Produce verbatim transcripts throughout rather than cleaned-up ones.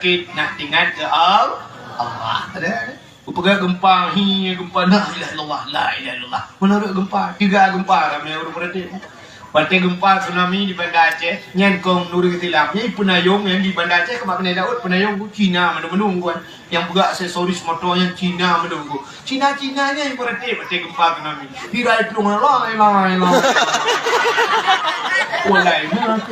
Sakét nak teuingat keu Al-, Allah. Ada, ada. Peugah gempa, hi, gempa, la ilaha illallah, la ilaha illallah. Meunan rot gempa, tiga gempa, ramé ureuëng peurati. Watée gempa tsunami di Banda Aceh, nyan kong nuri silam. Nyan peunayong nyang di Banda Aceh, keumat Banda Daud, peunayong ku Cina mandum-mandum ku. Nyang peugah aksesoris moto nyan Cina mandum ku. Cina-Cina nyan peurati watée gempa tsunami. Tirai plueng, lai, lai, lai. Walai, meunan.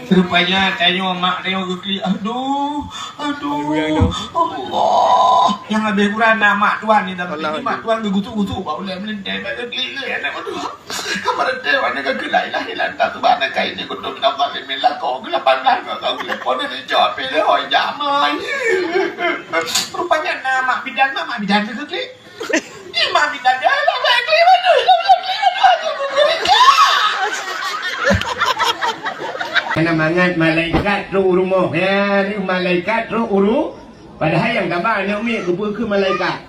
Rupanya tanyoe mak tanyoe geuklik, "Aduh, aduh, Allah." Nyang habéh uroe na mak tuan ni dalam Allah, ini mak tuan geugutuk-gutuk bak ulèe meulintèe, bak geuklik lé aneuk, "Aduh, ka meureuntèe aneuk geuklik la ilaha illa anta subhanaka inni kuntu minaz zalimin." Lakoe geuh lapan blah, kau geulepon ni cok pih lé hôi jamai. Rupanya na mak bidan, mak bidan geuklik. Hana mangat malaikat trok u rumoh. Ya, ni malaikat trok u ru-, padahai nyang gaba aneuk miet geupeue keu malaikat.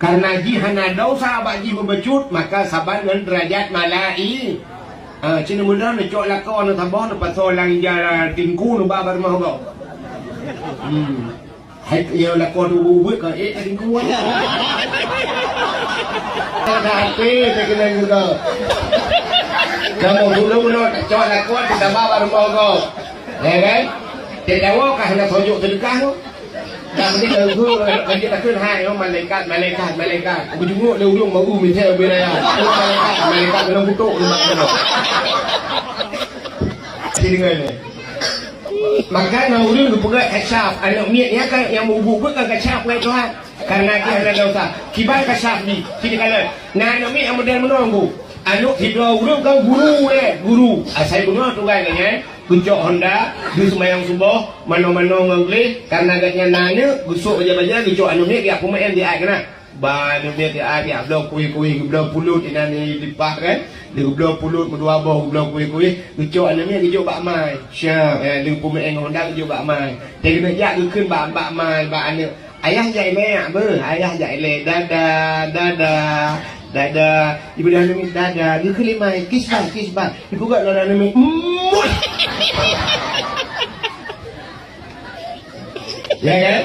Karena jih hana desya bak jih meubacut, maka saban ngon deurajat malai-, ah, cit muda neucok lakoe neusaboh neupasoe lam ija tingku neuba bak rumoh gob. Hmm. Hai, ya lakoe tu buet ka, eh, tadi kuat. Ada hati saya kena juga. Kamu dulu no, cok lakoe tu tambah baru mogok. Ya kan? Tidak tahu kah nak tunjuk sedekah tu? Dah mesti tahu, lanjut takkan hai, oh, malaikat, malaikat, malaikat. Aku jenguk dia ujung baru misal beraya. Oh, malaikat, malaikat kena kutuk, lemak kena. Sini dengar ni. Maka na ureuëng geupeugah kasyaf, aneuk miet nyan kan nyang meubuet kan kasyaf ngon Tuhan. Karena dia hana desya. Kiban kasyaf jih, sini kala. Na aneuk miet nyang model meunoe, Bu. Aneuk sidroe ureuëng kan guru, eh, guru. Asai bunoe tugai nyan. Geucok honda, geuseumayang suboh, manoe-manoe ngon gleh. Karena gobnyan na aneuk, geusok baja-baja, geucok aneuk miet, geujak peumeu'en di ai keunan. Ba aneuk miet di ai, geujak bloe kueh-kueh, geubloe pulut inan di lipah kan. Di geubloe pulut meudua boh, geubloe kueh-kueh, geucok aneuk miet geujok bak mai. Siap, eh, di peumeu'en ngon honda geujok bak mai. Di keuneuk jak geukheun bak, bak mai, bak aneuk. Ayah jak ilèe, beuh, ayah jak ilèe. Dadah, dadah, dadah. Ibu dah aneuk miet, dadah. Geukheun lé mai, kiss bak, kiss bak. Ibu gak lora aneuk miet. Muah! Ya kan?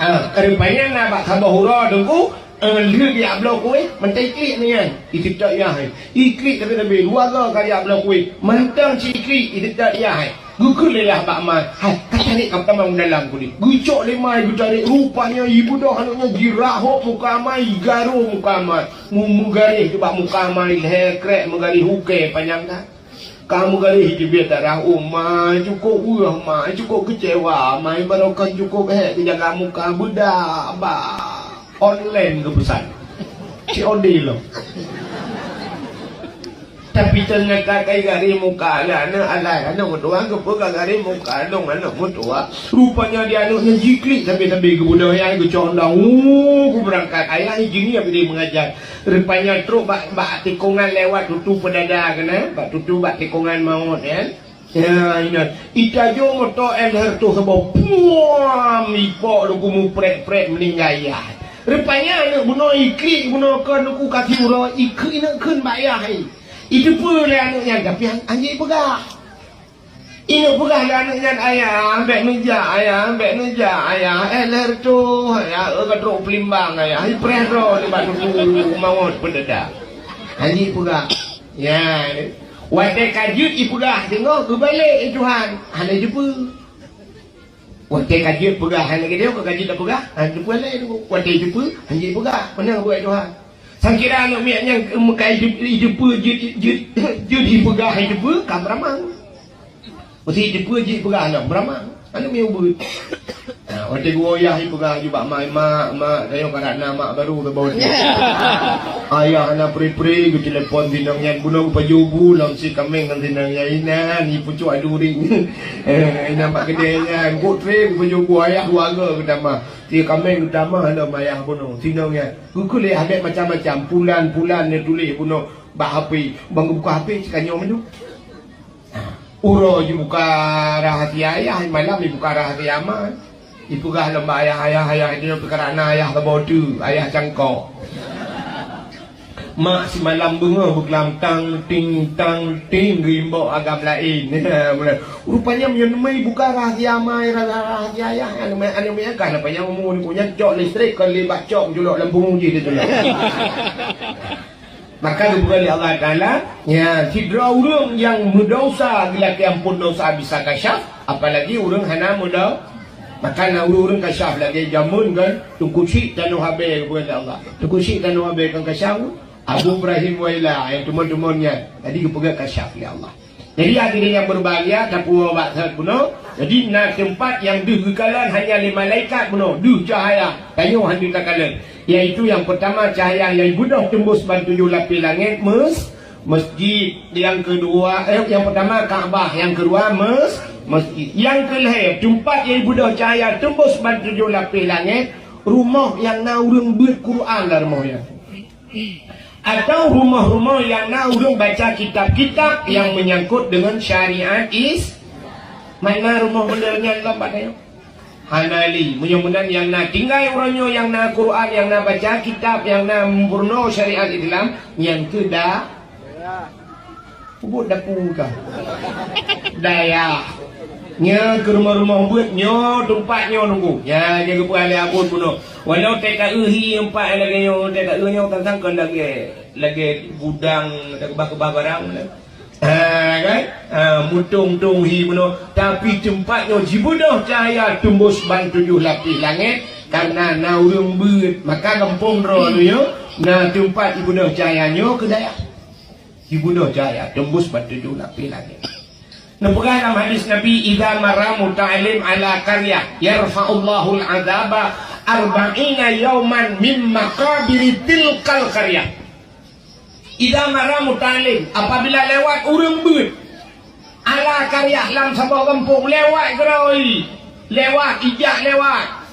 Ah, rupanya na bak saboh uroe teungku, eh, lheueh geujak bloe kueh, mantong iklik nyan. Iteutok yah, eh. Iklik sabe-sabe, dua goe ka geujak bloe kueh. Mantong cit iklik, iteutok yah, eh. Geukheun lé yah bak mai. Hai, ka tarék ka tamong dalam kulit. Geucok lé mai, geutarék. Rupanya ibu dah aneuk nyan jirahok muka mai, igaro muka mai. Mu-, meugaréh bak muka mai, lhèe krek meugaréh ukèe panyang that. Ka meugaréh teubiet darah, oh, ma, cukôp weueh, ma, cukôp keucewa, ma, ibarat kon cukôp hék teujaga muka, beudak bak online geupeusan. C O D lom. Tapi teunyata kai garéh muka lé aneuk alai, aneuk meutuah geupeugah garéh muka lôn aneuk meutuah. Rupanya di aneuk nyan jiklik sabe-sabe geubunoe ayah geucok undang, uh, geubeurangkat ayah, eh, jih nyan pih meungajar. Rupanya trok bak, bak tikongan lewat tutu peudada keunan, bak tutu bak tikongan maut, kan. Ya, inan. Itajo moto L R tu saboh. Puam! Ipok luku muprek-prek meuninggai ayah. Rupanya aneuk bunoe iklik bunoe kon luku kaki uroe, ikheun ineuk kheun bak ayah, eh. Iteupeue lé aneuk nyan, tapi han-, hanjeuet peugah. Ineuk peugah lé aneuk nyan, "Ayah, bèk neujak, ayah, bèk neujak, ayah. L R tu, ayah, eu ka trok peulimbang, ayah. Ipreh droe nibak tutu maut peudada." Hanjeuet peugah. Ya. Watèe ka jeuet ipeugah teungoh geubalek i Tuhan, hana jeupeue. Watèe ka jeuet peugah, hana geudeh ka jeuet tapeugah, hana jeupeue lé tu. Watèe jeupeue, hana jeuet peugah, meunan buet Tuhan. Sangkira aneuk miet nyang meukai jeuet, jeupeue, jeuet, jeuet, jeuet ipeugah, jeupeue, ka beuramang. Meusti jeupeue jeuet peugah lom, beuramang. Aneuk miet ubeut. Nah, watèe geuwoe yah ipeugah aju bak mak, "Mak, mak, tanyoe karap na mak baru saboh." Ayah hana pri-pri, geutelepon sinong nyan, bunoe geupajoh bu lom si kaméng ngon sinong nyan, inan, ipucok adu ring. Eh, inan bak keudè nyan, geutré geupajoh bu ayah dua goe geutamah. Si kaméng geutamah lom ayah bunoe, sinong nyan. Geukheun lé ayah bèk macam-macam, pulan-pulan neutuléh bunoe bak H P. Ban geubuka H P, sikanyong mandum. Uroe jibuka rahasia ayah, malam jibuka rahasia ma. Jipeugah lom bak ayah, "Ayah, ayah, itu peukarana ayah saboh teuk, ayah cangkok." Mak simalam beungoh beuklam tang ting tang ting geuimbok agam laén. Rupanya meunyoe neumai buka rahsia mai, rahsia ayah, aneuk meuiah, aneuk meuiah kah, rupanya umu nyan cok listrik kon lé bak cok julok lam pungo jih ditulak. Maka geupeugah lé Allah Taala, ya, sidroe ureuëng nyang meudesya geulakée amphon desya bisa kasyaf, apalagi ureuëng hana meudo-, maka na ureuëng-ureuëng kasyaf lagée jameun kan, Teungku Chik Tanoh Abée geupeugah lé Allah. Teungku Chik Tanoh Abée kan kasyaf, Abu Ibrahim Waila nyang teumon-teumon nyan. Jadi geupeugah kasyaf lé Allah. Jadi hadirin yang berbahagia, tapuwoe bak that bunoe. Jadi na teumpat nyang deuh geukalon hanya lé malaikat bunoe, deuh cahaya, tanyoe hana takalon. Yaitu yang pertama cahaya nyang beudôh teumbus ban tujoh lapéh langét, mes-, mesjid, yang kedua, eh, yang pertama Ka'bah, yang kedua mes-, mesjid. Yang keulhée, teumpat nyang beudôh cahaya teumbus ban tujoh lapéh langét, rumoh nyang na ureuëng beuet Quran lam rumoh nyan. Atau rumoh-rumoh nyang na ureuëng baca kitab-kitab nyang menyangkut dengan syariat Is-, mana rumoh model nyan lom bak tanyoe? Hana lé. Meunyoe meunan nyang na tinggai uroe nyoe nyang na Quran, nyang na baca kitab, nyang na meupurunoe syariat Islam, nyan keuh da-, Peubuet dapu ka. Dayah. Nyoe keu rumoh-rumoh beuet, nyoe teumpat nyoe nunggu. Nyan nyang geupeugah lé Abon bunoe. Walau tét taeu hi empat lagée nyoe, tét taeu nyoe kan sangkon lagée, lagée gudang, takeubah-keubah barang. Ha, kan? Ha, mutong-tong hi bunoe. Tapi teumpat nyoe jibeudôh cahya teumbus ban tujoh lapéh langét, karena na ureuëng beuet. Maka gampông droe nyoe, na teumpat jibeudôh cahya nyoe keu dayah. Jibeudôh cahya teumbus ban tujoh lapéh langét. Neupeugah lam hadis Nabi, "Idza marra muta'allim ala qaryah, yarfa'ullahul adzaba arba'ina yauman min maqabiri tilkal qaryah." Idza marra muta'allim, apabila lewat ureuëng beuet, ala qaryah, lam saboh gampông, lewat keudroe, lewat, ijak lewat.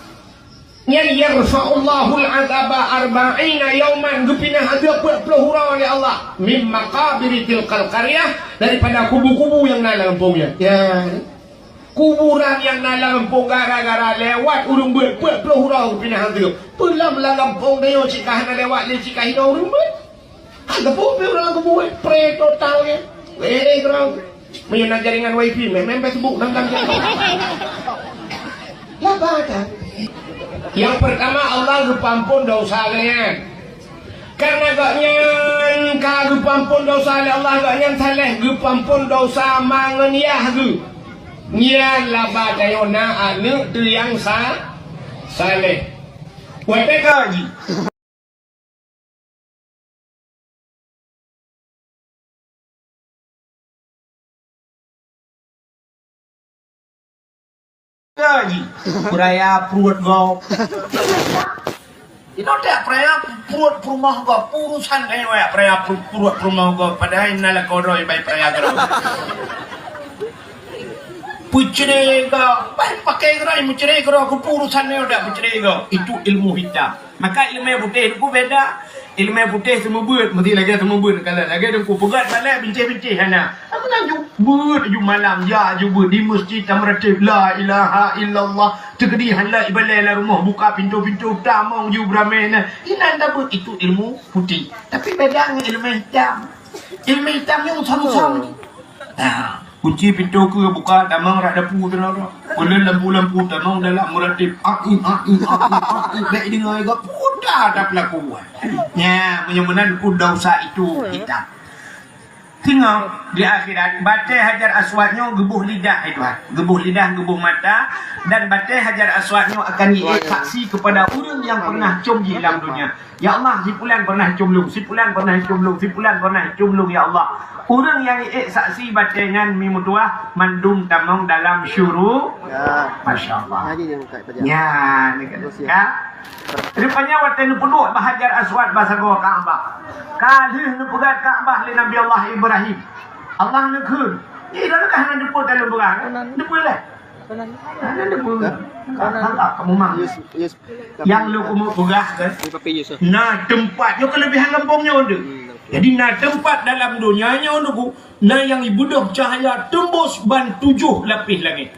Nyan yarfa'ullahul adzaba arba'ina yauman, geupinah azeub peuet ploh uroe lé Allah, mim maqabiri tilkal qaryah, daripada kubu-kubu nyang na lam gampông nyan. Ya. Kuburan nyang na lam gampông gara-gara lewat ureuëng beuet peuet ploh uroe geupinah azeub. Peue lam, lam gampông tanyoe cit ka hana lewat lé cit ka hidong ureuëng beuet. Hana peue-peue ureuëng lam kubu, eh, pre total nyan. Weh, eh, keurang. Meunyoe na jaringan wifi, meh, meh Facebook, nam, nam, nam. Laba that. Nyang pertama, Allah geupeuampon desya geuhnyan. Karena gobnyan ka geupeuampon desya lé Allah, gobnyan saléh geupeuampon desya ma ngon yah geuh. Nyan laba tanyoe na aneuëk teuh nyang sa-, saléh. Watée ka jih. Ka jih. Peuraya pruet gob. Inoe tak peuraya pruet peurumoh gob. Urusan kayée peuraya pru-, pruet peurumoh gob. Padahai na lakoe droe bai peuraya gob. Peucre gob. Bai pakai gob, meucre gob. Keupeue urusan nyoe dak peucre gob. Itu ilmu hitam. Maka ileumé putéh nyoe beda. Ileumé putéh seumeubeuet, meusti lagée seumeubeuet, kalau lagée teungku peugét balée bincéh-bincéh hana. Meunan ju beuet ju malam, ya ju beuet di meuseujid tameuratib, la ilaha illallah. Teukeudi hana ibalée lam rumoh, buka pintoe-pintoe, tamong ju beuramé na. Inan tabeuet itu ilmu putéh. Tapi beda ngon ileumé hitam. Ileumé hitam nyoe usah-usah. Nah. Kunci pintoe keue buka, tamong rot dapu keudroe. Peuleueh lampu-lampu, tamong dalam meuratib. A'i, a'i, a'i, a'i. Bèk deungoe geuh, peue dah tapeulaku. Nyan, meunyoe meunan keu desya itu hitam. Singoh di akhirat, batèe Hajar Aswad nyoe geuboh lidah, hai Tuhan. Geuboh lidah, geuboh mata, dan batèe Hajar Aswad nyoe akan jiék saksi keupada ureueng nyang pernah com jih lam donya. Ya Allah, si pulan pernah com lôn, si pulan pernah com lôn, si pulan pernah com lôn, ya Allah. Ureueng nyang ék saksi batèe nyan mi meutuah mandum tamong dalam syuru-, ya. Masya Allah. Ngaji dia buka pelajaran. Ya, ni kan. Terus, ya. Ya. Rupanya watèe neupeuduek bak Hajar Aswad bak sagoe Ka'bah. Ka lheueh neupeugöt Ka'bah lé Nabi Allah Ibrahim. Allah neukheun. Ih, dah leukah hana deungoe dalam beurang? Deungoe lé. Hana deungoe. Hah? Hana. Hana, kamu mah. Yes, yes. Nyang lôn keumeung peugah kan? Ini papi Yusuf. Na teumpat nyoe keulebihan gampông nyoe tu. Hmm, oke. Jadi na teumpat dalam donya nyoe tu, na nyang ibeudôh cahya teumbôs ban tujoh lapéh langét.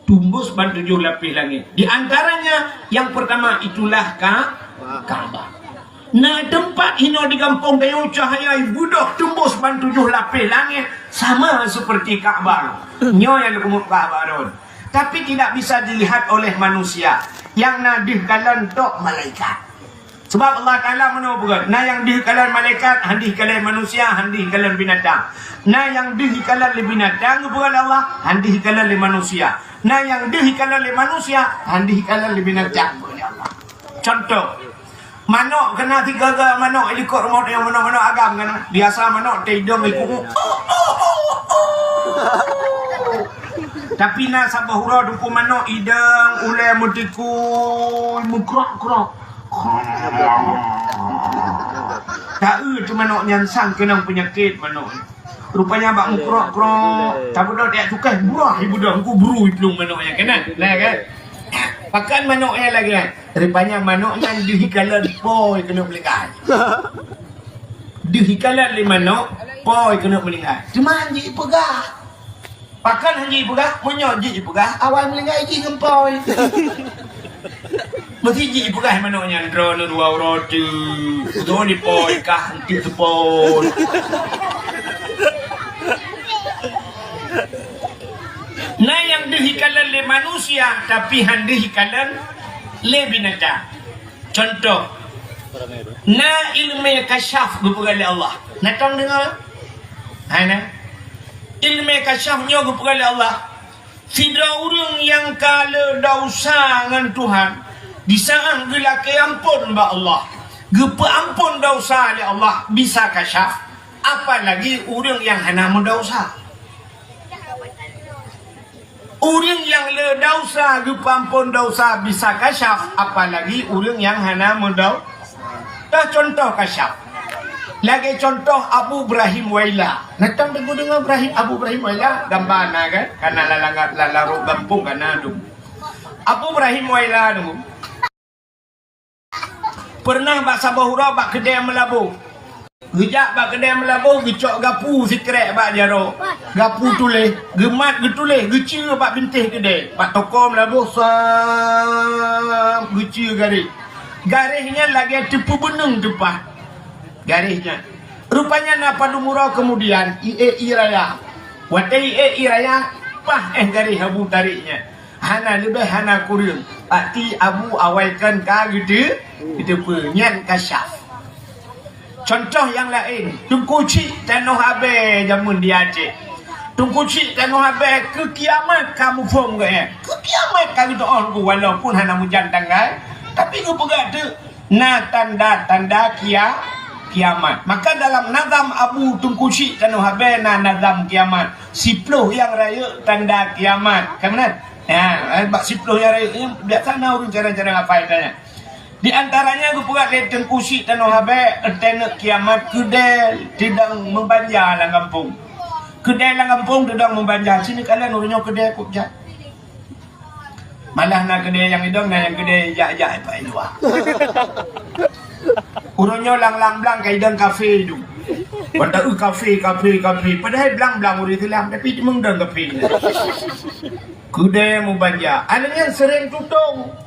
Teumbôs ban tujoh lapéh langét. Di antaranya yang pertama itulah Ka-, Ka'bah. Na teumpat hinoe di gampông tanyoe cahya ibeudôh teumbôh ban tujoh lapéh langét sama seperti Ka'bah. Nyoe nyang leukumu Ka'bah rôn. Tapi tidak bisa dilihat oleh manusia. Nyang na deuh kalon tok malaikat. Sebab Allah Taala meunoe peugah, na nyang deuh kalon malaikat, han deuh kalon manusia, han deuh kalon binatang. Na nyang deuh kalon lé binatang, geupeugah lé Allah, han deuh kalon lé manusia. Na nyang deuh kalon lé manusia, han deuh kalon lé binatang, geupeugah lé Allah. Contoh, manok keunan sigaga manok i likot rumoh tanyoe, manok-manok agam keunan. Biasa manok teuidong ikuk. Tapi na saboh uroe teungku manok idong ulée meutikui, meukrok-krok. Taeu teuh manok nyan sang keunong peunyakét manok. Rupanya bak meukrok-krok, tabeudôh jak tukai, buah ibeudôh, ku bru iplueng manok nyan keunan. Nah kan? Pakan manok nyan lagée nyan. Rupanya manok nyan deuh ikalon po keuneuk meulinggai. Deuh ikalon lé manok, po keuneuk meulinggai. Teuma han jipeugah. Pakan han jipeugah, meunyoe jipeugah, awai meulinggai jih ngon po. Meusti jipeugah manok nyan, droeneuh dua uroe teuk. Droeneuh po kah, eunteuk teupon. Na nyang deuh ikalon lé manusia, tapi han deuh ikalon lé binatang. Contoh, na ileumé kasyaf geupeugah lé Allah. Na tom deungoe? Hai na. Ileumé kasyaf nyoe geupeugah lé Allah. Sidroe ureuëng nyang ka le desya ngon Tuhan, di saát geulakée amphon bak Allah, geupeuamphon desya lé Allah bisa kasyaf, apalagi ureuëng nyang hana meudesya. Ureuëng nyang le desya geupeuamphon desya bisa kasyaf, apalagi ureuëng nyang hana meudesya. Teuh contoh kasyaf. Lagée contoh Abu Ibrahim Waila. Na tom deungoe Ibrahim, Abu Ibrahim Waila, gamba na kan? Kana lalangat lalarok gampông kana dum. Abu Ibrahim Waila dum. Peureunah bak saboh uroe bak keudée meulaboh. Geujak bak keudée meulaboh, geucok gapu sikrek bak jaroe. Gapu tuléh, geumat geutuléh, geuceue bak bintéh keudée. Bak toko meulaboh, sam, geuceue garéh. Garéh nyan lagée teupeubeuneueng teupat. Garéh nyan. Rupanya na padum uroe keumudian, ié ie raya. Watée ié ie raya, paih éh garéh Abu tarék nyan. Hana leubeh hana kureueng. Pati Abu awai kon ka geute-, geuteupeue. Nyan kasyaf. Contoh nyang laén, Teungku Chik Tanoh Abée jameun di Aceh. Teungku Chik Tanoh Abée keu kiamat ka muphom geuh. Keu kiamat ka geuteu'oh geuh walaupun hana meujan tanggai, tapi geupeugah teuk na tanda-tanda kia-, kiamat. Maka dalam nazam Abu Teungku Chik Tanoh Abée na nazam kiamat. Siploh nyang rayeuk tanda kiamat. Ka meunan? Ya, eh, bak siploh nyang rayeuk nyan biasa na ureuëng carang-carang hafai tanya. Di antaranya geupeugah lé Teungku Chik Tanoh Abée, teuneuk kiamat keudée teudong meubanja lam gampông. Keudée lam gampông teudong meubanja, sini kalian ureuëng nyoe keudée kok jak. Malah na keudée nyang idong, na nyang keudée jak-jak bak luwa. Uroe nyoe lam-lam blang ka idong kafe idong. Watée kafe, kafe, kafe. Padahai blang-blang ureuëng Islam, tapi cuma idong kafe. Keudée meubanja. Aneuk nyan sering tutong.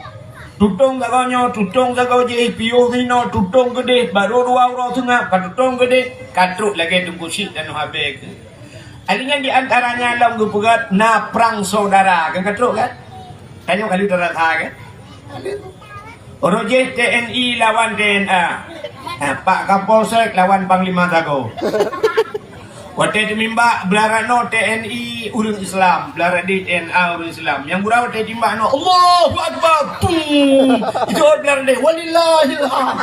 Tutong sagoe nyoe, tutong sagoe jih, piôh sinoe, tutong keudeh, barô dua uroe seungab, ka tutong keudeh, ka trok lagée Teungku Chik Tanoh Abée keuh. Aneuk nyan di antaranya lom geupeugah na prang saudara, kan ka trok kan? Tanyoe kali terasa kan? Uroe jih T N I lawan T N A. Ha, Pak Kapolsek lawan Panglima Sagoe. Watée teumeumbak, blah rot noe T N I ureuëng Islam, blah rot deh T N A ureuëng Islam. Nyang gura watée timbak noe, "Allahu Akbar!" Pum! Itu blah rot deh, "Walillahil hamd."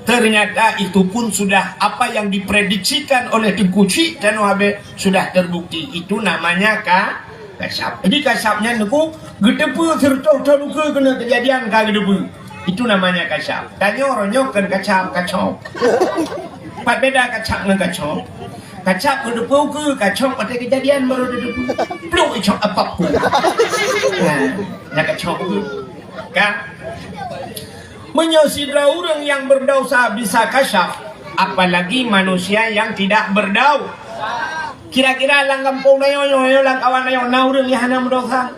Ternyata itu pun sudah apa yang diprediksikan oleh Teungku Chik Tanoh Abée sudah terbukti. Itu namanya ka-, kasyaf. Jadi kasyaf nyan Teungku geuteupeue sireutôh thon ukeue keuneuk keujadian ka geuteupeue. Itu namanya kasyaf. Tanyoe uroe nyoe kon kasyaf, kacok. Pat beda kasyaf ngon kacok? Kasyaf geuteupeue ukeue, kacok watée keujadian barô geuteupeue. Pluk icok apapun. Nah, nyan kacok ukeue. Kan? Meunyoe sidroe ureuëng nyang beurdosa bisa kasyaf, apalagi manusia nyang tidak beurdo-, kira-kira lam gampông tanyoe nyoe, lam kawan tanyoe, na ureuëng nyang hana meudosa?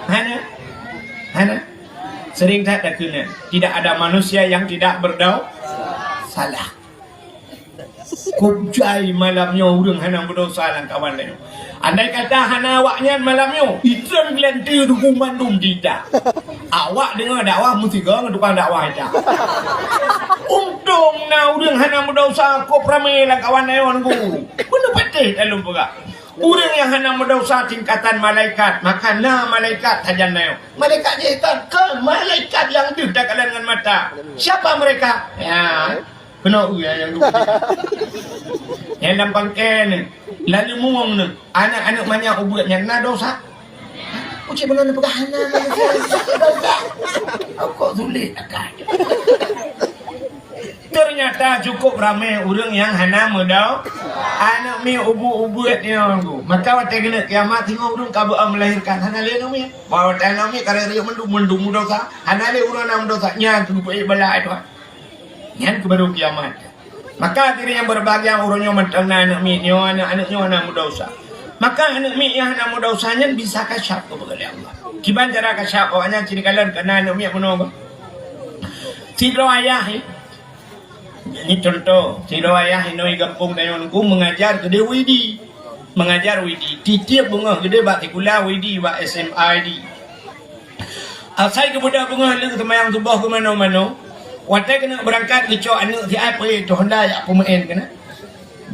Hana? Hana? Sering that takheun, tidak ada manusia yang tidak berdosa. Salah. Kok jai malam nyoe ureuëng hana meudosa lam kawan laén. Andai kata hana awaknyan malam nyoe, itrön geulante duku mandum dita. Awak deungoe dakwah meusigoe ngon tukang dakwah ita. Untông na ureuëng hana meudosa kok ramé lam kawan laén ku. Beuneupatéh dalam peugah. Ureuëng nyang hana meudosa tingkatan malaikat, maka na malaikat sajan na nyoe. Malaikat jih kan, kan malaikat nyang deuh takalon ngon mata. Siapa mereka? Ya, keunoe nyang deuh. Nyang lam pangkén ni, lalu mueng ni, aneuk-aneuk manyak ubeut nyan na dosa. Ucit beungoh neupeugah hana manusia dosa. Kok sulit akai. Ternyata cukup ramé ureuëng nyang hana meudo-, aneuk miet ubeut-ubeut nyoe. Maka watée keuneuk kiamat singoh ureuëng ka beu melahirkan hana lé aneuk miet. Bah watée aneuk miet karek riyeuk mandum, mandum meudosa, hana lé ureuëng na meudosa, nyan keuh peuék bala Tuhan. Nyan keuh baru kiamat. Maka hadirin yang berbahagia, ureuëng nyoe mantong na aneuk miet nyoe, aneuk-aneuk nyoe na meudosa. Maka aneuk miet nyang hana meudosa nyan bisa kasyaf keuh bak Allah. Kiban cara kasyaf awaknyan cit kalon keu na aneuk miet bunoe. Sidroe ayah, eh, Ini contoh, sidroe ayah inoe gampông tanyoe nungku mengajar geude Widi. Mengajar Widi. Tieb-tieb beungoh geude bak sikula Widi, bak S M A Widi. Asai geubeudôh beungoh lheueh seumayang suboh keu manoe-manoe. Watée keuneuk beurangkat geucok aneuk siat peuék toh honda jak peumeuén keunoe.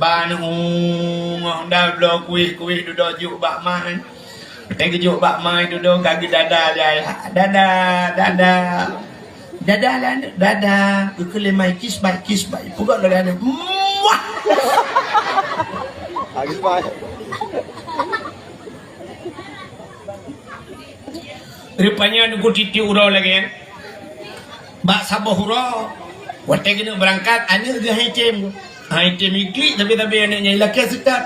Ba aneuk beungoh honda bloe kueh-kueh dudoe jok bak ma. Watée geujok bak ma dudoe ka geudada lé ayah. Dada, dada. Dada lé aneuk, dada. Geukheun lé ma kiss bye, kiss bye. Peugah lagée aneuk. Muah! Lagi bye. Rupanya nungku tieb-tieb uroe lagée nyan. Bak saboh uroe, watée keuneuk beurangkat, aneuk geuh han item. Han item iklik, tapi-tapi aneuk nyan ilakée seutôt.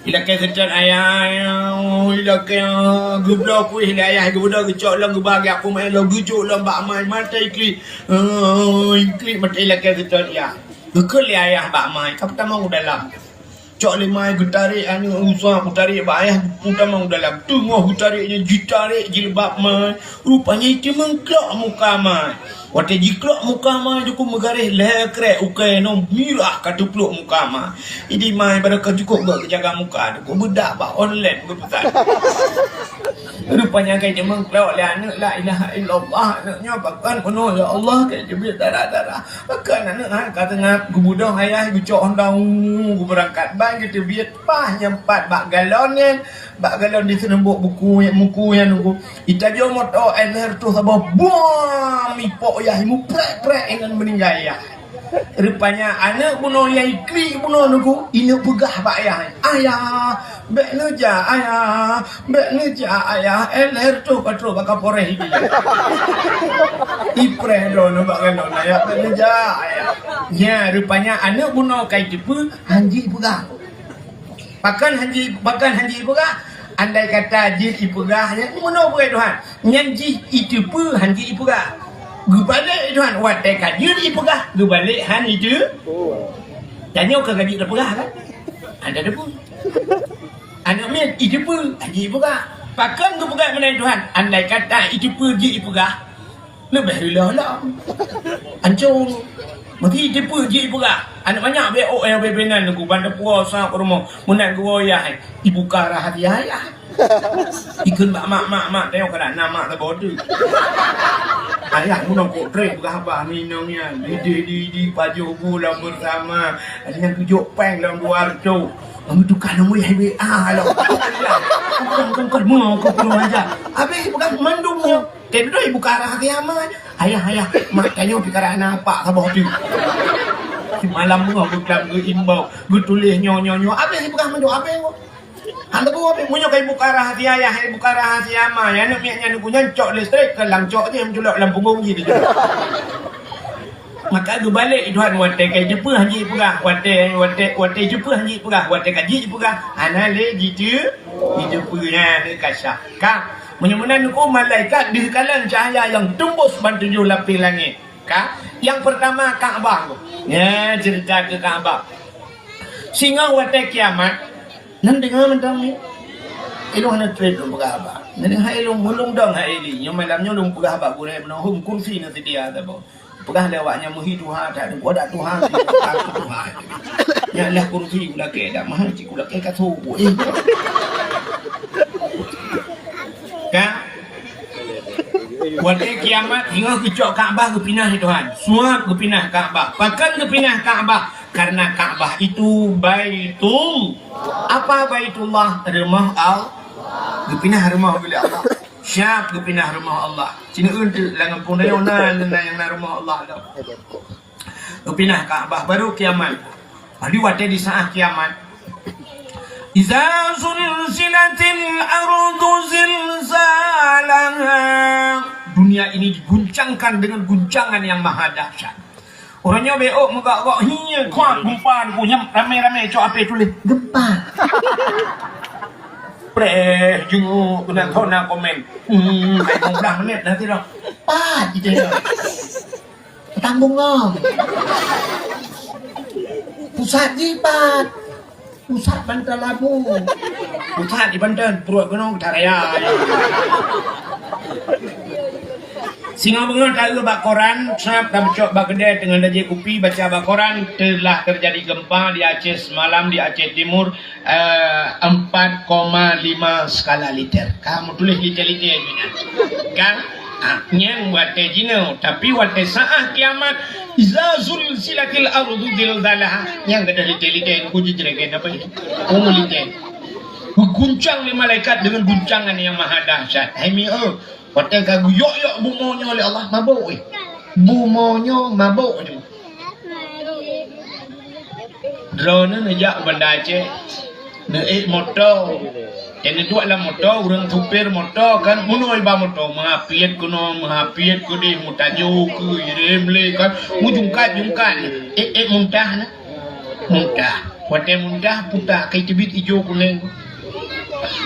Ilakée seutôt ayah, ayah, ilakée, ah, geubloe kueh lé ayah, geubeudôh geucok lom geuba geujak peumeuén lom geujok lom bak ma, mata iklik. Ah, iklik mata ilakée seutôt ayah. Geukheun lé ayah bak ma, ka peutamong u dalam. Cok lé ma geutarek aneuk usah, geutarek bak ayah peutamong u dalam. Teungoh geutarek nyan jitarek jilbab ma. Rupanya iteumeuklok muka ma. Watée jiklok muka ma, jukuk meugaréh lhée krek ukée nyoe mirah ka teupluek muka ma. Idi ma ibarat ka jukuk geujaga muka, jukuk beudak bak online geupeusan. Rupanya ka iteumeuklok lé aneuk, la ilaha illallah, aneuk nyoe pakon bunoe ya Allah, ka iteubiet darah-darah. Pakon aneuk nyan ka teungab geubeudôh ayah geucok honda, geubeurangkat ban geuteubiet paih nyang pat bak galon nyan. Bak galon di seunumbok buku, muku nyan nunggu. Itajok moto, air lhée reutôh saboh, buam, ipok yah, imuprek-prek ngon meuninggai yah. Rupanya aneuk bunoe yah iklik bunoe nunggu, ineuk peugah bak yah, "Ayah, bék neujak ayah, bék neujak ayah, air lhée reutôh ka trok bak kaporeh ibi." Ipreh droeneuh bak galon ayah, "Bék neujak ayah." Nya rupanya aneuk bunoe ka iteupeue, han jeuet ipeugah. Pakon han ji-, pakon han jeuet ipeugah? Andai kata jeuet ipeugah, nyan meunoe peue Tuhan? Nyan jih iteupeue han jeuet ipeugah. Geubalek Tuhan, watée ka jeuet ipeugah, geubalek han iteupeue. Tanyoe ka jeuet teupeugah kan? Ada teupeue. Aneuk miet iteupeue han jeuet ipeugah. Pakon geupeugah meunan Tuhan? Andai kata iteupeue jeuet ipeugah, leubeh rilah lom. Ancong. Meuti teupeu jih peugah. Aneuk manyak beu ôk nyang beu-beu nan nunggu ban teupuwoe sa u rumoh. Meunan geuwoe yah, ibuka rahasia yah. Ikheun bak mak, "Mak, mak, tengok keunan na mak saboh teuk." Ayah meunan kok trép peugah haba minong nyan. Di, di, di, di, pajoh bu lom beusama. Ada nyang tujok péng lom dua reutôh. Kami tukar nombor W A lom. Bukan, bukan, bukan. Mau aku kurang ajar. Habis peugah mandum nyoe. Keu droe buka rahasia ma. Ayah, ayah, mak tanyoe pih karap na apak saboh teuk. Malam beungoh geuklam geuimbau, geutuléh nyoe, nyoe, nyoe. Abéh ipeugah mandum abéh nyoe. Hana teupeue abéh. Meunyoe ka ibuka rahasia ayah, ibuka rahasia ma, ya, aneuk miet nyan nunggu nyan cok listrik, keu lam cok jih, meuculok lam punggong jih dijulok. Maka geubalek Tuhan watée ka jeupeue han jeuet ipeugah, watée, watée, watée jeupeue han jeuet ipeugah, watée ka jeuet ipeugah, hana lé jiteu-, jiteupeue nyan ka syah. Ka Meunyoe meunan nunggu malaikat deuh kalon cahya nyang teumbus ban tujoh lapéh langét. Ka, nyang peurtama Ka'bah. Nyan ceurita keu Ka'bah. Singoh watée kiamat, nan deungoe mantong nyoe. Ilôn hana trép lôn peugah haba. Nyan hai lôn, lôn dong hai Eli. Nyoe malam nyoe lôn peugah haba gurèe meunoe hom kursi na seudia saboh. Peugah lé awak nyan meuhi tuha that, ada tuha, tuha. Nyan lah kursi kulakèe dak mahal cit kulakèe kasô. Eh. Kan? Watèe kiamat, singoh geucok Ka'bah geupinah lé Tuhan. Suwab geupinah Ka'bah. Pakon geupinah Ka'bah? Karena Ka'bah itu Baitul. Apa Baitullah? Rumoh Allah. Geupinah rumoh lé Allah. Siap geupinah rumoh Allah. Cina untuk lam gampông tanyoe na, na nyang na rumoh Allah tu. Geupinah Ka'bah baru kiamat. Jadi watèe di saat kiamat, "Iza zulzilatil ardu zilzalaha." Dunia ini diguncangkan dengan guncangan yang maha dahsyat. Uroe nyoe beuh meuga-ga hi kuat gempa ku nyang ramè-ramè cok ape tuléh gempa. Preh jenguk kena thona komen. Hmm, ai blah menit nanti dah. Pat gitu. Tambung ngom. Pusat jipat. Pusat bantal labu. Pusat di bantal perut gunung taraya. Singoh beungoh taeu bak koran, sab tabeucok bak keudè teungoh tajép kupi baca bak koran, telah terjadi gempa di Aceh semalam di Aceh Timur, eh, empat koma lima skala Richter. Ka meutuléh Richter-Richter nyan. Kan? Ah, nyan watèe jinoe, tapi watèe saat kiamat, "Iza zulzilatil ardu zilzalaha." Nyan gadôh Richter-Richter ku jijregen apa ini? Oh, Richter. Guncang lé malaikat dengan guncangan yang maha dahsyat. Hai mi, oh, watèe ka geuyok-yok bumoe nyoe lé Allah, mabök, eh. Bumoe nyoe mabök tu. Droeneuh neujak u Banda Aceh, neuék moto. Nyang neuduek lam moto, ureueng supir moto kan, meunoe iba moto, meuhapiet keunoe, meuhapiet keudeh, meutajô keu irem lé kan, meujungkat-jungkat. Ék-ék muntah na. Muntah. Watèe muntah, puta kai teubiet ijo kunèng.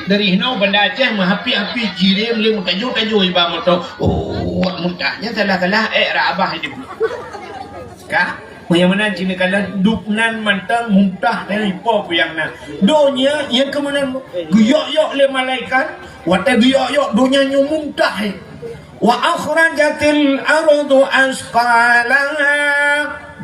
Dari hinoe Banda Aceh meuhapiet-hapiet, jirem lé meutajô-tajô iba moto. Oh, muntah. Nyan salah-salah ék rab abah ijo. Ka? Meunyoe meunan cit neukalon, dub nan mantong muntah dari po peue nyang na. Donya, nyang keu meunan geuyok-yok lé malaikat, watèe geuyok-yok donya nyoe muntah, eh. Wa akhrajatil ardu asqalaha.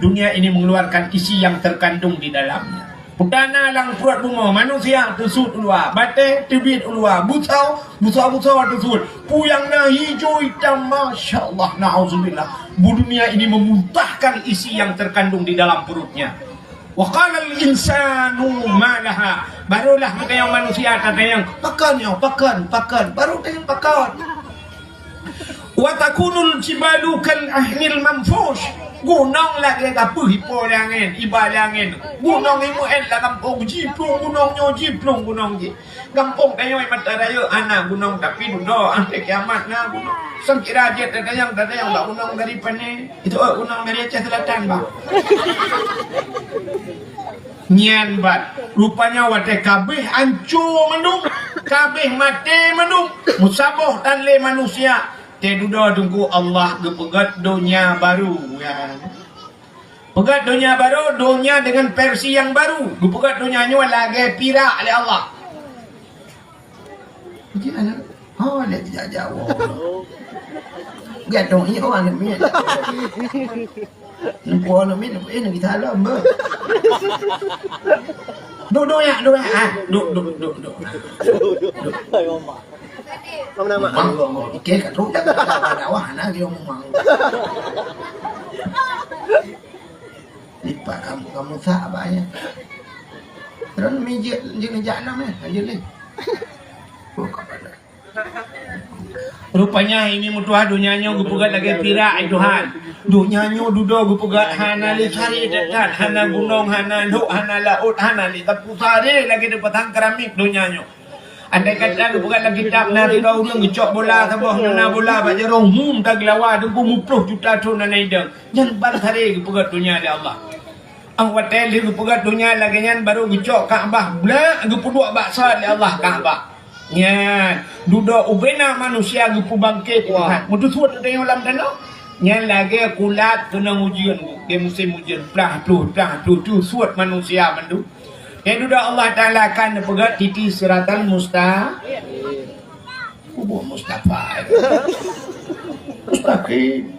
Dunia ini mengeluarkan isi yang terkandung di dalamnya. Peue na lam pruet bumoe, manusia teusuet u luwa, batèe teubiet u luwa, beusoe, beusoe-beusoe teusuet. Peue nyang na ijo itam, masya Allah, naudzubillah. Bu dunia ini memuntahkan isi yang terkandung di dalam perutnya. Wa qalal insanu ma laha. Barulah geutanyong manusia tatanyong, "Pakon nyoe? Pakon? Pakon?" Baru tanyong pakon. Wa takunul jibalu kal ahnil manfush. Gunong lagèe gapeuh ipo lé angén, iba lé angén. Gunong imeu'en lam gampông, jiplueng gunong nyoe, jiplueng gunong jih. Gampông tanyoe mata rayeuk hana gunong, tapi dudoe akhé kiamat na gunong. Sangkira jeuet tatanyong, tatanyong bak gunong dari pané. Itu, eh, gunong dari Aceh Selatan, bah. Nyan ban, rupanya watèe kabéh ancô mandum, kabéh maté mandum, meusaboh tan lé manusia, teududoe Teungku Allah geupeugöt donya barô, ya. Peugöt donya barô, donya dengan versi yang baru, geupeugöt donya nyoe lagèe pirak lé Allah. Jadi aneuk, ha, lé jak-jak woe. Gatong ié aneuk miet. Neupue aneuk miet, neupue, eh, neupue salam, beuh. Duk, duk, ya, duk, ya. Ah, duk, duk, duk, duk. Duk. Hai, Mama. Mama nama? Mama, Mama. Oke, kat rumah. Ada wah, nah, dia ngomong. Lipat kamu, kamu sak abahnya. Terus mijit, mijit, mijit enam, eh. Lanjut, ni. Buka pada. Rupanya ini meutuah donya nyoe geupeugöt lagèe pirak, ai Tuhan. Donya nyoe dudoe geupeugöt hana lé saré that-that, hana gunong, hana lhok, hana laôt, hana lé sapeue saré lagèe dipasang keramik donya nyoe. Andai kata geupeugöt lam kitab na sidroe ureueng geucok bola saboh, na bola bak jaroe, hum, tageulawa teungku muploh juta thon hana idong. Nyan ban saré geupeugöt donya lé Allah. Ang watèe lheueh geupeugöt donya lagèe nyan, barô geucok Ka'bah, blak geupeuduek bak sat lé Allah Ka'bah. Nyan, dudoe ubena manusia geupeubangké Tuhan. Meuteusuet tanyoe lam tanoh. Nyan lagèe kulat keunong ujeuen, di musém ujeuen, plah pluh, plah pluh, teusuet manusia mandum. Nyang dudoe Allah Taala akan neupeugét titi siratal musta-, Kubu Mustafa. Mustaqim.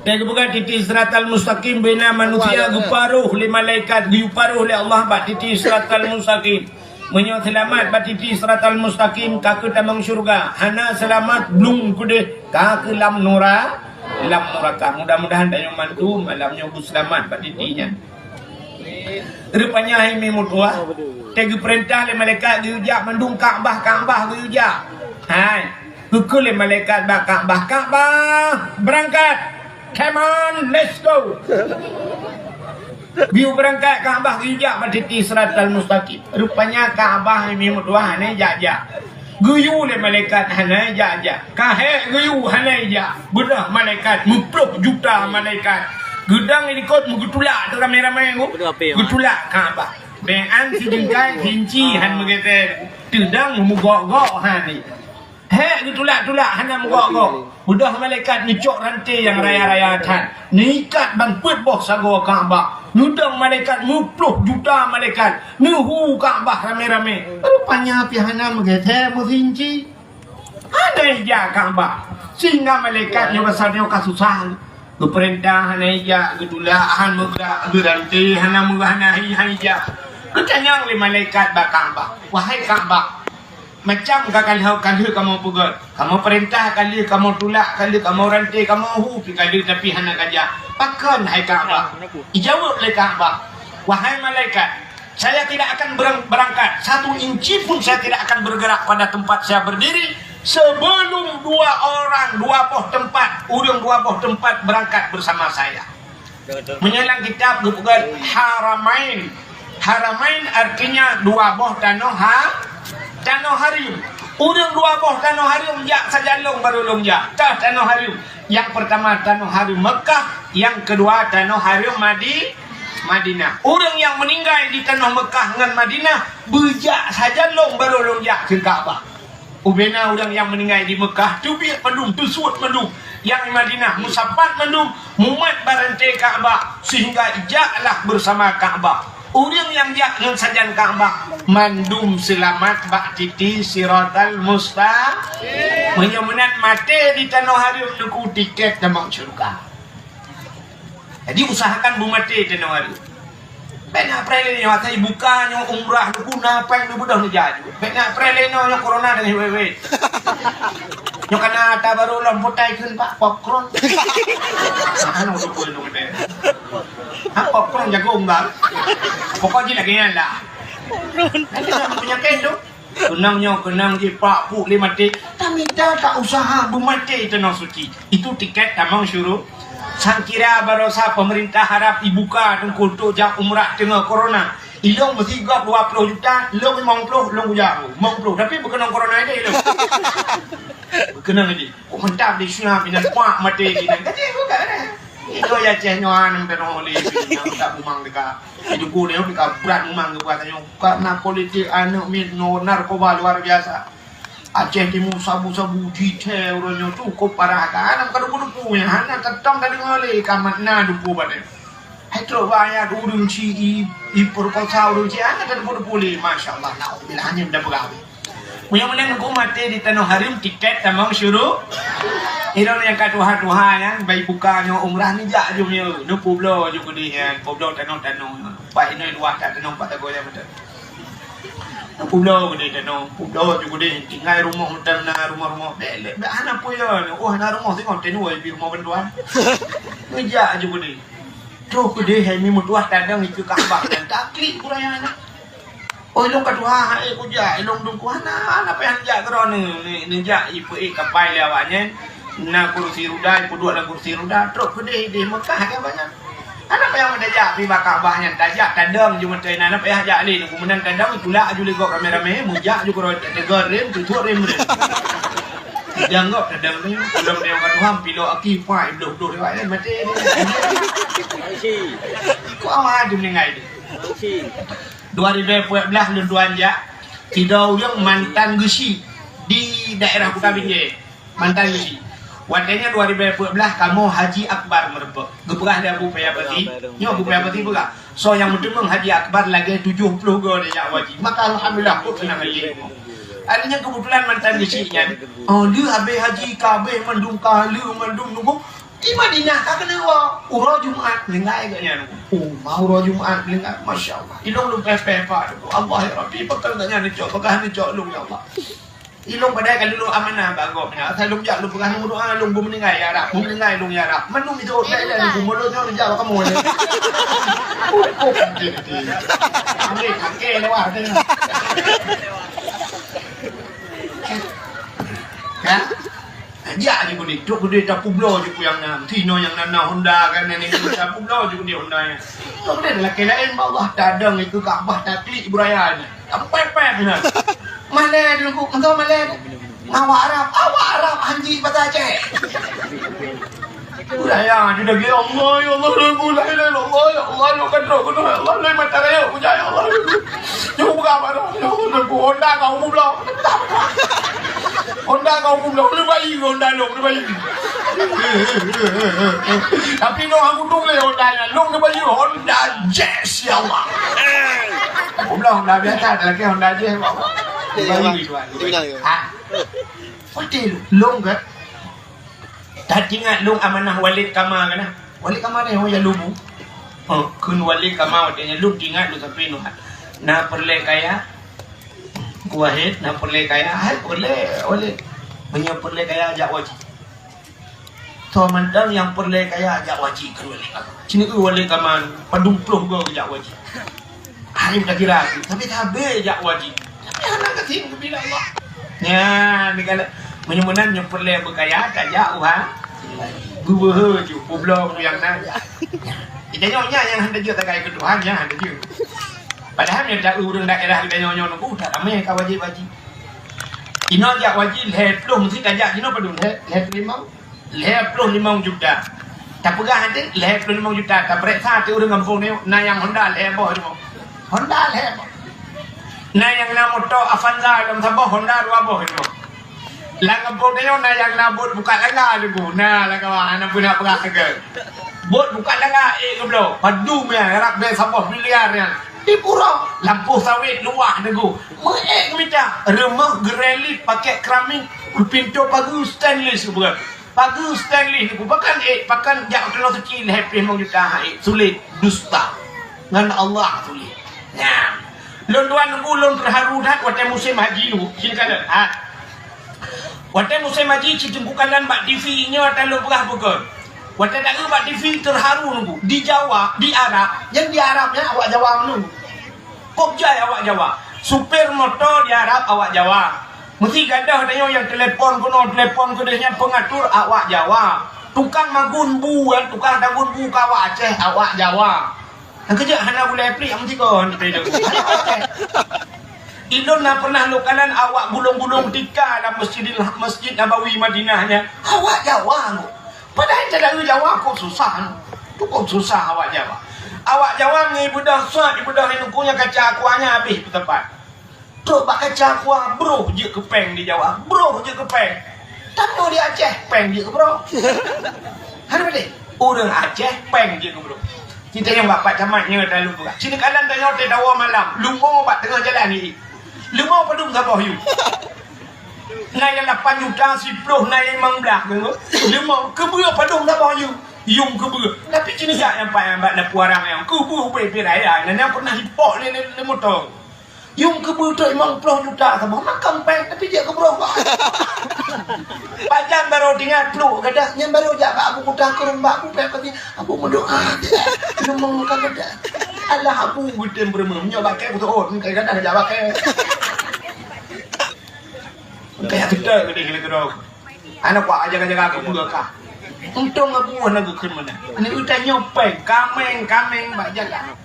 Teupeugét titi siratal mustaqim, bina manusia geuparoh lé malaikat, geuyue paroh lé Allah bak titi siratal mustaqim. Meunyoe seulamat bak titi siratal mustaqim, ka keu tamong syeuruga. Hana seulamat, blung keudeh, ka keu lam nura-, lam nuraka. Mudah-mudahan tanyoe mandum malam nyoe beuseulamat bak titi nyan. Rupanya hai mi meutuah, teu geupeurintah lé malaikat geuyue jak mandum Ka'bah, Ka'bah geuyue jak. Hai, geukheun lé malaikat bak Ka'bah, "Ka'bah, beurangkat! Come on, let's go!" Geuyue beurangkat Ka'bah geuyue jak bak titi siratal mustaqim. Rupanya Ka'bah hai mi meutuah hana jak-jak. Geuyue lé malaikat hana jak-jak. Ka hék geuyue hana jak. Beudôh malaikat, meuploh juta malaikat. Geudong i likot meugeutulak teuh ramé-ramé. Beudôh apé, Mak? Geutulak Ka'bah. Bèk an sijeungkai sinci han meugété. Teudong meugok-gok han. Hék geutulak-tulak hana meugok-gok. Beudôh malaikat neucok ranté nyang raya-raya that. Neuikat ban peuet boh sagoe Ka'bah. Neudong malaikat meuploh juta malaikat. Neuhu Ka'bah ramé-ramé. Rupanya pih hana meugété meusinci. Hana ijak Ka'bah. Sehingga malaikat nyoe rasa nyoe ka susah. Geupeurintah hana ijak, geutulak han meugrak, geuranté hana meu-, hana hi-, hana ijak. Geutanyong lé malaikat bak Ka'bah, "Wahai Ka'bah, macam ka ka lheueh, ka lheueh kamoe peugét, kamoe peurintah ka lheueh, kamoe tulak ka lheueh, kamoe ranté, kamoe hu pih ka lheueh, tapi hana ka jak. Pakon hai Ka'bah?" Ijaweueb lé Ka'bah, "Wahai malaikat, saya tidak akan berang-, berangkat, satu inci pun saya tidak akan bergerak pada tempat saya berdiri sebelum dua orang, dua boh teumpat, ureuëng dua boh teumpat berangkat bersama saya." Meunyoe lam kitab geupeugah Haramain. Haramain artinya dua boh tanoh ha-, tanoh hareuem. Ureuëng dua boh tanoh hareuem jak sajan lôn baru lôn jak. Ka tanoh hareuem. Nyang peurtama tanoh hareuem Meukah, nyang keudua tanoh hareuem Madi-, Madinah. Ureuëng nyang meuninggai di tanoh Meukah ngon Madinah, beujak sajan lôn baru lôn jak keu Ka'bah. Ubena ureuëng nyang meuninggai di Meukah teubiet mandum, teusuet mandum, nyang di Madinah meusapat mandum, mumat bak ranté Ka'bah, sehingga jaklah beusama Ka'bah. Ureuëng nyang jak ngon sajan Ka'bah, mandum seulamat bak titi Siratal Mustaqim. Meunyoe meunan maté di tanoh hareuem, neuku tikét tamong syeuruga. Jadi usahakan beumaté tanoh hareuem. Bèk na preh lé nyoe, asai buka nyoe umrah neuku na péng neubeudôh neujak. Bèk na preh lé nyoe, nyoe corona teungoh wét-wét. Nyoe kana ata barô lom potai kheun bak popcorn. Hana teupeue nyoe geude. Ha, popcorn jagong bang. Pokok jih lagèe nyan lah. Nanti nak punya kendo. Keunong nyoe, keunong jih, pak puk lé maté. Tamita ka usaha beumaté tanoh suci. Itu tiket tamong syuru-. Sangkira barosa pemerintah Arab ibuka teungku untuk jak umrah teungoh corona. Ilong meusigob dua ploh juta, lôn limong ploh, lôn kujak limong ploh. Tapi beukeunong corona aja ilong. Beukeunong aja. Kok mantap di siap, inan pak maté di nan. Kata bukan ada. Itu ya ceh nyoan, tanoh oleh, tak bumang dekat. Itu ku dia, dekat berat bumang ke buat tanya. Karena politik aneuk mit no narkoba luar biasa. Aceh Timur sabu-sabu jithèe uroe nyoe cukup parah kan, hana ka debu-debu nyan, hana teutông tadeungoe lé ka mat na debu bak nyan. Hai trok rakyat ureueng ci i, ipeurkosa ureueng ci, hana ka debu-debu lé, masyaallah, naudzubillah, hana meudan peugah. Meunyoe meunan ku maté di tanoh hareuem, tiket tamong syuru. Irong nyang ka tuha-tuha nyan, bai buka nyoe umrah neujak ju meunyoe, neupubloe ju keudeh nyan, publoe tanoh-tanoh nyoe. Pat inoe luwah that tanoh pat tagoe nyan mantong. Pulo keudeh tanoh, pulo ju keudeh, tinggai rumoh mantong na rumoh-rumoh. Bèk, bèk, bèk hana peue ya. Oh, hana rumoh singoh tanoh, ibi rumoh bantuan. Neujak ju keudeh. Troh keudeh hai mi meutuah tadong ikeue Ka'bah nyan taklik buraya nyan. Oh, ilong ka tuha hai kujak, ilong dum ku hana, hana payah neujak keudroe neu-, neu-, neujak ipeuék kapai lé awak nyan. Na kursi ruda, ipeuduek lam kursi ruda, troh keudeh di Mekah ke banyak. Hana payah meudajak pi bak Ka'bah nyan, tajak tadong ju meutai na, hana payah jak lé, nunggu meunan tadong, tulak aju lé gob ramé-ramé, meujak ju keudroe, teuteugor rem, tutuek rem-rem. Tadong gob, tadong rem, ulôn tadong ka Tuhan, pilok aki, pai, bloh-bloh lewat nyan, maté. Kok awak aju meuninggai tu? Dua ribu empat belas lôn tuan jak, sidroe ureueng mantan geuchik di daerah Kuta Binjai. Mantan geuchik. Watèe nyan dua ribu dua puluh belas kamoe Haji Akbar meurumpok. Geupeugah lé Abu Paya Pati, nyoe Abu Paya Pati peugah, soe nyang meuteumeung Haji Akbar lagèe tujoh ploh goe dijak haji. Maka alhamdulillah, kok seunang hati. Artinya keubeutulan mantong geuchik nyan, oh, lheueh habéh haji ka habéh mandum, ka lheueh mandum nunggu. Di Madinah ka keuneuk woe, uroe Jumat meuninggai gobnyan. Oh, ma uroe Jumat meuninggai, masya Allah. Ilôn lôn pèh-pèh pat, Allah ya Rabbi, pakon gobnyan neucok, pakon neucok lôn ya Allah. Ilôn padahai ka lôn amanah bak gob nyan. Asai lôn jak lôn peugah lôn meudoa, lôn beumeuninggai ya Rab, beumeuninggai lôn ya Rab. Mandum itu otak dia lôn beumeulôn nyoe jak bak kamoe. Oh, oh, nanti, nanti. Ambil pakai lewat tu. Ya? Jak je keuneuk, trok keuneuk tapubloe je keu nyang na. Tinoe nyang na, na Honda kan, nenek tapubloe je keuneuk Honda nyan. Trok keuneuk lakèe laén bak Allah, tadong ikeu Ka'bah, taklik Ibrahim nyan. Tampèk-pèk nyan. Malèe Teungku, mantong malèe. Awak Arab, awak Arab hanji bahasa Aceh. Budaya di daging Allah, ya Allah, la ilaha illallah, ya Allah, ya Allah, ya Allah, ya Allah, ya Allah, ya Allah, ya Allah. Cuba apa dah? Ya Allah, Honda kau pun belum. Honda kau pun belum, lu bayi Honda lu, lu bayi. Tapi lu aku tu le Honda nya, lu ke bayi Honda Jazz ya Allah. Aku belum Honda biasa, ada lagi Honda Jazz. Bayi tuan. Ha? Putih lu, lu ke? That ingat lôn amanah Walid Kama kana. Walid Kama nyoe nyang lubu. Oh, kheun Walid Kama watèe nyan lôn ingat lôn sampai nyoe. Na peureulèe kaya. Wahid, na peureulèe kaya. Hai peureulèe, Walid. Meunyoe peureulèe kaya jak haji. Soe mantong nyang peureulèe kaya jak haji kheun Walid Kama. Cit nyoe Walid Kama padum ploh goe jak haji. Hai, takira, tapi sabe jak haji. Tapi hana gasien geubila Allah. Nyan, ni kalau meunyoe meunan nyoe peureulèe beukaya, tajak u ha-, geubeue ju, peubloe nyang na. Kita nyoe nyan nyang hana jeuet takai keu Tuhan, nyan hana jeuet. Padahai nyoe ureueng daerah kita nyoe nyoe nunggu, tak ramè ka wajib haji. Inoe jak haji lhèe ploh, meusti tajak jinoe padum lhèe, lhèe ploh limong. Lhèe ploh limong juta. Tapeugah até lhèe ploh limong juta, tapareksa até ureueng gampông nyoe, na nyang Honda lhèe boh nyoe. Honda lhèe boh. Na nyang na moto Avanza lom saboh, Honda dua boh nyoe. Lam gampông nyoe na nyang na bot buka tangga nyoe. Na lam kawan, hana peue nak peugah ke. Bot buka tangga, eh, geubloe. Padum nyan, rab bèe saboh miliar nyan. Di Puro, lampôh sawét luwah nyoe. Meuék mita, rumoh geurelip pakai keramik, pintoe pageue stainless bukan. Pageue stainless nyoe, pakon ék, pakon jak u Tanah Suci lhèe ploh limong juta, hai, sulet, dusta. Ngon Allah sulet. Nyan. Lôn tuan nunggu lôn teuharu that watèe musém haji nunggu. Sini ka lôn. Ha. Watèe musém haji, ci Teungku Kalan bak T V nyoe ata lôn peugah bukon. Watèe taeu bak T V teuharu nunggu. Di Jawa, di Arab, nyang di Arab nyan awak Jawa meununggu. Kok jai awak Jawa. Supir moto di Arab awak Jawa. Meusti gadoh tanyoe nyang telepon keunoe, telepon keudeh nyan pengatur awak Jawa. Tukang magun bu, eh, tukang tagun bu ka awak Aceh, awak Jawa. Nyang keujeuet hana gulai plik, meusti kon. Ilôn na pernah lôn kalon awak gulong-gulong tika lam Masjidil, Masjid Nabawi Madinah nyan. Awak Jawa tu. Padahai cara Jawa kok susah. Tu kok susah awak Jawa. Awak Jawa ngi beudôh sot, beudôh inuku nyang kaca aqua nyan habéh teupat. Trok bak kaca aqua, broh jeuet keu péng di Jawa, broh jeuet keu péng. Tapi di Aceh, péng jeuet keu broh. Hana beutôi? Ureueng Aceh, péng jeuet keu broh. Kita nyang bak Pak Camat nyoe talu peugah. Sini kadang tanyoe teudawa malam, leumo bak teungoh jalan ni. Leumo padum saboh yum. Na nyang lapan juta, siploh, na nyang limong blaih nyoe. Leumo, keubeue padum saboh yum. Yum keubeue. Tapi cina jak nyang paih bak lapu arang nyang keubeue ubé-ubé raya. Na nyang pernah ipok lé, lé, lé moto. Yum keubeue trok limong ploh juta saboh, makam péng tapi jeuet keu broh. Pajan barô tinggai pluek gadah, nyan barô jak bak Abu Kuta Keureung, bak Abu Péng, kata, "Abu meudoa, leumo ka gadah." Alah Abu geutem beureumeum, nyoe bakée beutôi, oh, gadah jak bakée. Kaya kita gede gede gede. Anak buah jaga-jaga keu beureukat. Untung Abu na geukheun meunan. Ni utai nyoe péng, kameng-kameng bak jalan.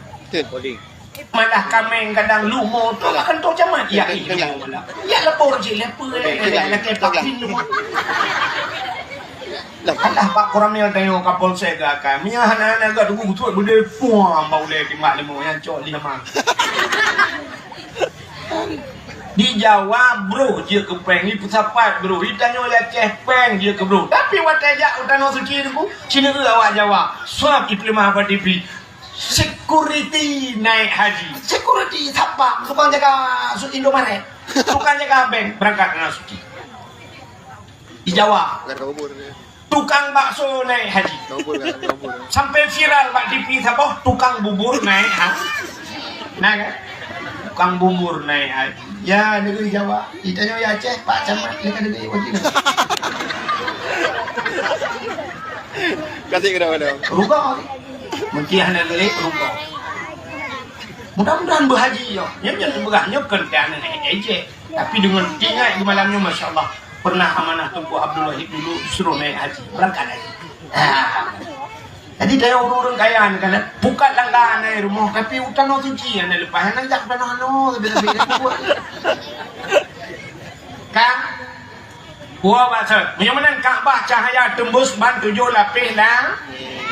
Malah kameng kadang leumo tu makan tu camat. Ya, ih, leumo malah. Ya, lapor cik, lapor, eh, eh, eh, laki pakin tu. Alah, Pak Koramil tengok Kapolsek ke akan. Mia hana-hana gak tunggu betul benda puang bau le timbak leumo yang cok lima. Di Jawa, broh jeuet keu péng, di peusapat broh, di tanyoe di Aceh péng jeuet keu broh. Tapi watée jak u Tanoh Suci Teungku, sineuk awak Jawa, swab ipeuleumah bak T V. Security naik haji. Security siapa? Tukang jaga su-, Indomaret. Tukang jaga bank berangkat Tanoh Suci. Di Jawa. Tukang bakso naik haji. Sampai viral bak T V saboh, tukang bubur naik haji. Nah kan? Tukang bubur naik haji. Ya, negeri Jawa. Di tanyoe di Aceh, Pak Camat, ya kan, negeri Wajib. Kasih kena mana? Ruga. Mungkin hana lelek, ruga. Mudah-mudahan berhaji, ya. Nyan jangan berah, nyan kan dah nak naik haji. Tapi dengan ingat di malam nyoe, masya Allah, pernah amanah Teungku Abdul Wahid dulu suruh naik haji, berangkat haji. Ha. Jadi, daya ureueng kaya ni kan, bukan langganan rumoh, tapi u Tanoh Suci yang lepas, yang ajak Tanoh anu, tapi, tapi dia buat. Kan? Dua maksud. Meunyoe meunan Ka'bah cahaya tembus ban tujoh lapéh la-,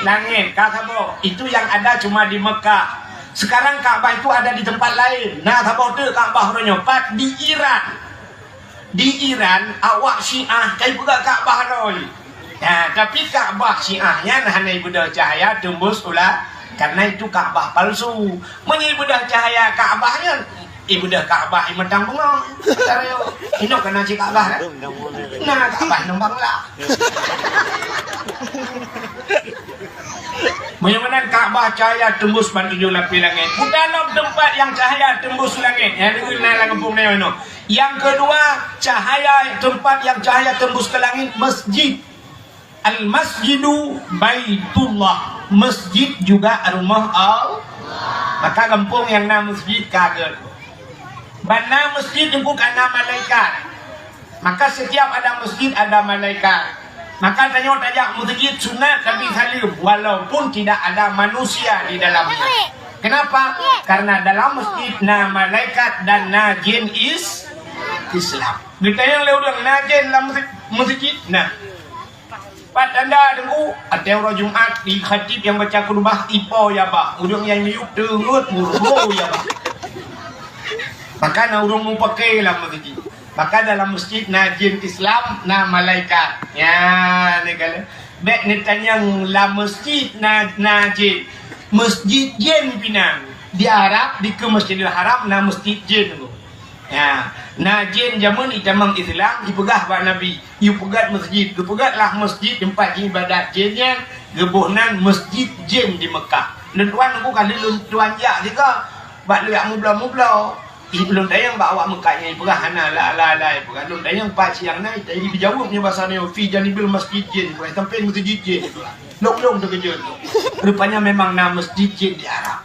langét. Ka saboh. Itu yang ada cuma di Mekah. Sekarang Ka'bah itu ada di tempat lain. Nah, saboh teuk Ka'bah uroe nyoe pat di Iran. Di Iran, awak Syiah kai peugah Ka'bah rhoi. Nah, tapi Ka'bah Syiah nyan hana ibeudôh cahaya tembus u la-, karena itu Ka'bah palsu. Meunyoe ibeudôh cahaya Ka'bah nyan, ibeudôh Ka'bah i Matang Bunga. Inoe kana cit Ka'bah kan? Nah, Ka'bah nembang lah. Meunyoe meunan Ka'bah cahaya tembus ban tujoh lapéh langét. Bukan lom tempat yang cahaya tembus langét. Nyang deungon na lam gampông nyoe. Yang kedua, cahaya, tempat yang cahaya tembus ke langit, masjid. Al-Masjidu Baitullah, masjid juga rumoh Allah. Maka gampông nyang na masjid ka gét. Ban na masjid teungku ka na malaikat. Maka setiap ada masjid ada malaikat. Maka tanyoe tajak masjid sunat Nabi saleuem walaupun tidak ada manusia di dalamnya. Kenapa? Karena dalam masjid na malaikat dan na jin is-, Islam. Geutanyong lé ureueng, na jin lam masjid? Nah. Pat tanda teungku, watée uroe Jumat di khatib nyang baca khutbah ipo ya bah, ureueng nyang miyueb teungeut murbo ya bah. Maka na ureueng mupake lam masjid. Maka dalam masjid na jin Islam, na malaikat. Ya, ni kala. Bék neutanyong lam masjid na, na jin. Masjid jin pinang. Di Arab, di ke Masjidil Haram na masjid jin tu. Ya, na jin jameun itamong Islam, ipeugah bak Nabi, "Yue peugét masjid." Geupeugét lah masjid teumpat iébadat jin nyan, geuboh nan Masjid Jin di Meukah. Lôn tuan nunggu kali lôn tuan jak sigoe, bak lôn jak mubloe-mubloe. Ih, lôn tanyong bak awak Meukah nyan, ipeugah hana, la, la, la, ipeugah. Lôn tanyong pat siang na, jadi geujaweueb nyoe basa nyoe, "Fi janibil masjid jin," ipeugah, "Sampéng masjid jin," ipeugah. Lôn, lôn teukeujot. Rupanya memang na masjid jin di Arab.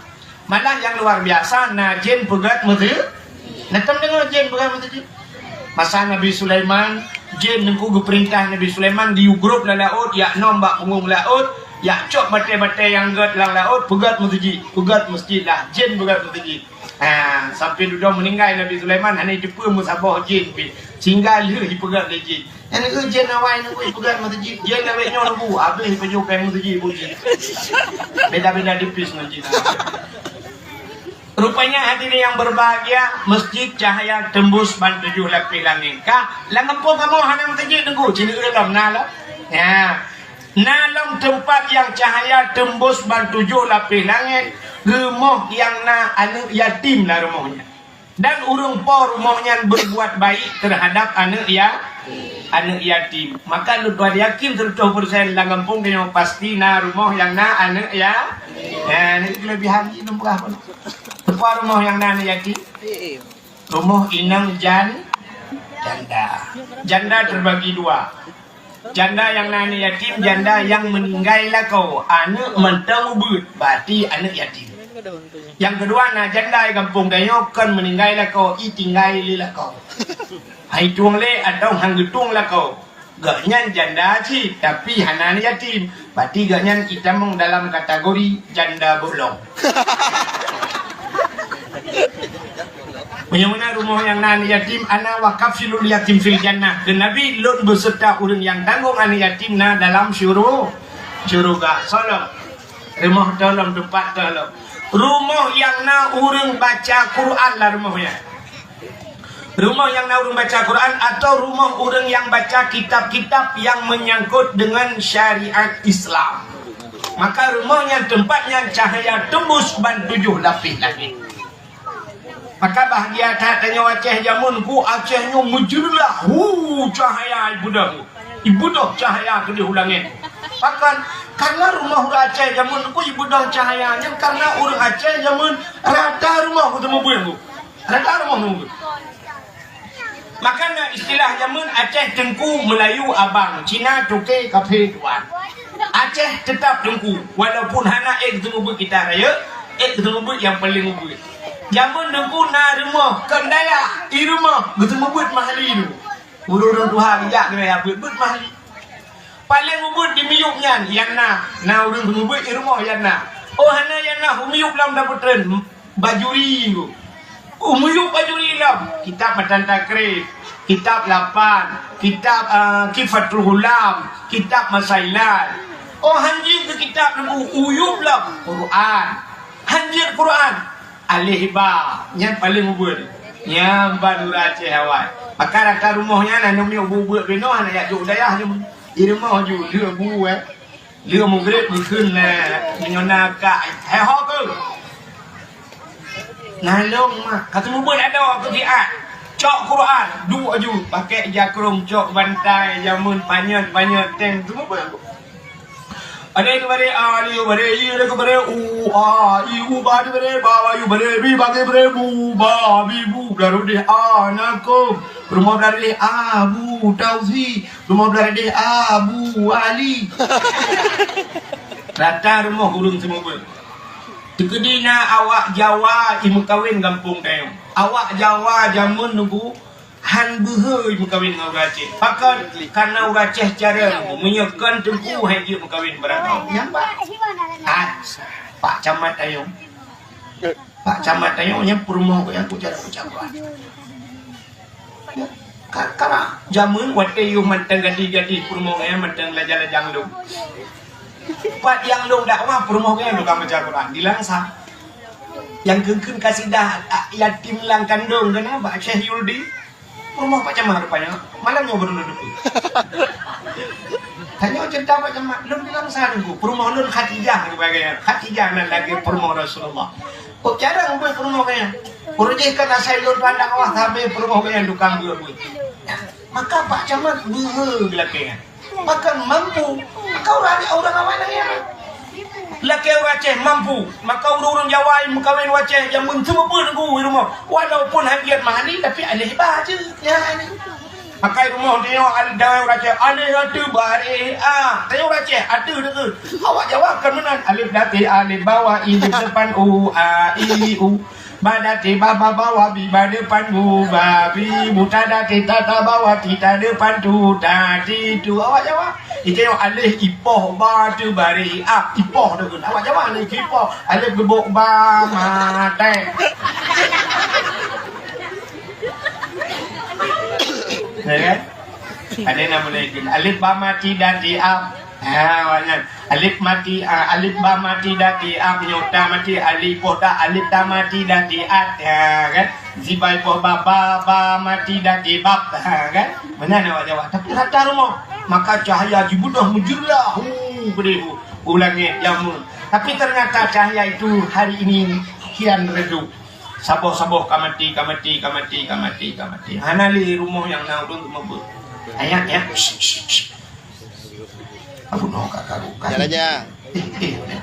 Malah nyang luar biasa, na jén peugét meuseujid. Na tom deungoe jén peugét meuseujid? Masa Nabi Sulaiman, jén teungku geupeurintah Nabi Sulaiman diyue grob lam laôt, jak nom bak punggong laôt, jak cok batée-batée nyang gét lam laôt, peugét meuseujid, peugét meuseujid lah, jén peugét meuseujid. Ha, sampoe dudoe meuninggai Nabi Sulaiman, hana jiteupeue meusaboh jén pih, sehingga lheueh jipeugét lé jén. Nyan keuh jén awai nunggu ipeugét meuseujid, jén awai nyoe nunggu, habéh ipajoh péng meuseujid buet jih. Beda-beda tipis ngon jén. Rupanya hadirin yang berbahagia, masjid cahaya tembus ban tujoh lapéh langét. Ka, lam gampông kamoe hana meuseujid nunggu, sineuk lom na lom. Ya. Na lom teumpat nyang cahaya tembus ban tujoh lapéh langét, rumoh nyang na aneuëk yatim lam rumoh nyan. Dan ureuëng po rumoh nyan berbuat baik terhadap aneuëk ya, aneuëk yatim. Maka lôn tuan yakin seratus persen lam gampông tanyoe pasti na rumoh nyang na aneuëk ya, ya, ini kelebihan jih lôn peugah pun. Tempat rumoh nyang na aneuëk yatim. Rumoh inong jan-, janda. Janda terbagi dua. Janda nyang na aneuëk yatim, janda nyang meuninggai lakoe, aneuëk mantong ubeuet, berarti aneuëk yatim. Nyang keudua na janda di gampông tanyoe kon meuninggai lakoe, i tinggai lé lakoe. Hai tueng lé atau han geutueng lakoe. Gobnyan janda cit, tapi hana aneuëk yatim. Berarti gobnyan itamong dalam kategori janda bolong. Meunyoe meunan rumoh nyang na aneuëk yatim, "Ana wa kafilul yatim fil jannah." Kheun Nabi, "Lôn beuseurta ureuëng nyang tanggong aneuëk yatim na dalam syuru-, syuruga." Soe lom? Rumoh toh lom, teumpat toh lom. Rumoh nyang na ureuëng baca Quran lam rumoh nyan. Rumoh nyang na ureuëng baca Quran atau rumoh ureuëng nyang baca kitab-kitab nyang meunyangkot deungon syariat Islam. Maka rumoh nyan teumpat nyan cahya teumbus ban tujoh lapéh langét. Maka bahgia that tanyoe Aceh jameun ku Aceh nyoe meujeureulah, hu, cahya ibeudôh. Ibeudôh cahya keudeh u langét. Pakon? Karena rumoh ureuëng Aceh jameun ku ibeudôh cahya nyan karena ureuëng Aceh jameun rata rumoh geuteumeubeuet ku. Rata rumoh nunggu. Maka na istilah jameun Aceh Teungku, Meulayu Abang, Cina Toke, Kafe Tuan. Aceh teutap Teungku, walaupun hana ék geuteumeubeuet kita rayeuk, ék geuteumeubeuet nyang paleng ubeuet. Jameun Teungku na rumoh, kon dayah, i rumoh geuteumeubeuet mahli tu. Ureuëng-ureuëng tuha geujak keunoe ya beuet-beuet mahli. Paleng ubeuet di miyueb nyan, nyang na, na ureuëng geumeubuet i rumoh nyang na. Oh, hana nyang na, u miyueb lom tapeutreun, bajuri. U miyueb bajuri lom, kitab Matan Takrib, kitab Lapan, kitab, ah, Kifatul Ghulam, kitab Masailat. Oh, hanjeuet keu kitab lam u-, u miyueb lom, Quran. Hanjeuet Quran. Aleh ba, nyan paleng ubeuet. Nyan ban ureuëng Aceh awai. Maka rata rumoh nyan aneuk miet ubeuet-ubeuet binoe hana jak jok dayah nyoe. Di rumoh ju, lheueh bu, eh. Lheueh mugreb geukheun, eh, meunyoe na kak, eh, ho keuh. Nalong mak, ka teumubeuet adoe keu siat. Cok Quran, duek aju, pakèk jakrong, cok bantai, jameun panyöt-panyöt, teng teumubeuet. Alif keubaré a, alif keubaré i, alif keubaré u, a, i, u, ba, di baré ba, ba, yu, baré bi, ba, ge, baré bu, ba, bi, bu, blah rot deh a, na kôm. Peurumoh blah rot deh a, bu, tausi. Peurumoh blah rot deh a, bu, ali. Rata rumoh ureuëng seumeubeuet. Teukeudi na awak Jawa i meukawen gampông tanyoe. Awak Jawa jameun nunggu han beuhe meukawen ngon ureuëng Aceh. Pakon? Karena ureuëng Aceh carông, meunyoe kon teungku han jeuet meukawen barangkaho. Nyan, Pak. Ah, Pak Camat tanyoe. Pak Camat tanyoe nyan peurumoh gobnyan ku cara baca Quran. Ya, ka-, karena jameun watèe yôh mantong gadih-gadih peurumoh gobnyan mantong lajang-lajang lom. Pat nyang lôn dakwah peurumoh gobnyan tukang baca Quran di Langsa. Nyang kheun-kheun kasidah, a, yatim lam kandông keunan bak Syekh Yuldi. Peurumoh Pak Camat rupanya, malam nyoe baru lôn deungoe. Tanyoe cerita Pak Camat, lôn di Langsa teungku. Peurumoh lôn Khadijah, Khadijah nan lagèe peurumoh Rasulullah. Kok jarang beuet peurumoh gobnyan. Ureueng jih kan asai lôn pandang Allah, sabe peurumoh gobnyan tukang beuet-beuet. Maka Pak Camat beuhe geulakèe nyan. Maka mampu. Maka ureueng, ureueng awai lagèe nyan. Lakèe ureueng Aceh mampu. Maka ureueng-ureueng Jawa nyang meukawen u Aceh nyang meunteumeubeuet ngon ureueng rumoh. Walaupun han jeuet mahali, tapi alèh ba jeuet. Ya, alèh. Pakai rumoh tanyoe al-, dawai ureueng Aceh, alèh ateueh baréh a. Tanyoe ureueng Aceh, ateueh deungon. Awak Jawa kan meunan, alif di ateueh, alif bawah, i di depan, u, a, i, u. Ba di ateueh, ba, ba bawah, bi, ba depan, bu, ba, bi, bu, ta di ateueh, ta, ta bawah, ti, ta depan, tu, ta, ti, tu. Awak Jawa. Itu yang alif ipoh, ba ateueh baréh a. Ipoh deungon. Awak Jawa ni ipoh. Alif geubok ba, ma, teh. Ya kan? Ada nama lagi. Alif ba mati dan di ap. Ha, awak nyan. Alif mati, ah, alif ba mati dan di ap. Nyoe ta mati, alif poh ta, alif ta mati dan di at. Ha, kan? Zibai poh ba, ba, ba mati dan di bab. Ha, kan? Meunan awak Jawa. Tapi rata rumoh. Maka cahaya jibeudôh meujeurah. Hu, beude hu. U langét jameun. Tapi ternyata cahaya itu hari ini kian redup. Saboh-saboh ka maté, ka maté, ka maté, ka maté, ka maté. Hana lé rumoh nyang na ureueng teumeubeut. Ayat, ya. Shh, shh, shh. Abu no ka karu ka. Jalan aja. Eh, eh.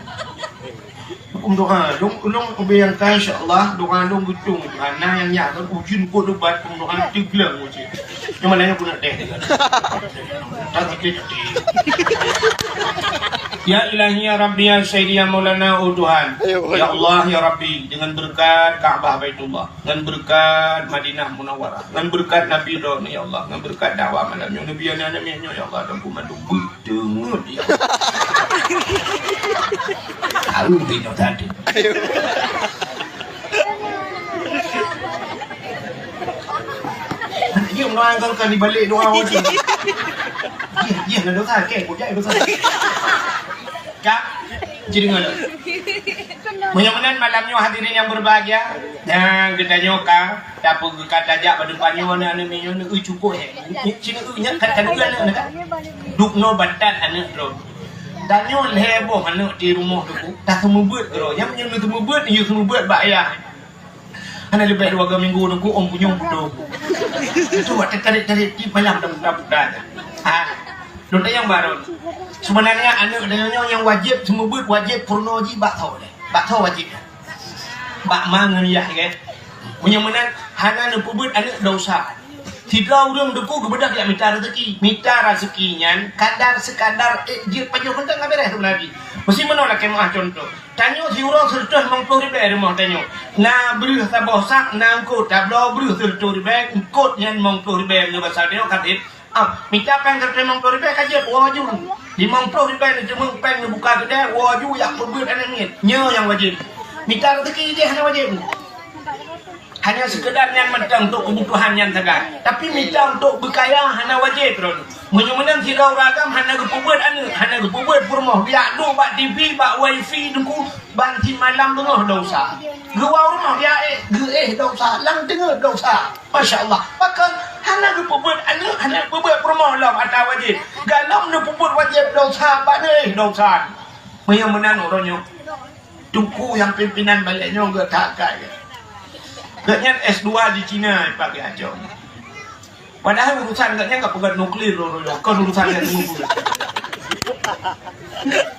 Lôn doa, lôn, lôn ubé nyang ka, insya Allah, doa lôn beutong. Hana nyang nyak kan ujeuen kot ubat, lôn doa teugleng ujeuen. Cuma lain aku nak teh. Tak sakit hati. Ya Ilahi, ya Rabbi, ya Sayyidi, ya Maulana, oh Tuhan. Ayo, ayo. Ya Allah, ya Rabbi, dengan berkat Ka'bah Baitullah, dengan berkat Madinah Munawwarah, dengan berkat Nabi Ibrahim, ya Allah, dengan berkat dakwah malam nyoe, Nabi anak-anak nyoe, ya Allah, dan kumandu beuteumeut, ya Allah. Tahu binoe tadi. Ayo. Dia mengangkangkan di balik doa wajib. Dia, dia nak dosa, okey, kau jangan dosa. Kak, jadi mana? Meunyoe meunan malam nyoe hadirin nyang berbahagia, nyang geutanyoe ka, tapi geuka tajak bak depan nyoe aneuk-aneuk nyoe, nyoe cukôp, eh. Cina nyan kan, kan aneuk nyoe kan. Dubnoe batat aneuk droe. Tanyoe lhèe boh aneuk di rumoh tu, taseumeubeuet droe. Nyang meunyoe seumeubeuet, yue seumeubeuet bak ayah. Hana leubeh dua minggu nunggu ôn punyueng putôh. Itu buat tarék-tarék di malam dah buka-buka. Ha. Lôn tanyong baroe. Sebenarnya aneuk tanyoe nyoe nyang wajéb seumeubeuet, wajéb peurunoe jih bak tho deh. Bak tho wajéb. Bak ma ngon yah, kan? Meunyoe meunan hana neupeubeuet aneuk, dosa. Sidroe ureueng teungku geubeudôh jak mita raseuki. Mita raseuki nyan kadar sekadar, eh, jeuet pajoh mantong ka beres tu lagi. Meusi meunoe lakèe meu'ah contoh. Tanyoe siuroe seureutôh limong ploh ribèe rumoh tanyoe. Na breueh saboh sak, na eungkôt tabloe breueh seureutôh ribèe, eungkôt nyan limong ploh ribèe meunyoe basa tanyoe ka trép. Ah, mita péng seureutôh limong ploh ribèe ka jeuet, woe ju. Limong ploh ribèe neuteumeung péng neubuka keudè, woe ju jak peubeuet aneuk miet. Nyoe nyang wajéb. Mita raseuki jih hana wajéb. Hanya sekedar nyan mantong untuk kebutuhan nyan sagai. Tapi mita untuk beukaya hana wajéb droeneuh. Meunyoe meunan sidroe ureueng agam hana geupeubeuet aneuk, hana geupeubeuet peurumoh, geujak duek bak T V, bak wifi teungku, ban simalam beungoh dosa. Geuwoe u rumoh geujak éh, geuéh dosa, lam teungeut dosa. Masya Allah. Pakon hana geupeubeuet aneuk, hana geupeubeuet peurumoh lom ata wajéb. Galom neupeubeuet wajéb dosa, ban éh dosa. Meunyoe meunan uroe nyoe. Teungku nyang pimpinan balèk nyoe geuh that kai. Gobnyan S dua di Cina, Pak Geuh Acong. Padahai urusan gobnyan ka peugöt nuklir lôn, lôn, kon urusan nyang teungku.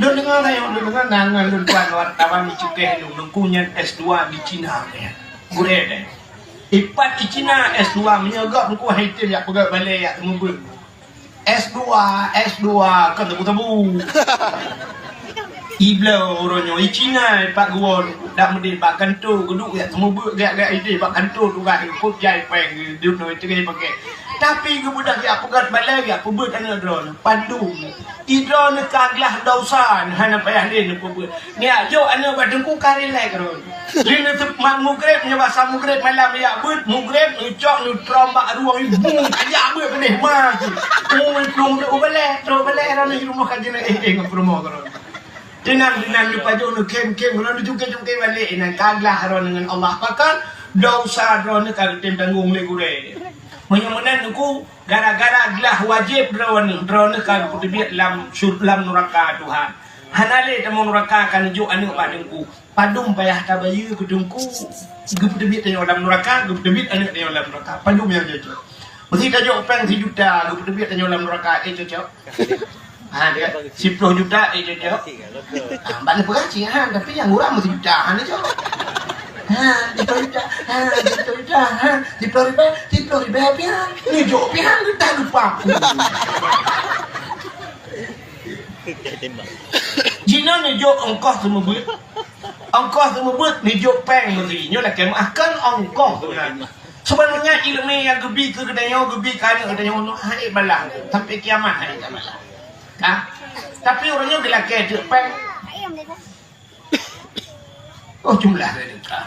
Lôn deungö tayong, lôn deungö na ngon lôn tuan wartawan di cukéh lôn, teungku nyan S dua di Cina nyan. Gurèe deh. Ipat di Cina S dua, meunyoe gob teungku hai tem jak peugöt balèe jak teumeubeut. S dua, S dua, kon tebu-tebu. Ibloe uroe nyoe, i Cina ipat geuwoe, dak meudeh bak kantô, geuduek jak teumeubeut, jak-jak ideh bak kantô tugaih, kop jai péng, duek nyoe teungoh pakai. Tapi geubeudôh jak peugöt balèe, jak peubeuet aneuk droeneuh, padum. Idroeneuh ka glah dosa, hana payah lé neupeubeuet. Neujok aneuk bak teungku ka rilek rot. Lheueh neuteupat mugreb, nyoe basa mugreb malam jak beuet, mugreb, neucok, neutrom bak rueng, bung, tajak beuet keudeh ma. Ui, plueng trok balèe, trok balèe, rot nyoe rumoh ka jeuet, eh, eh, ngon peurumoh ka rot. Teunan, teunan, neupajoh, neukhém-khém, rot neucungké-cungké balek, inan ka glah rot ngon Allah. Pakon dosa droeneuh ka geutem tanggong lé gurèe. Meunyoe meunan teungku, gara-gara glah wajéb droeneuh, droeneuh ka geupeuteubiet lam syur-, lam nuraka Tuhan. Hana lé tamong nuraka ka neujok aneuk bak teungku. Padum payah tabayeue keu teungku. Geupeuteubiet tanyoe lam nuraka, geupeuteubiet aneuk tanyoe lam nuraka. Padum nyang cocok. Meusé tajok péng sijuta, geupeuteubiet tanyoe lam nuraka, eh, cocok? Ha, dia, siploh juta, eh, cocok? Ha, bak neupeugah cit, ha, tapi nyang ureueng meusijuta, ha, ni cocok. Ha, siploh juta, ha, siploh juta, ha, siploh ribèe, siploh ribèe pian. Neujok pian, entah lupa. Jinoe neujok ongkoh seumeubeuet. Ongkoh seumeubeuet neujok péng meusé. Nyoe lakèe meu'ah, kon ongkoh tu nyan. Sebenarnya ileumèe nyang geubi keu geutanyoe, geubi keu aneuk geutanyoe nyoe hana balah. Sampai kiamat hana balah. Ka? Tapi ureueng nyoe geulakèe teuk péng. Oh, jumlah dia ka.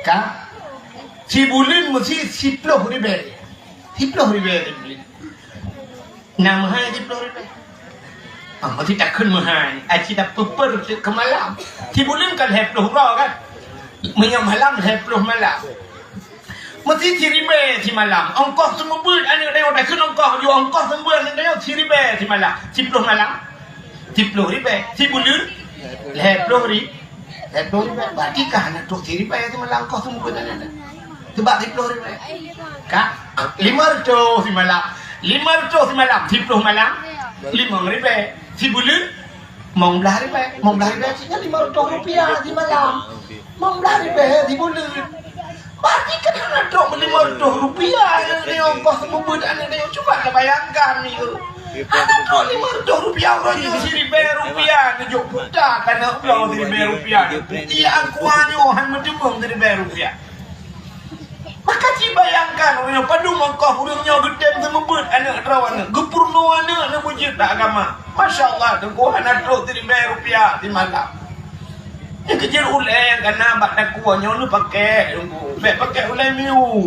Ka? Sibuleuen meusi siploh ribèe. Siploh ribèe sibuleuen. Na meuhai siploh ribèe. Ah, meusi takheun meuhai. Aci tapeupeur keu malam. Sibuleuen kan lhèe ploh uroe kan? Meunyoe malam lhèe ploh malam. Meusi siribèe simalam. Ongkoh seumeubeuet aneuk tanyoe takheun ongkoh, ju ongkoh seumeubeuet aneuk tanyoe siribèe simalam. Siploh malam. Siploh ribèe. Sibuleuen lhèe ploh ri-, lhèe ploh ribèe. Berarti ka hana trok siribèe simalam ongkoh seumeubeuet aneuk tanyoe. Sebab siploh ribèe. Ka? Limong reutôh simalam. Limong reutôh simalam. Siploh malam. Limong ribèe. Sibuleuen Limong blah ribèe, limong blah ribèe cit nyan lima reutôh rupiah simalam. Limong blah ribèe sibuleuen. Berarti kan hana trok limong reutôh rupiah aneuk tanyoe ongkoh seumeubeuet aneuk tanyoe. Cuba tabayangkan ni, eh. Hana trok limong reutôh rupiah, uroe nyoe siribèe rupiah neujok buta, ka neubloe siribèe rupiah. Iya, angkua nyoe han meuteumeung siribèe rupiah. Maka ci bayangkan, ureueng nyoe padum ongkoh ureueng nyoe geutem seumeubeuet aneuk droe aneuk, geupeurunoe aneuk neubeujeuet bak agama. Masya Allah, teungku hana trok siribèe rupiah simalam. Nyan keu jeuet ulèe nyang ka na bak takue nyoe neupakék, teungku. Bèk pakék ulèe miu.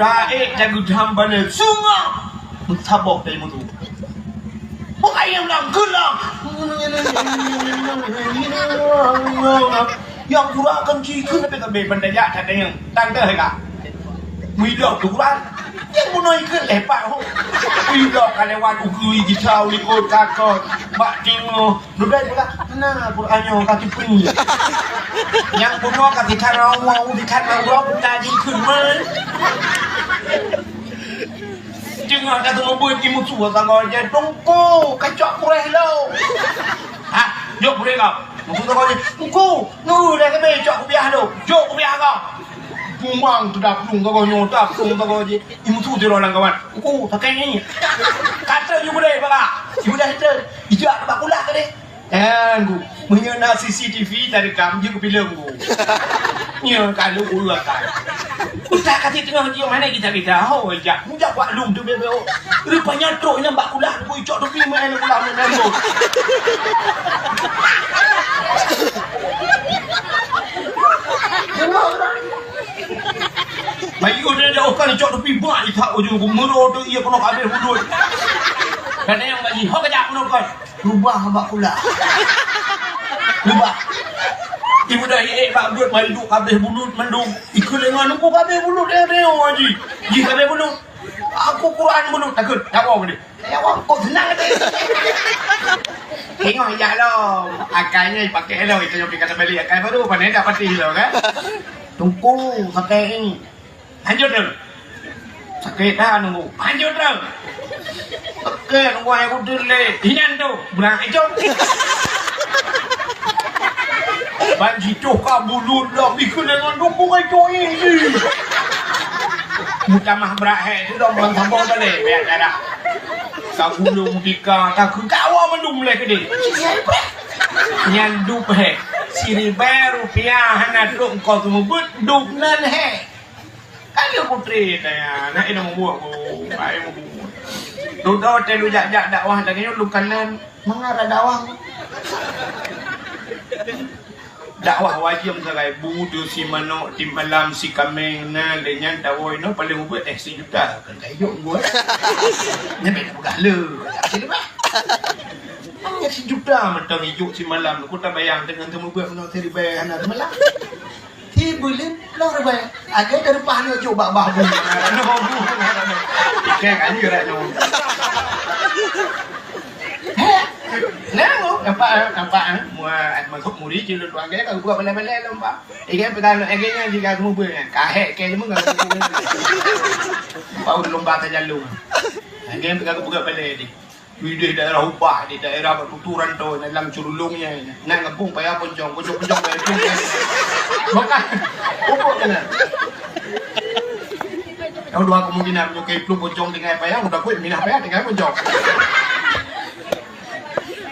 Taék tageudham balée sungai. Meusaboh teuh meutu. Bukai nyang lam keulang. Nyang gura kan ci keu leubeh-leubeh ban tajak that nyang. Tante hai ka. Muidok tu Quran. Nyang bunoe ikeu lepak ho. Muidok ka lewat ukeue gisa ulikot kakot. Bak tingoh. Dubai pula, na Quran nyoe ka tipeue. Nyang bunoe ka tikan rawa, tikan rawa, buta jikheun meunan. Teungoh ka teumeubeuet di musu, ka gawat jai, "Teungku, kacok kureh lo." "Ha, jok kureh kau." Musu ka gawat jai, "Teungku, nu dah kami cok kupiah lo. Jok kupiah kau." Bumang tu dah plueng ka gawat nyoe, dah plueng ka gawat jai. Di musu tu orang gawat. "Teungku, pakai ni." Kata you boleh, baka. You dah itu. Ijak bak kulah tadi. Kan, Bu. Meunyoe na C C T V tarekam, jeuet keu filem, Bu. Nyoe ka lheueh ureueng kan. Ustaz ka teungoh jiyue mana kita-kita. Ho, jak. Mujak bak lum tu bebe. Rupanya trok inong bak kulah, Bu, icok topi main kulah main lom. Bayu dia jauh kan icok topi bak itak ujung ku mero tu ia penuh habis hudud. Kata yang bagi, ho kejap penuh kan. Rubah bak kulah. Rubah. Ibu dah iék bak buet mari duek kabeh bulut mandum. Ikeu lengan aku kabeh bulut eh, eh, oh, Haji. Ji kabeh bulut. Aku Quran bulut takut. Tak apa boleh. Saya awak kok senang tadi. Tengok ya lo. Akalnya dipakai lo itu yang kata balik akal baru. Pandai dah pasti lo kan. Tunggu pakai ini. Lanjut tu. Sakét dah nunggu. Lanjut tu. Oke, nunggu ayah kutu le. Inan tu. Berang itu. Ban jitu ka bulut lah. Bikun dengan dukung itu ini. Mutamah berat hai tu dah ban sambung balik. Biar darah. Ka gulung tika. Ka kekawa mandum mulai gede. Nyan dup hai. Siribai rupiah hana trok kau tu mebut. Dup nan hai. Ayo putri tanya, nak ina membuat bu, ayo membuat. Dudoe teh lu jak-jak dakwah lagèe nyoe lu kanan, mangat dakwah. Dakwah wajib sagai bu tu si manok, si malam, si kameng na le nyan tawoe no paling ubit eh sejuta. Kan kayu buat. Nyan beda peugah le. Sini bah. Hanya sejuta mantong ijuk si malam. Ku tak bayang dengan temu buat menang seribai hana semalam. Hi bulim, lôn reubai. Agai teureupah nyoe cok bak bah bu. Nyoe bu. Ikai kan jeuet nyoe. Heh. Nah, nampak, nampak, eh. Mua, masuk muri je lôn tuan gaya, kalau buat balai-balai lôn, Pak. Ikai pegang lôn, ikai nyan jika aku mubeu, eh. Kahek ke je mengang. Pau lomba tajalung. Ikai pegang aku buka balai ni. Di daerah ubah, di daerah bak tuturan tu, dalam curulung nya. Nak ngepung payah poncong, poncong, poncong payah tu. Bukan. Pupuk kena. Yang dua kemungkinan, menyukai peluk poncong tinggal payah, udah kuat minah payah tinggal poncong.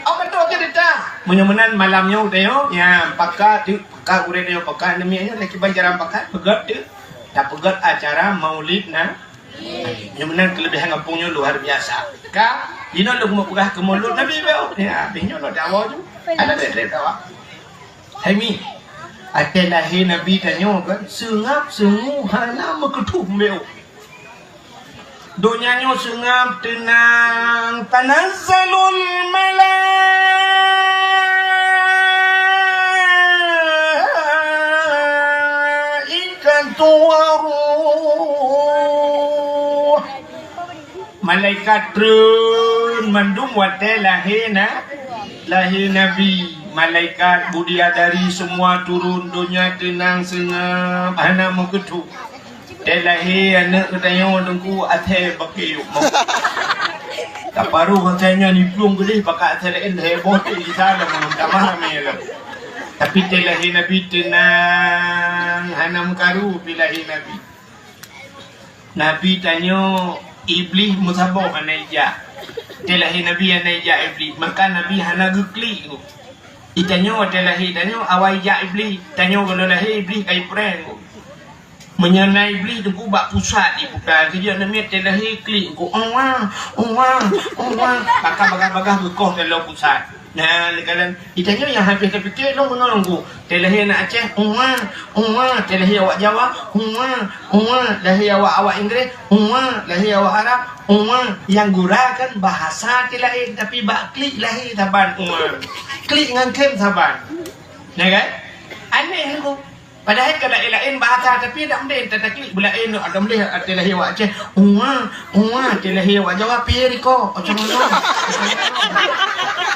Apa tu cerita? Meunyoe meunan malam nyoe tengok, ya, pakat tu, pakat ureueng nyoe, pakat nemiak nyoe, lagi ban jarang pakat, peugöt tu. Tak peugöt acara maulid na. Nyang meunan keulebihan gampông nyoe luar biasa. Ka, inoe lôn meupeugah keu mulod Nabi beu. Ya, habéh nyoe lôn dawa ju. Ada treb-treb dawa. Hai mi, até lahé Nabi tanyoe kan, seungab seungu hana meukeutôh beu. Donya nyoe seungab teunang, tanazzalul malaikatu waruh. Malaikat treun mandum watèe lahé na, lahé Nabi. Malaikat, bidadari, semua turun, donya teunang seungab, hana meukeutôh. Watèe lahé aneuk geutanyoe Teungku, asèe bakeu yôh. Taparoh asèe nyan iplueng geudeh, pakat asèe laén heboh teuh gisa lam tamah ramè lom. Tapi watèe lahé Nabi teunang, hana meukaru pi lahé Nabi. Nabi tanyoe Iblih meusaboh hana ijak. Watèe lahé Nabi hana ijak Iblih, maka Nabi hana geuklik. Itanyoe watèe lahé tanyoe awai jak Iblih, tanyoe gohlom lahé Iblih ka iprank. Meunyoe na Iblih teungku bak pusat iputa, keujeuet aneuk miet watèe lahé klik ku, "Uwa, uwa, uwa." Baka bagah-bagah geukoh taloe pusat. Nah, leukalan itanyoe nyang habéh tapike lôn meunurunku. Watèe lahé aneuk Aceh, "Uwa, uwa." Watèe lahé awak Jawa, "Uwa, uwa." Lahé awak-awak Inggris, "Uwa." Lahé awak Arab, "Uwa." Nyang gura kan bahasa watèe lahé, tapi bak klik lahé saban, "Uwa." Klik ngon klem saban. Ya kan? Aneh tu. Padahai ka laén-laén bahasa, tapi dak mending tataklik beulaén, dak mending watèe lahé awak Aceh, "Uwa, uwa." Watèe lahé awak Jawa, "Piye riko?" "Ocong-ocong."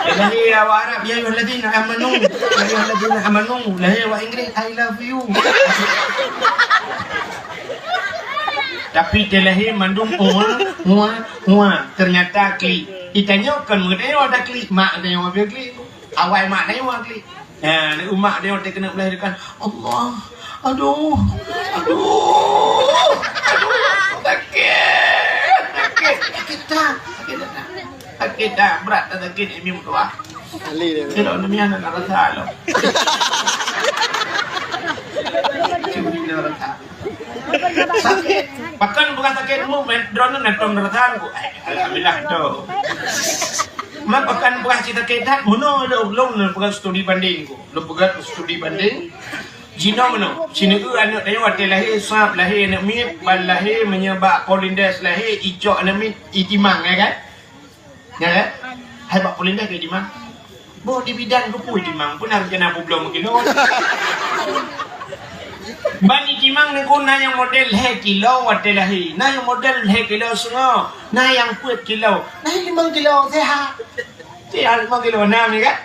Watèe lahé awak Arab, "Ya ayyuhalladzina amanu." "Ya ayyuhalladzina amanu." Lahé awak Inggris, "I love you." Tapi watèe lahé mandum, "Uwa, uwa, uwa." Ternyata klik. Itanyoe kon meutanyoe ada klik, mak tanyoe ada klik. Awai mak tanyoe klik. Ha, aneuk umak dia watèe keuneuk beulahé kan, "Allah, aduh, aduh, aduh, sakét, sakét, sakét that, sakét that, sakét that, brat that sakét, Umi meutuah." Kira ni mian nak rasa lo. Cuma ni rasa. Sakét. Pakon bukan sakét mu, men, droeneuh neutong rasa ku. Eh, alhamdulillah tu. Man pakon bukan sakét that, meunoe lôn, lôn peugah studi banding ku. Lôn peugah studi banding. Jinoe meunoe, sineuk aneuk tanyoe watèe lahé, sab lahé aneuk miet, ban lahé meunyoe bak Polindes lahé, icok aneuk miet, itimang, ya kan? Ya kan? Hai bak Polindes keu itimang. Boh di bidan keupeue itimang, peue na rencana peubloe meukilo. Ban itimang nyoe na nyang model lhèe kilo watèe lahé, na nyang model lhèe kilo seungoh, na nyang peuet kilo, na nyang limong kilo sehat. Sehat limong kilo, na mi kan?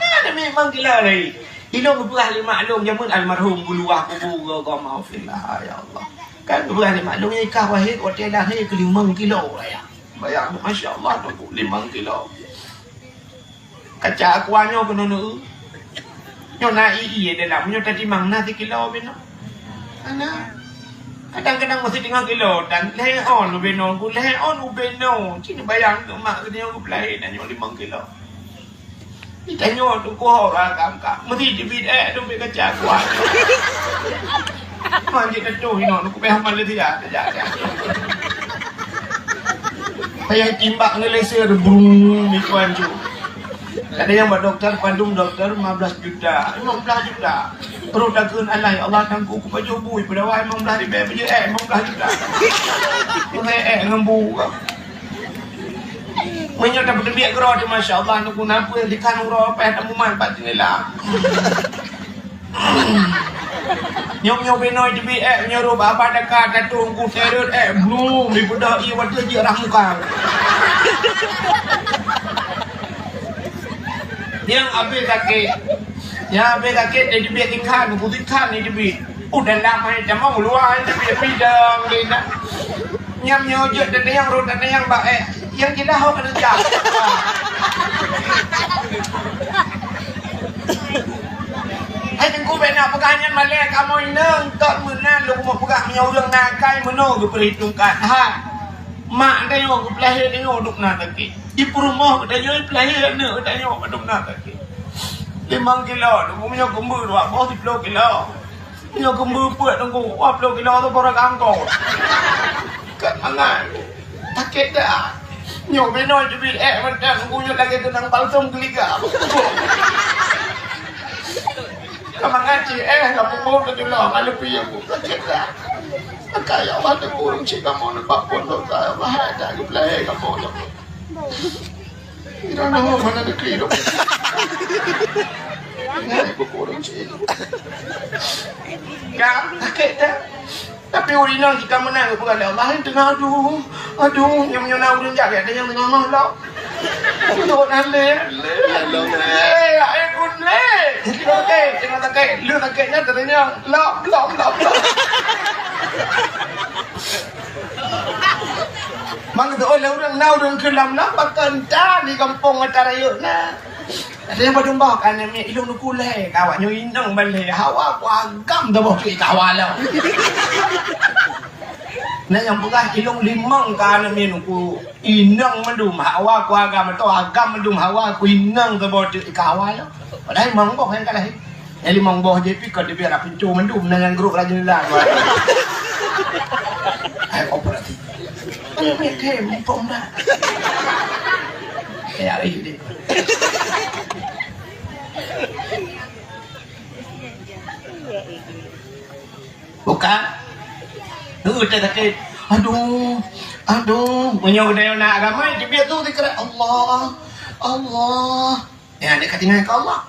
Na, na mi limong kilo lagi. Ilôn geupeugah lé mak lôn jameun almarhum geuluwah kubu gogoh maghfirlah, ya Allah. Kan geupeugah lé mak lôn, "Ika Wahid watèe lahé keu limong kilo raya." Bayang, masya Allah, teungku, limong kilo. Kaca aqua nyoe keunoe neu. Nyoe na ie-ie dalam, nyoe tatimang na sikilo binoe. Ana. Kadang-kadang masih tengah kilo dan lhèe on ubé noe, ku lhèe on ubé noe. Cit bayang tu mak geutanyoe geupeulahé dan nyoe limong kilo. Ditanyoe tu ku ho ragam ka. Mesti teubiet, eh, tu bit kaca aqua. Manjit dah tu inoe, ku payah Malaysia, tajak, tajak. Payah timbak ngelesir, brum, ikuan tu. Ada nyang bak doktor, padum doktor, lima belas juta. Lima belas juta. Perut takheun, "Alah, ya Allah, tangku ku pajoh bui, peudawa lima belas ribèe, pajoh, eh, lima belas juta." Pajoh, eh, ngon bu. Meunyoe tapeuteubiet keudroe teuh, masya Allah, neuguna peue dikhan uroe payah tamumat bak jeundela. Nyoe, nyoe binoe teubiet, eh, meunyoe rôh bak apa daka, tatung ku seret, eh, blum, dipeudeh ie watèe jeuet rah muka. Nyang abéh sakét. Nyang abéh sakét, eh, teubiet dikhan, ku dikhan, eh, teubiet. Udah lama tamong luwa, tapi pidong deh nak. Nyam nyoe jeuet dan nyang rot dan nyang baék. Nyang jeulaih ho keuneuk jak. Hai teungku, bèk na peugah nyan malèe kamoe inong, tot meunan lôn keumeung peugah meunyoe ureueng na akai meunoe geupeurhitongkan. Ha. Mak tanyoe geupeulahé tanyoe dum na sakét. Di peurumoh geutanyoe peulahé aneuk geutanyoe dum na sakét. Limong kilo, teungku, meunyoe keumbeu dua boh siplôh kilo. Nyoe keumbeu peuet teungku, dua ploh kilo tu baru gangkot. Kat mangan. Sakét dah. Nyoe binoe teubiet ék mantong teungku nyoe lagèe teunang balsam geuliga. Ka mangan cit éh, ka peuboh ka jula, ka leupie aku. Sakét dah. Maka ya Allah teungku ureueng cit kamoe nibak pondok ka Allah, eh, tak geupeulahé kamoe teungku. Di mana, mana negeri tu? Ingat ibu kurang cik. Kan? Sakét dah. Tapi ureueng inong jika meunang, bukan Allah yang tengah aduh. Aduh, nyang meunyoe na ureueng jahat, ada nyang tengah mahlok. Aduh, nak lé, lé, lé, lé, air pun lé. Jadi, okey, tengah sakét, lu sakét nyan, tadi nyang lok, lok, lok, lok. Mang tu, oh, lé ureueng na ureueng keu lam na, pakon tan di gampông mata rayeuk na. Ada nyang badum bah, kan, mi ilung nuku lé, kawak nyoe inong balé, hawa ku agam dah boh keu kawa lo. Nah, nyang peugah ilong limong ka aneuk miet ku inong mandum hawa ku agam atau agam mandum hawa ku inong teuboh teuk ka hawa ya. Padahai limong boh nyang ka lahé. Nyang limong boh je pi kon dibiar pintu mandum, nah nyang grup laju nila. Hai operasi. Ayo, oke, mumpung dah. Ya, ini. Bukan. Heuh, teuh sakét. Aduh, aduh. Meunyoe geutanyoe na agama, teubiet tu zikir, "Allah, Allah." Ya, dia ka tinggai keu Allah.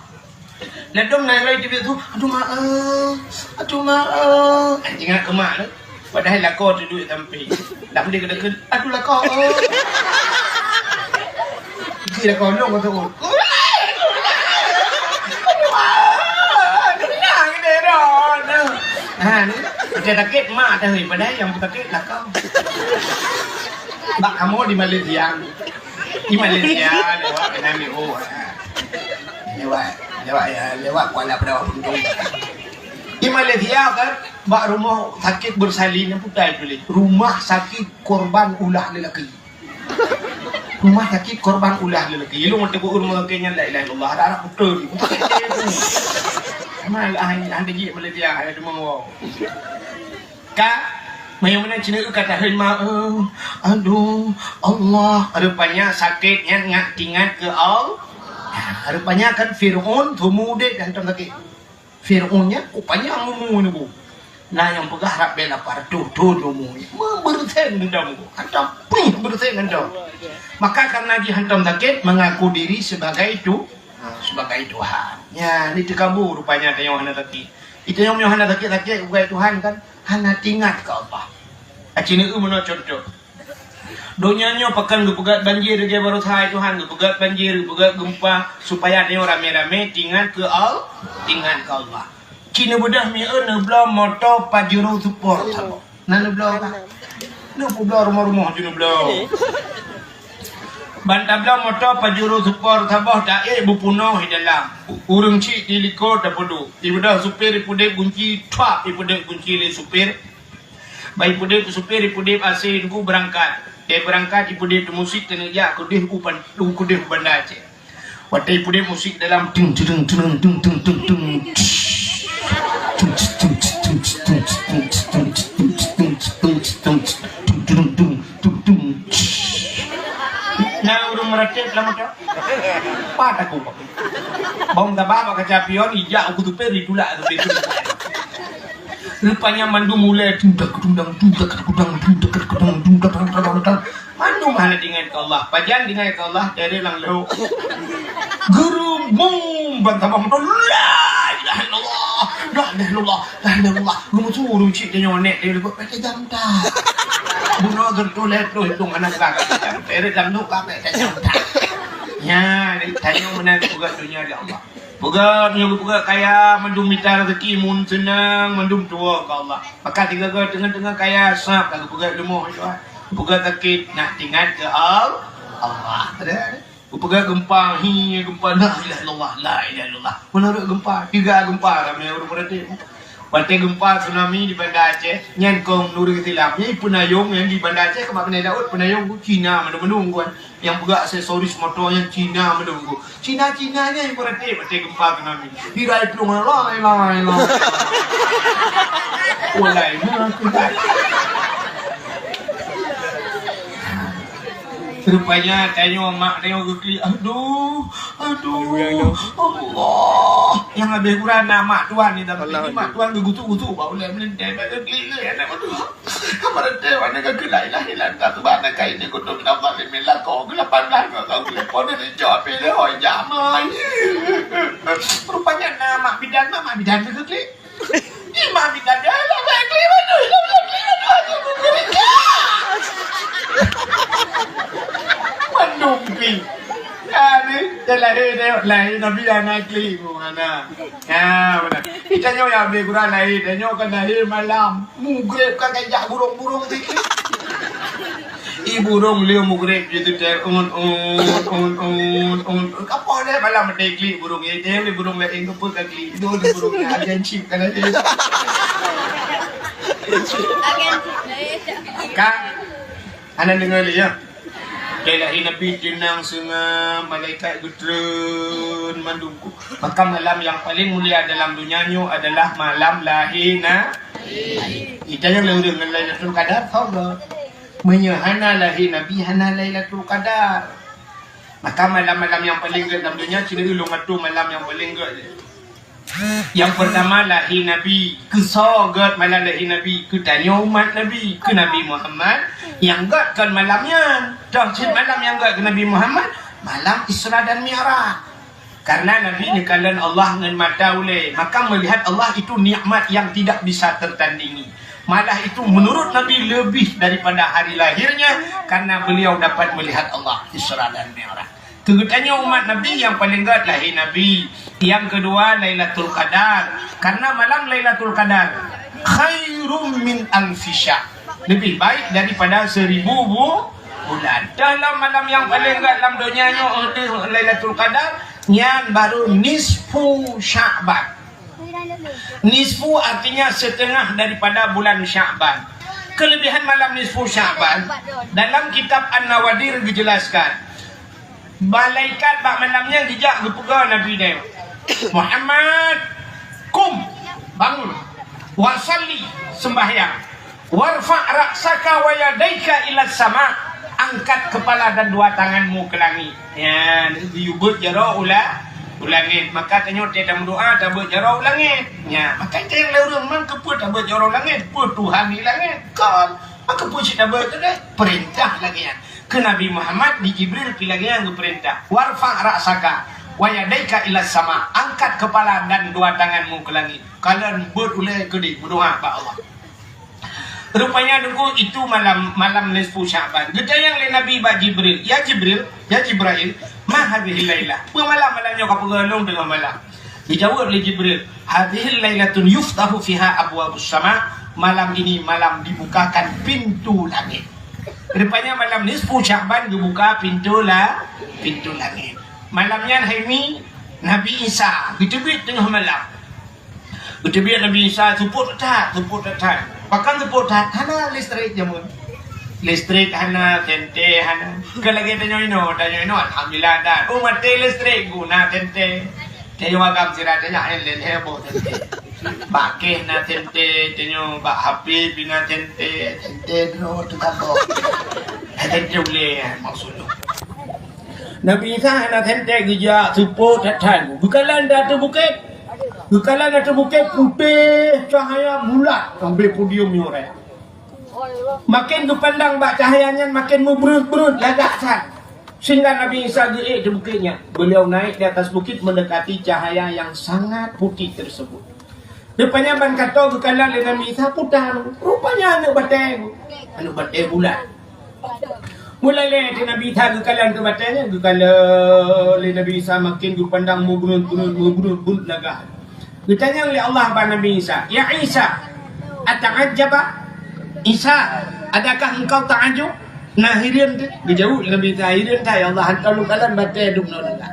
Ladom na loi teubiet tu, "Aduh, maaf. Aduh, maaf." Eh, tinggai keu mak tu. Padahai lakoe teuduek sampé. Lam dia keudeukeuet, "Aduh, lakoe." Kira kondom kata, "Oh." Ha, ni. Dia sakét mak dah, padahal yang sakét lakoe. Bak kamoe di Malaysia. Di Malaysia, lewat kena miho. Lewat, lewat, ya, lewat Kuala Pedawa Buntung. Di Malaysia kan, bak rumah sakit bersalin yang putih tulis. Rumah sakit korban ulah lelaki. Rumah sakit korban ulah lelaki. Ilong teuka rumah sakit nyan, la ilaha illallah. Ada anak betul. Emang lah, hanya jik Malaysia, ada demam wow. Ka, meunyoe meunan cina ka taheueng ma, eh, aduh, Allah, rupanya sakét nyan ngat tingat keu Allah. Rupanya kan Fir'aun, tumu dek hantom sakét. Fir'aun nyan kupanyang umu nyoe bu. Na nyang peugah rab bela par tuh thon umu nyan. Meubeureusen gendam bu. Hantom pih beureusen gendam. Maka karena jih hantom sakét, mengaku diri sebagai tu, ha, sebagai Tuhan. Nya, ni teukabu rupanya tanyoe hana sakét. Tanyoe meunyoe hana sakét-sakét, bukai Tuhan kan, hana tingat keu Allah. Aci neu meunoe contoh. Donya nyoe pakon geupeugét banjir lagée baroesa hai Tuhan, geupeugét banjir, geupeugét geumpa, supaya tanyoe ramé-ramé tingat keu Al-, tingat keu Allah. Ci neubeudoh mieu neubloe moto Pajero Sport saboh. Na neubloe ka? Neupubloe rumoh-rumoh ju neubloe. Ban tabloe moto Pajero Sport saboh taék beupunoh i dalam. Ureuëng chik di likot tapeuduek. Ibeudôh supir ipudeb gunci, thuap ipudeb gunci lé supir. Ban ipudeb keu supir, ipudeb A C nunggu beurangkat. Watée beurangkat ipudeb teumusiek keuneuk jak keudeh u ban-, keudeh u Banda Aceh. Watée ipudeb musiek dalam, ting, ting, ting. Na ureuëng meuratéb lam moto? Pat aku. Bong tabah bak kaca pion, ijak u supir, ditulak supir tu. Rupanya mandum ulée, tung dak, tung dang, tung dak, tung dang, tung dak, tung dang, tung dak, tung dang, tung dang. Mandum hana diingat keu Allah. Pajan diingat keu Allah, dari lam lhok. Geurubum ban tabah moto, "La ilaha illallah, la ilaha illallah, la ilaha illallah." Geumusu ureuëng chik tanyoe nek, dia leugot, "Pete jam dah." Bunoe geureutoh lhée ploh itong aneuk ka, "Pete jam dah, ka pete jam dah." Nya, tanyoe meunan peugah donya di Allah. Peugah, meunyoe geupeugah kaya, mandum mita rezeki, mun seunang, mandum tuwoe keu Allah. Maka sigoe-goe teungoh-teungoh kaya, sab ka geupeugah leumoh, Tuhan. Geupeugah sakét, nak tingat keu Al-, Allah. Ada, ada. Geupeugah geumpa, hi, geumpa, la ilaha illallah, la ilaha illallah. Meunurot geumpa, tiga geumpa, ramé ureuëng meuratéb. Watée geumpa tsunami di Banda Aceh, nyan kong nuri silam. Nyan peunayong nyang di Banda Aceh, keumat keunan laôt, peunayong Cina mandum-mandum, kan. Nyang peugah aksesoris moto nyan Cina mandum. Cina-Cina nyan ibarat watée geumpa tsunami. Hirai plueng, lai, lai, lai. Ulai, meunan. Rupanya tanyoe mak tanyoe geuklik, "Aduh, aduh, Allah." Nyang habéh gura na mak tuan ni, tapi mak tuan geugusu-gusu bak ulée meulintée, bak geuklik lé aneuk, aduh. Ka meureuntée, wana ka keu la ilaha illa anta, subhanaka inni kuntu minaz zalimin, lakoe keu lapan blah, ka keu telepon dari Joe, pilih hoi jamai. Rupanya na mak bidan, mak, mak bidan keu klik. Ih, mak bidan, dah lah, dah klik, aduh, dah, dah klik, aduh, aduh, aduh, aduh. Mandum klik. Ya, ni, dia lahir, dia lahir, Nabi anak klik, mana? Ya, mana? Kita nyoe ya, lebih kurang lahir, dia nyoe kan lahir malam. Mugreb ka kajak burung-burung sikit. Ih, burung lé mugreb je teutel, un, un, un, un, un. Kapoh lé malam meutai klik burung, eh, teuh lé burung laén keupeue ka klik. Dua lé burung nyan, agen chip ka lahé. Agen chip lahé. Ka? Hana deungoe lé, ya? Lé lahé Nabi teunang seungab, malaikat geutreun mandum. Maka malam nyang paleng mulia dalam donya nyoe adalah malam lahé Nabi. Geutanyoe lé ureueng ngon Lailatul Qadar, soe gét? Meunyoe hana lahé Nabi, hana Lailatul Qadar. Maka malam-malam nyang paleng gét lam donya, sinoe ulôn atoe malam nyang paleng gét. Nyang peurtama lahé Nabi. Keu soe gét malam lahé Nabi? Keu tanyoe umat Nabi, keu Nabi Muhammad nyang gét kon malam nyan. Toh cit malam nyang gét keu Nabi Muhammad, malam Isra dan Mi'raj. Karena Nabi neukalon Allah ngon mata ulée, maka melihat Allah itu nikmat yang tidak bisa tertandingi. Malah itu menurut Nabi lebih daripada hari lahirnya, karena beliau dapat melihat Allah Isra dan Mi'raj. Keu geutanyoe umat Nabi nyang paleng gét lahé Nabi. Nyang keudua Lailatul Qadar. Karena malam Lailatul Qadar khairum min alfi syahr. Lebih baik daripada seribu bu-, bulan. Dalam malam nyang paleng gét lam donya nyoe, Lailatul Qadar, nyan baru nisfu Sya'ban. Nisfu artinya setengah daripada bulan Sya'ban. Kelebihan malam nisfu Sya'ban, dalam kitab An-Nawadir dijelaskan, malaikat bak malam nyan geujak geupeugah Nabi nyoe, "Muhammad, kum, bangun, wa shalli, sembahyang, warfa' ra'saka wa yadaika ila sama, angkat kepala dan dua tanganmu ke langit." Nyan, geuyue beuet jaroe u la-, u langét. Maka tanyoe watée tameudoá, tabeuet jaroe u langét. Nyan, maka tanyong lé ureueng, "Man keupeue tabeuet jaroe u langét? Peue Tuhan di langét?" Kon, maka peue cit tabeuet teuh deh? Peurintah lagée nyan. Keu Nabi Muhammad di Jibril pi lagée nyan geupeurintah. "Warfa' ra'saka wa yadaika ila sama." Angkat kepala dan dua tanganmu ke langit. Kalon beuet ulée keudeh meudoá bak Allah. Rupanya nunggu itu malam, malam nisfu Sya'ban. Geutanyong lé Nabi bak Jibril, "Ya Jibril, ya Jibril, ma hadhihil lailah? Peue malam, malam nyoe ka peugah lôn teungoh malam?" Geujaweueb lé Jibril, "Hadhihil lailatun yuftahu fiha abwabus sama." Malam ini malam dibukakan pintu langit. Rupanya malam nisfu Sya'ban geubuka pintu la-, pintu langit. Malam nyan hai mi, Nabi Isa geuteubiet teungoh malam. Geuteubiet Nabi Isa seupôt that, seupôt that. Pakon seupôt that? Hana listrik jameun. Listrik hana, senter hana. Kon lagée tanyoe inoe, tanyoe inoe alhamdulillah that. Oh, maté listrik, guna senter. Tanyoe agam sira tanyoe laén heboh senter. Bak kéh na senter, tanyoe bak H P pih na senter, senter droe teuh saboh. Senter ulée maksud lôn. Nabi Isa hana senter geujak seupôt that-that. Geukalon di ateueh bukét. Geukalon di ateueh bukét putéh cahya bulat sampoe podium nyoe raya. Makin geupandang bak cahya nyan makin meubreuet-breuet lagak that. Sehingga Nabi Isa geuék di bukét nyan. Beliau naik di atas bukit mendekati cahaya yang sangat putih tersebut. Rupanya ban ka toe geukalon lé Nabi Isa puta. Rupanya aneuëk batée. Aneuëk batée bulat. Meulalée teuk Nabi Isa geukalon keu batée nyan, geukalon lé Nabi Isa makin geupandang meubreuet-breuet, meubreuet-breuet lagak. Geutanyong lé Allah bak Nabi Isa, "Ya Isa, ata'ajjaba? Isa, adakah engkau ta'ajub?" Na hireuen teuh? Geujaweueb lé Nabi Isa, "Hireuen that, ya Allah, hantom lôn kalon batée dum nyoe lagak.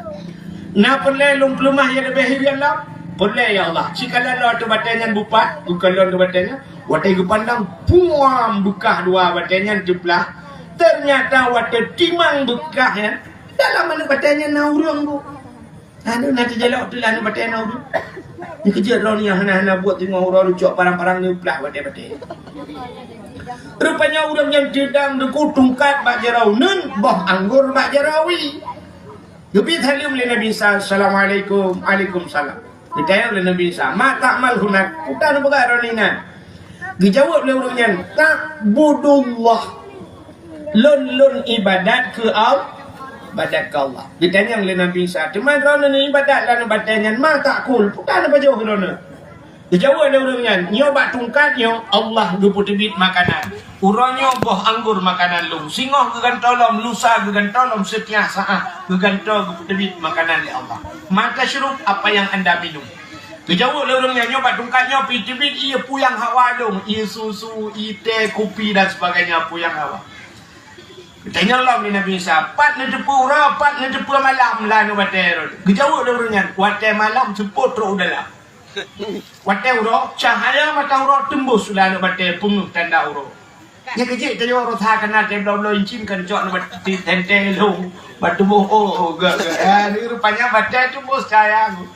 Na peureulée lôn peuleumah nyang leubeh hireuen lom?" "Peureulée, ya Allah." Sikalon lom ateueh batée nyan beupat, geukalon ateueh batée nyan. Watée geupandang, puam, beukah dua batée nyan teuplah. Teunyata watée timang beukah nyan, dalam aneuëk batée nyan na ureuëng bu. Aduh, na teujalok teuh lah aneuëk batée na ureuëng. Dikeujeuet droe nyan hana-hana buet teungoh uroe leucok parang-parang neuplah batée-batée. Rupanya ureuëng nyan teudong dikeue tungkat bak jaroe uneuen, boh anggor bak jaroe wie. Geubri saleuem lé Nabi Isa, "Assalamualaikum." "Waalaikumsalam." Geutanyong lé Nabi Isa, "Ma ta'mal hunak?" Peue tapeugah droeneuh inan? Geujaweueb lé ureuëng nyan, "Ta'budullah." Lôn, lôn ibadat keu Al-, ibadat keu Allah. Geutanyong lé Nabi Isa, "Teuma droeneuh ibadat lam batée nyan, ma ta'kul?" Peue tapeugah droeneuh? Geujaweueb lé ureuëng nyan, "Nyoe bak tungkat nyoe Allah geupeuteubiet makanan. Uroe nyoe boh anggor makanan lôn, singoh geugantoe lom, lusa geugantoe lom, seutiap saát geugantoe geupeuteubiet makanan lé Allah. Ma tasyrub, apa yang anda minum?" Geujaweueb lé ureuëng nyan, "Nyoe bak tungkat nyoe pih teubiet ié puyang hawa lôn, ié susu, ié teh, kupi dan sebagainya, puyang hawa." Geutanyong lom lé Nabi Isa, "Pat neuteupeue uroe, pat neuteupeue malam lam aneuëk batée?" Geujaweueb lé ureuëng nyan, "Watée malam seupôt trok u dalam." Watée uroe, cahya mata uroe teumbus u lam aneuëk batée peungeuh tanda uroe. Nyang keujiek tanyoe rosa kana teuh bloe-bloe incin kan cok na bak teuntèe lôn, bak tuboh, oh, oh, ga, ga. Ah, rupanya batèe tuboh sayang.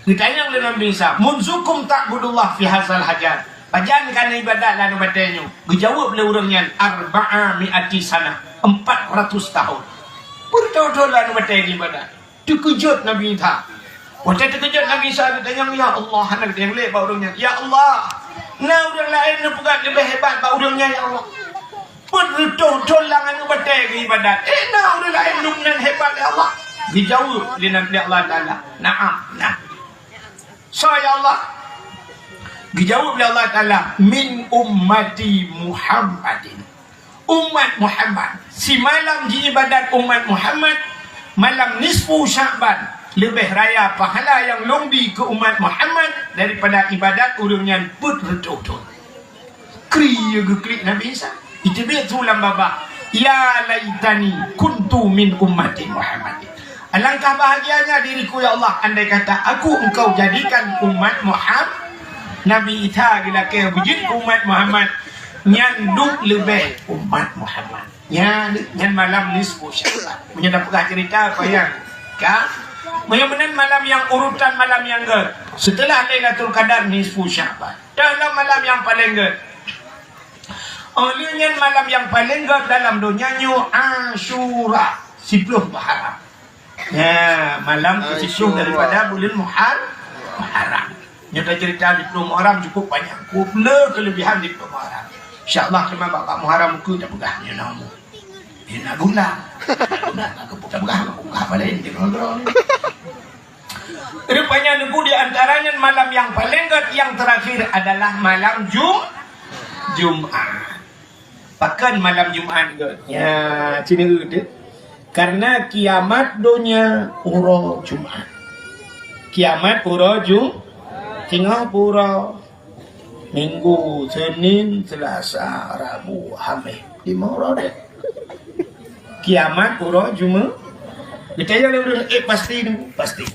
Geutanyong lé Nabi Isa, "Munzukum ta'budullah fi hadzal hajar?" Pajan kana ibadat lam batèe nyoe? Geujaweueb lé ureueng nyan, "Arba'a mi'ati sanah," empat ratus tahun. Beutôi-beutôi lam batèe ibadat. Teukeujot Nabi Isa. Watèe teukeujot Nabi Isa geutanyong, "Ya Allah," hana geutanyong lé bak ureueng nyan, "Ya Allah, na ureueng laén neupeugah leubeh hebat bak ureueng nyan, ya Allah? Peuet reutôh thôn lam aneuk batèe geuibadat, eh, na ureueng laén lom nan hebat, ya Allah?" Geujaweueb lé Nabi Allah Taala, "Na'am, na." "Soe, ya Allah?" Geujaweueb lé Allah Taala, "Min ummati Muhammadin." Umat Muhammad. Simalam jiibadat umat Muhammad, malam nisfu Sya'ban, leubeh raya pahala nyang lôn bi keu umat Muhammad daripada ibadat ureueng nyan peuet reutôh thôn. Kri geuklik Nabi Isa. Iteubiet su lam babah, "Ya laitani kuntu min ummati Muhammad." Alangkah bahagianya diriku, ya Allah, andai kata aku Engkau jadikan umat Muhammad. Nabi Isa geulakèe beujeuet keu umat Muhammad, nyan duek leubeh umat Muhammad. Nyan, nyan malam nisfu Sya'ban. Meunyoe tapeugah cerita, payah ka. Meunyoe meunan malam nyang urutan malam nyang gèt, seuteulah Lailatul Qadar nisfu Sya'ban. Dalam malam nyang paleng gèt. Óh lheueh nyan malam nyang paleng gèt dalam donya nyoe Asyura, siploh Muharram. Ya, malam keusiploh daripada buleuen Muhar-, Muharram. Nyoe tacerita siploh Muharram cukup panyang. Kupeule keuleubihan siploh Muharram. Insya Allah teuma bak, bak Muharram ukeue tapeugah nyoe na umu. Nyoe na gula. Na gula, na gula, tapeugah, tapeugah apa laén, dia keudroe-droe. Rupanya neugui di antara nyan malam nyang paleng gèt nyang teurakhir adalah malam Jum-, Jumat. Pakon malam Jumat gèt? Ya, sinoe deh. Karena kiamat donya uroe Jumat. Kiamat uroe Ju-, singoh uroe Minggu, Senin, Selasa, Rabu, Hameh. Lima uroe deh. Kiamat uroe Jumat. Geutanyong lé ureueng, "Eh, pasti ni?" Pasti.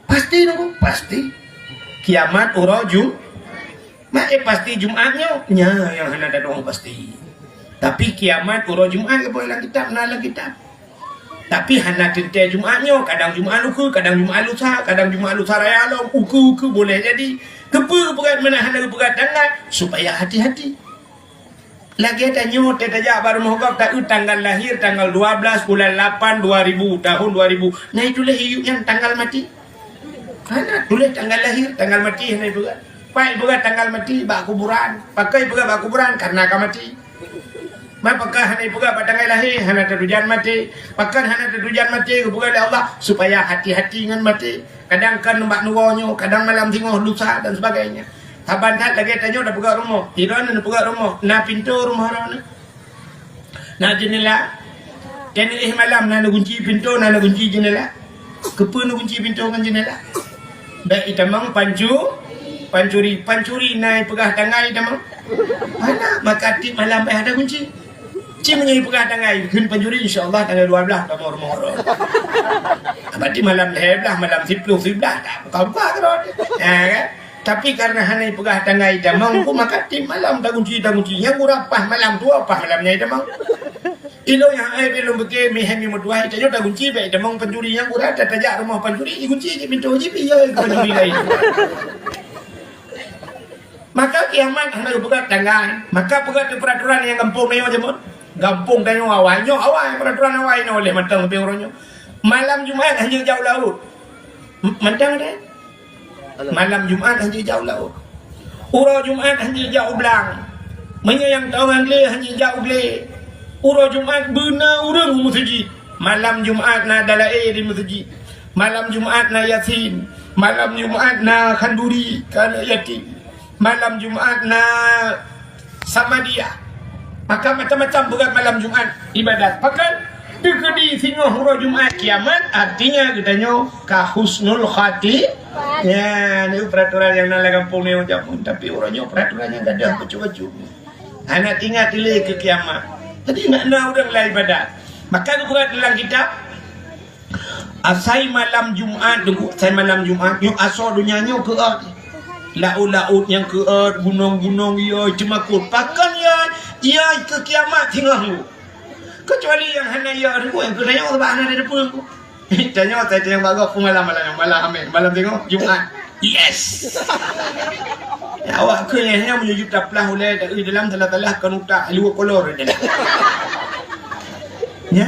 Pasti nunggu, pasti. Kiamat uroe Ju-, mak, eh, pasti Jumat nyoe? Nyan nyang hana tatu'oh pasti. Tapi kiamat uroe Jumat ka buet lam kitab, na lam kitab. Tapi hana teuntèe Jumat nyoe, kadang Jumat ukeue, kadang Jumat lusa, kadang Jumat lusa raya lom, ukeue-ukeue boleh jadi. Keupeue geupeugah meunan hana geupeugah tanggai? Supaya hati-hati. Lagèe tanyoe teuh tajak bak rumoh gob, taeu tanggal lahir tanggal dua belas bulan lapan dua ribu, tahun dua ribu. Na ituléh iyup nyan tanggal maté. Hana tuléh tanggal lahir, tanggal maté hana ipeugah. Pai ipeugah tanggal maté bak kuburan. Pakon ipeugah bak kuburan? Karena ka maté. Ma pakon hana ipeugah bak tanggai lahé, hana tatujan maté. Pakon hana tatujan maté, geupeugah lé Allah supaya hati-hati ngon maté. Kadang kan bak nyoe, kadang malam singoh lusa dan sebagainya. Saban that lagèe tanyoe tapeugah rumoh. Droeneuh neupeugah rumoh, na pintoe rumoh droeneuh? Na jeundela? Keuneuk éh malam na neugunci pintoe, na neugunci jeundela? Keupeue neugunci pintoe ngon jeundela? Bèk itamong pancu-, pancuri. Pancuri na ipeugah tanggai itamong? Hana, maka tiep malam bèk ada gunci. Ci meunyoe ipeugah tanggai, kheun pancuri, insya Allah tanggai dua belas tamong rumoh droe. Berarti malam lhèe blah, malam siploh, siblah, tak buka-buka keudroe. Ya kan? Tapi karena hana ipeugah tanggai itamong, maka tiep malam tagunci, tagunci. Nyang gura paih malam tuwoe, paih malam nyan itamong. Ilôn nyang hai bilôn beuke meuhai meutuwah, tanyoe tagunci bèk itamong pancuri, nyang gura ta-, tajak rumoh pancuri, igunci cit pintoe jih, pi yo pancuri laén. Maka kiamat hana geupeugah tanggai. Maka peugah teuh peuraturan nyang gampông tanyoe jameun. Gampông tanyoe awai nyoe, awai peuraturan awai nyoe lé mantong leubeh uroe nyoe. Malam Jumat hana jak u laôt. M-, mantong deh. Malam Jumat hana jak u laôt. Uroe Jumat hana jak u blang. Meunyoe nyang teuh ngon glé hana jak u glé. Uroe Jumat beuna ureueng u meuseujid. Malam Jumat na dalaé di meuseujid. Malam Jumat na Yasin. Malam Jumat na khanduri keu aneuk yatim. Malam Jumat na Samadiyah. Maka macam-macam beurat malam Jumat ibadat. Pakon? Teukeudi singoh uroe Jumat kiamat, artinya geutanyoe ka husnul khati-, ya, ni peraturan nyang na lam gampông ni macam pun. Tapi uroe nyoe peraturan nyang gadang bacut-bacut. Hana ingat ilée keu kiamat. Jadi nak na ureueng lam ibadat. Maka geupeugah dalam kitab, asai malam Jumat, deungon asai malam Jumat, nyoe asoe donya nyoe keu Laôt-laôt nyang keuôt, gunong-gunong, yo teumakot. Pakon yo, yo keu kiamat singoh nyoe. Keucuali nyang hana yo, nyang keu tanyoe sabab hana di depan. Tanyoe, tanyoe bagoe pun malam, malam, malam, ameh, malam tengok Jumat. Yes. Ya, awak keu nyan, nyan meunyoe taplah ulèe dari dalam salah-salah kon utak luwa kolor dalam. Ya.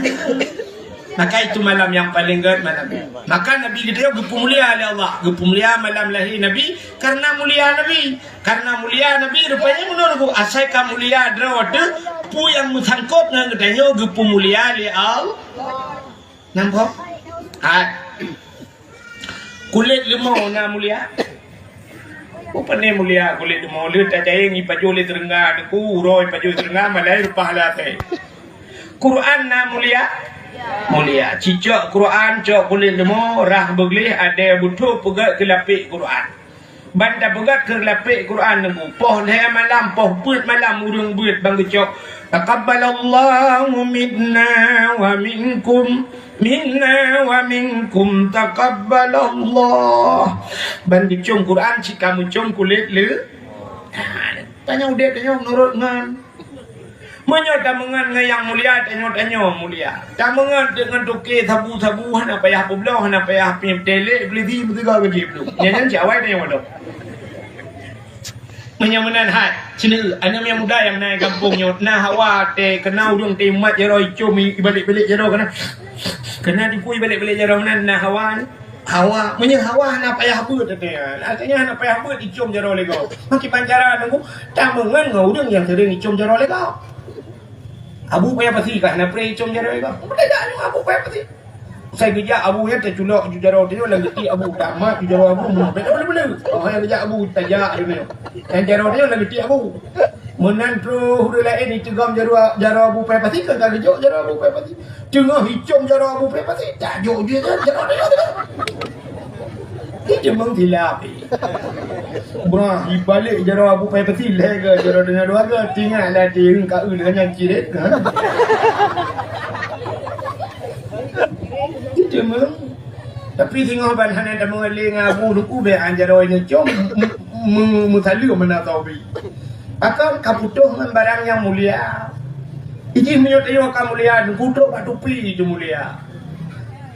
Maka itu malam yang paling gét malam nyoe. Maka Nabi geutanyoe geupeumulia lé Allah. Geupeumulia malam lahé Nabi karena mulia Nabi. Karena mulia Nabi rupanya menurutku asai ka mulia droe teuh peue nyang meusangkot ngon geutanyoe geupeumulia lé Allah. Nampak? Hai. Kulét leumô na mulia? Peue pane mulia kulét leumô? Lheueh tacayeng ipajoh lé teurengga, teungku, uroe ipajoh teurengga, malai reupah lé asèe. Quran na mulia? Mulia. Cicok Quran, cok kulét leumô, rhah beugleh, adèe beuthôh peugèt keu lapék Quran. Ban tapeugèt keu lapék Quran nyoe, poh lhèe malam, poh peuet malam ureueng beuet ban geucok, "Taqabbalallahu minna wa minkum, minna wa minkum, taqabbalallah." Ban geucom Quran cit ka meucom kulét lé. Tanyoe udép tanyoe meunurot ngon Meunyoe tameungon ngon nyang mulia, tanyoe-tanyoe mulia. Tameungon deungon toke sabu-sabu, hana payah peubloe, hana payah pih teulék, beuleudi meusigoe gaji peue. Nyan, nyan cit awai tanyoe wadôh. Meunyoe meunan hai, sini, aneuk nyang muda nyang na gampông nyoe, na hawa teuh, keunan ureueng teuh mat jaroe icom, ibalek-balek jaroe keunan. Keunan dipui ibalek-balek jaroe keunan, na hawa nyoe. Hawa, meunyoe hawa hana payah beuet, artinya hana payah beuet icom jaroe lé gob. Makiban cara nunggu, tameungon ngon ureueng nyang sering icom jaroe lé gob. Abu payah pasi ka hana preh icom jaroe lé gob. Beutôi tak nyoe abu payah pasi. Sai geujak abu nyan taculok ju jaroe tanyoe lam geuti abu, tamat ju jaroe abu, mun beda boleh-boleh. Oh, nyang geujak abu tajak nyoe. Nyang jaroe tanyoe lam geuti abu. Meunan troh ureueng laén iteugom jaroe, jaroe abu payah pasi, ka geujok jaroe abu payah pasi. Teungoh icom jaroe abu payah pasi, tajok jih jaroe, jaroe, jaroe. Icom meusilap. Brah, ibalek jaroe abu payah pasi, lhèe geuh jaroe tanyoe dua geuh, tinggai lah deueng ka eu nyan ciret. Icom meusilap. Tapi singoh ban hana tameungon lé ngon abu nunggu bèk an jaroe nyoe com, m-, m-, meusaleuem meunan taubi. Pakon ka putôh ngon barang nyang mulia. Ijih meunyoe tanyoe ka mulia, putôh bak tupi teuh mulia.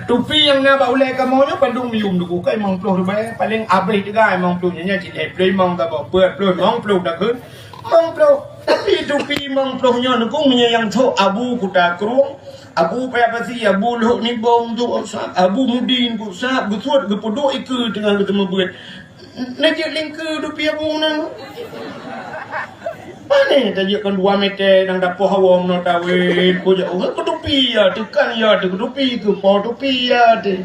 Tupi nyang na bak ulèe kamoe nyoe bandum miyum nunggu ka limong ploh ribèe, paleng abéh teuga limong ploh nyoe, nyan cit lhèe ploh limong saboh, peuet ploh, limong ploh takheun. Limong ploh. Tapi tupi limong ploh nyoe nunggu meunyoe nyang sôk Abu Kuta Krueng, Abu Paya Pasi, Abu Lhok Nibong, Abu Mudin, Abu Sa'ab, geusuet geupeuduek ikeue teungoh geuteumeubeuet. Neujeuet lingkeue tupi abu nyan. Pane tajeuet kon dua meter nyang dapoh awom nyoe tawét, kujak ureueng keutupi ya, teukan ya, teukutupi keu po tupi ya, teuh.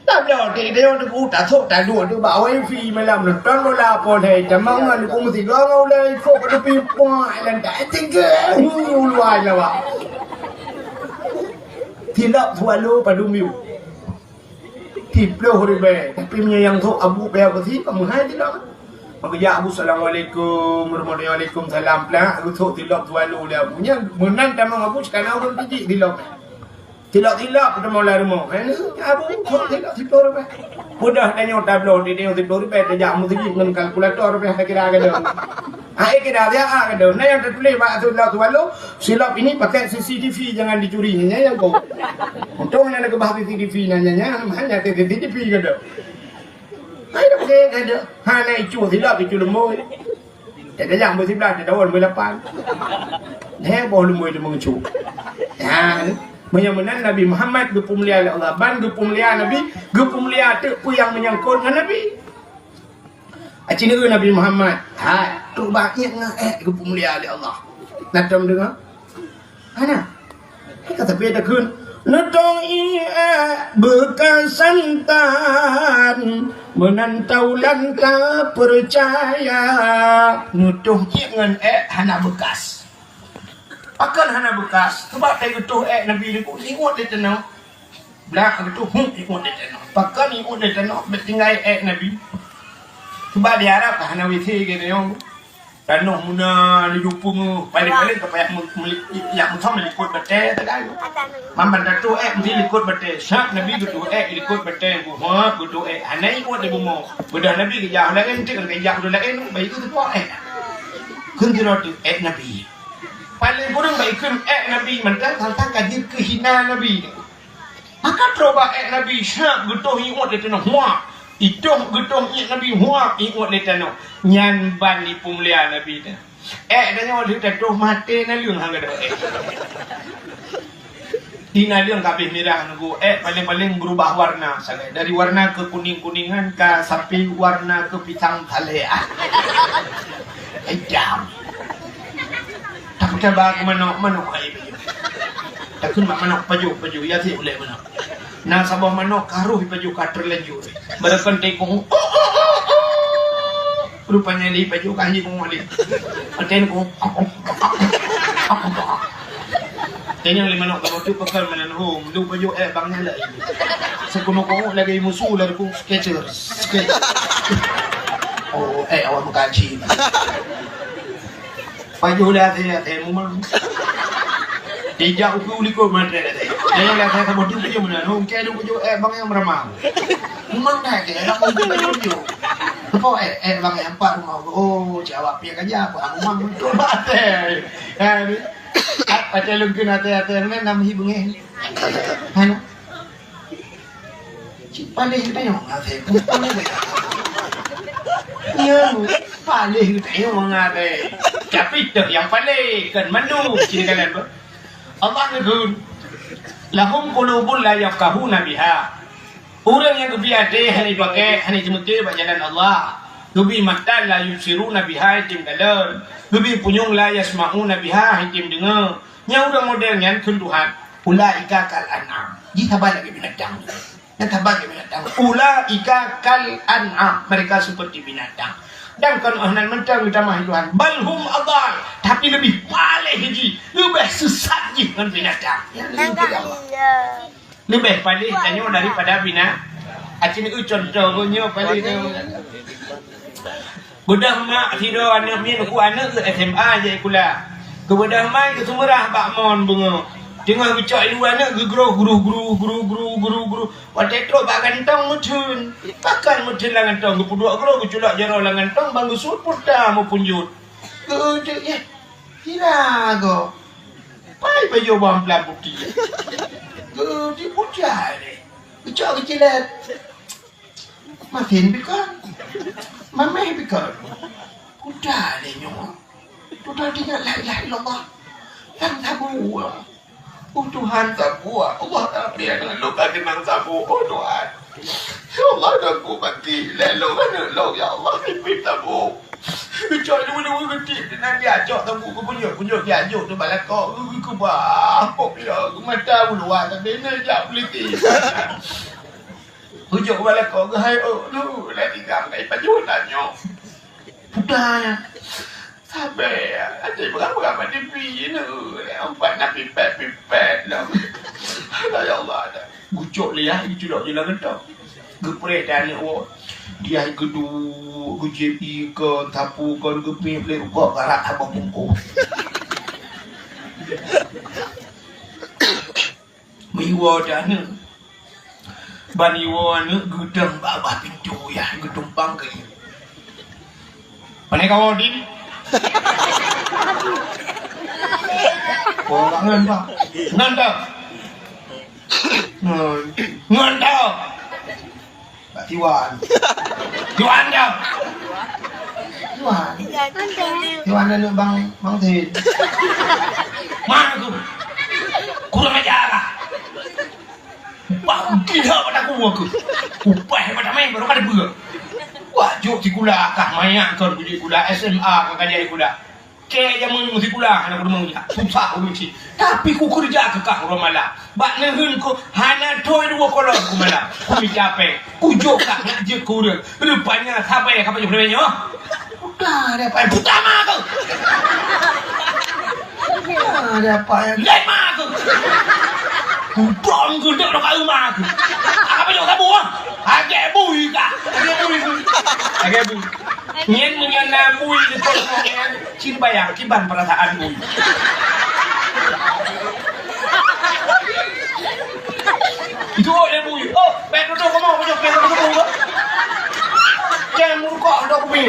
Tabloe teuh, teuh, teuh, tasok taduek teuh bak wifi malam nonton bola po hai, tamong ngon ku meusigoe ngon ulèe ikot keutupi puak lan tak tinggai. Ulu ai lawa. Tilap swallow padum yue. Siploh ribèe, tapi meunyoe nyang sôk Abu Paya Pasi, ka meuhai tilap. Maka jak Abu, "Assalamualaikum warahmatullahi wabarakatuh." Waalaikumsalam. Plak, geusôk tilap swallow lé Abu. Nyan meunan tamong Abu, sikana ureueng tijik tilap. Tilap-tilap tamong lam rumoh. Hai ni, Abu, sôk tilap siploh ribèe. Mudah tanyoe tabloe, di tanyoe siploh ribèe, tajak meuseujid ngon kalkulator, ribèe takira gadong. Hai kira dia ah gadong. Nah nyang tatuléh bak tilap swallow, silop ini pakai C C T V, jangan dicuri. Nyan nyang kok. Untông hana geuba C C T V nyan, nyan, nyan, hana C C T V ka deuh. Hai dok deh ka deuh. Hana icu silop, icu lumbôi. Teuka nyang beusiblah, teudawa lumbôi lapan. Heboh lumbôi teuh meungicu. Ya, meunyoe meunan Nabi Muhammad geupeumulia lé Allah, ban geupeumulia Nabi, geupeumulia teuk peue nyang meunyangkot ngon Nabi. Aci neu Nabi Muhammad, hai, trok bak iék ngon ék geupeumulia lé Allah. Na tom deungoe? Hana. Ka tapi takheun, "Neutôh iék beukasan tan, meunan taulan tapeucaya." Neutôh iék ngon ék hana beukas. Pakon hana beukas? Sabab teugeutôh ék Nabi nyoe ingat lé tanoh. Blah geutuh, hmm, ikut di tanoh. Pakon ikut di tanoh, bèk tinggai ék Nabi. Cuba di Arab ka hana W C keu tanyoe. Tanoh muna laju peungeuh, paléng-paléng ka payah me-, me-, jak meusom likot batée sagai. Mamban tatoh ék meusi likot batée. Syak Nabi geutoh ék likot batée, geuhôb geutoh ék. Hana iwot di bumoe. Beudoh Nabi geujak laén, cit geujak ureueng laén, bayi geutoh ék. Kheun sidroe teuk ék Nabi. Paléng kureueng bayi kheun ék Nabi mantong, sang-sang ka jeuet keu hina Nabi. Maka troh bak ék Nabi, syak geutoh iwot lé tanoh, huab. Itoh geutoh ék Nabi, huab iwot lé tanoh. Nyan ban jipeumulia Nabi nyan. Ék tanyoe lheueh tatoh maté naleueng hana gadôh ék. Di naleueng ka abéh mirah nunggu ék paléng-paléng beurubah warna sagai. Dari warna keukuning-kuningan ka sampai warna keu pisang saleh. Itam. Tapi taba keu manok, manok hai. Takheun bak manok pajoh, pajoh, ya si ulèe manok. Na saboh manok ka roh pajoh ka terlanjur. Beureukan tengkong. Rupanya di pajoh ka hibung lé. Tengkong. Tanyong lé manok ka tu pekan meunan hom. Lu pajoh ék bang nyala. Seukunoe kong lagèe musu lari kong sketer. Sketer. Oh, ék awak meukaji. Pajoh lé até-até mumang. Dijak ukeue u likot mantong até. Nyan lé até saboh teuk pajoh meunan. Hong kèe dong pajoh ék bang nyang meuramah. Mumang dah kèe, ék bang nyang pajoh. Leupah ék, ék bang nyang pat rumoh. Oh, cit awak piah ka jak, mumang beutôi bak até. Ha, ni. Até lôn kheun até-até meunan nam hi beungèh. Ha, ni. Cit paléh geutanyoe ngon até, paléh geutanyoe. Nyan, paléh geutanyoe ngon até. Tapi teuh nyang paléh, kon mandum cit kalon beuh. Allah neukheun, "Lahum qulubun la yafqahuna biha." Ureueng nyang geubri até hana jipaké, hana jimeuté bak jalan Allah. Geubri mata la yubsiruna biha, item kalon. Geubri punyueng la yasma'una biha, item deungoe. Nyang ureueng model nyan kheun Tuhan, "Ulaika kal an'am." Jih saban lagèe binatang. Nyan saban lagèe binatang. "Ulaika kal an'am." Mereka seperti binatang. Dan kon 'oh nan mantong geutamah Tuhan. "Bal hum adal." Tapi leubeh paléh jih, leubeh sesat jih ngon binatang. Nyan leubeh paléh. Leubeh paléh tanyoe daripada bina-, aci neu contoh gonyo paléh tanyoe. Beudôh mak sidroe aneuk miet, uku aneuk geuh S M A jai sikula. Geubeudôh mai geuseumeurah bak mon beungoh. Teungoh geucok ilu aneuk geugroh gru gru gru gru gru gru. Watèe trok bak gantong meutheun. Pakon meutheun lam gantong, geupeuduek groh geuculok jaroe lam gantong ban geusuet purta meupunjot. Geudeuk yeh. Sira gob. Pai pajoh bawang plam putéh. Geudeuk putéh lé. Geucok geucilet. Masin bikon. Mameh bikon. Putéh lé nyoe. Tutoe teuingat la ilaha illallah. Lam saboh. Oh Tuhan, saboh. Allah Rabbi, aneuk lôn ka keunong saboh. Oh Tuhan. Ya Allah, dan ku mati. Lé lôn aneuk lôn, ya Allah, pipit saboh. Geucok dua-dua geutik, dan dia cok saboh geupunyok, punyok dia jok tu bak lakoe. Geukeubah, pok ya, geumata u luwa, tapi na jak peuliti. Geucok bak lakoe, geuhai, oh, lu, dah tiga, dah pajoh, dah nyok. Putéh nyan. Sabe, até beurapa-beurapa TV nyoe. Empat na pipet-pipet lom. Alah, ya Allah, dah. Geucok lé yah, geuculok je lam gentong. Geupreh dan aneuk woe. Dia geudu, geujieb ié kon, sapu kon, geupiep lé rukok garak saboh bungkôh. Meuiwoe teuh aneuk. Ban iwoe aneuk geudong bak babah pintoe yah geutumpang keu ié. Pane kawoe, Din? Oh, ngon, Pak. Ngon teuh. Ngon. Ngon teuh. Bak Tiwan. Tiwan dah. Tiwan. Tiwan aneuk Bang, Bang Tin. Mana tu? Kurang ajar lah. Bang gila pada aku aku. Upah pada main baru kada beu. Wah, jok sikula kah mayak kon kujak sikula S M A kah kajak sikula. Kèe jameun meusikula hana kudeungoe jak. Susah ulôn cit. Tapi kukeureuja keu kah uroe malam. Bak neuheun ku hana thoi dua kolom ku malam. Kumita pèng. Kujok kah nak jeuet keu ureueng. Rupanya sabai ka pajoh lagèe nyoe. Puta ada apa? Puta ma keuh. Puta ada apa? Lain ma keuh. Kudong keuh dek ka ma keuh. Apa jok saboh ah? Agak bui kah? Agak bui keuh. Agak bui. Nyan meunyoe na bui di peurumoh nyan, cit bayang kiban peurasaan bui. Itu lé bui. Oh, bèk tutoe kamoe, bèk tutoe kamoe. Jangan murukok dok bui.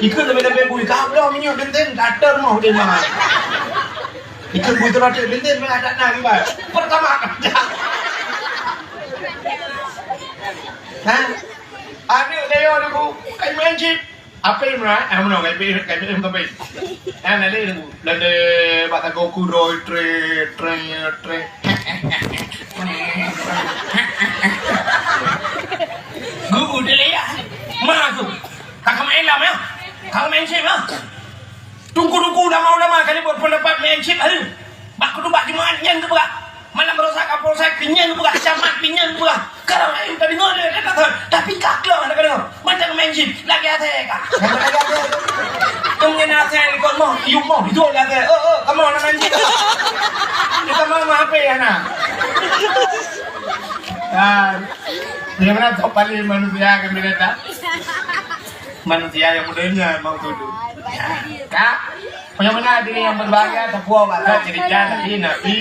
Ikut lebih-lebih bui. Kau dah minyak benten, datar mau dia mah. Ikut bui tu ada benten, mana ada nang, Bang. Pertama kerja. Ha? Aneuk dayah ni, Bu, kai main chip. Apa yang meunan? Ah, meunan, kai pi, kai pi, kai pi. Ah, na lé, Bu. Lé, lé, bak sagoe kuroi, tre, tre, tre. Guru dia lé, ya. Ma tu. Kakak main lam, ya. Kakak main chip, ya. Teungku-teungku, ulama-ulama ka lheueh buet peundapat main chip hari. Bak khutubah Jumaat nyan geupeugah. Malam Baroesa Kapolsek pih nyan geupeugah, camat pih nyan geupeugah. Sekarang ayeuem ka deungoe lé, ka deungoe. Tapi ka klang hana ka deungoe. Mantong main chip, lagèe asèe ka. Lagèe asèe. Teungoh asèe likot moh, yum moh, itu lagèe asèe. Oh, oh, kamoe hana main chip. Kita mau mah H P hana. Kan. Bagaimana top paling manusia kan mereka? Manusia yang muda nyan mau tuduh. Ka? Bagaimana diri yang berbahagia, teupeue bak cerita Nabi, Nabi,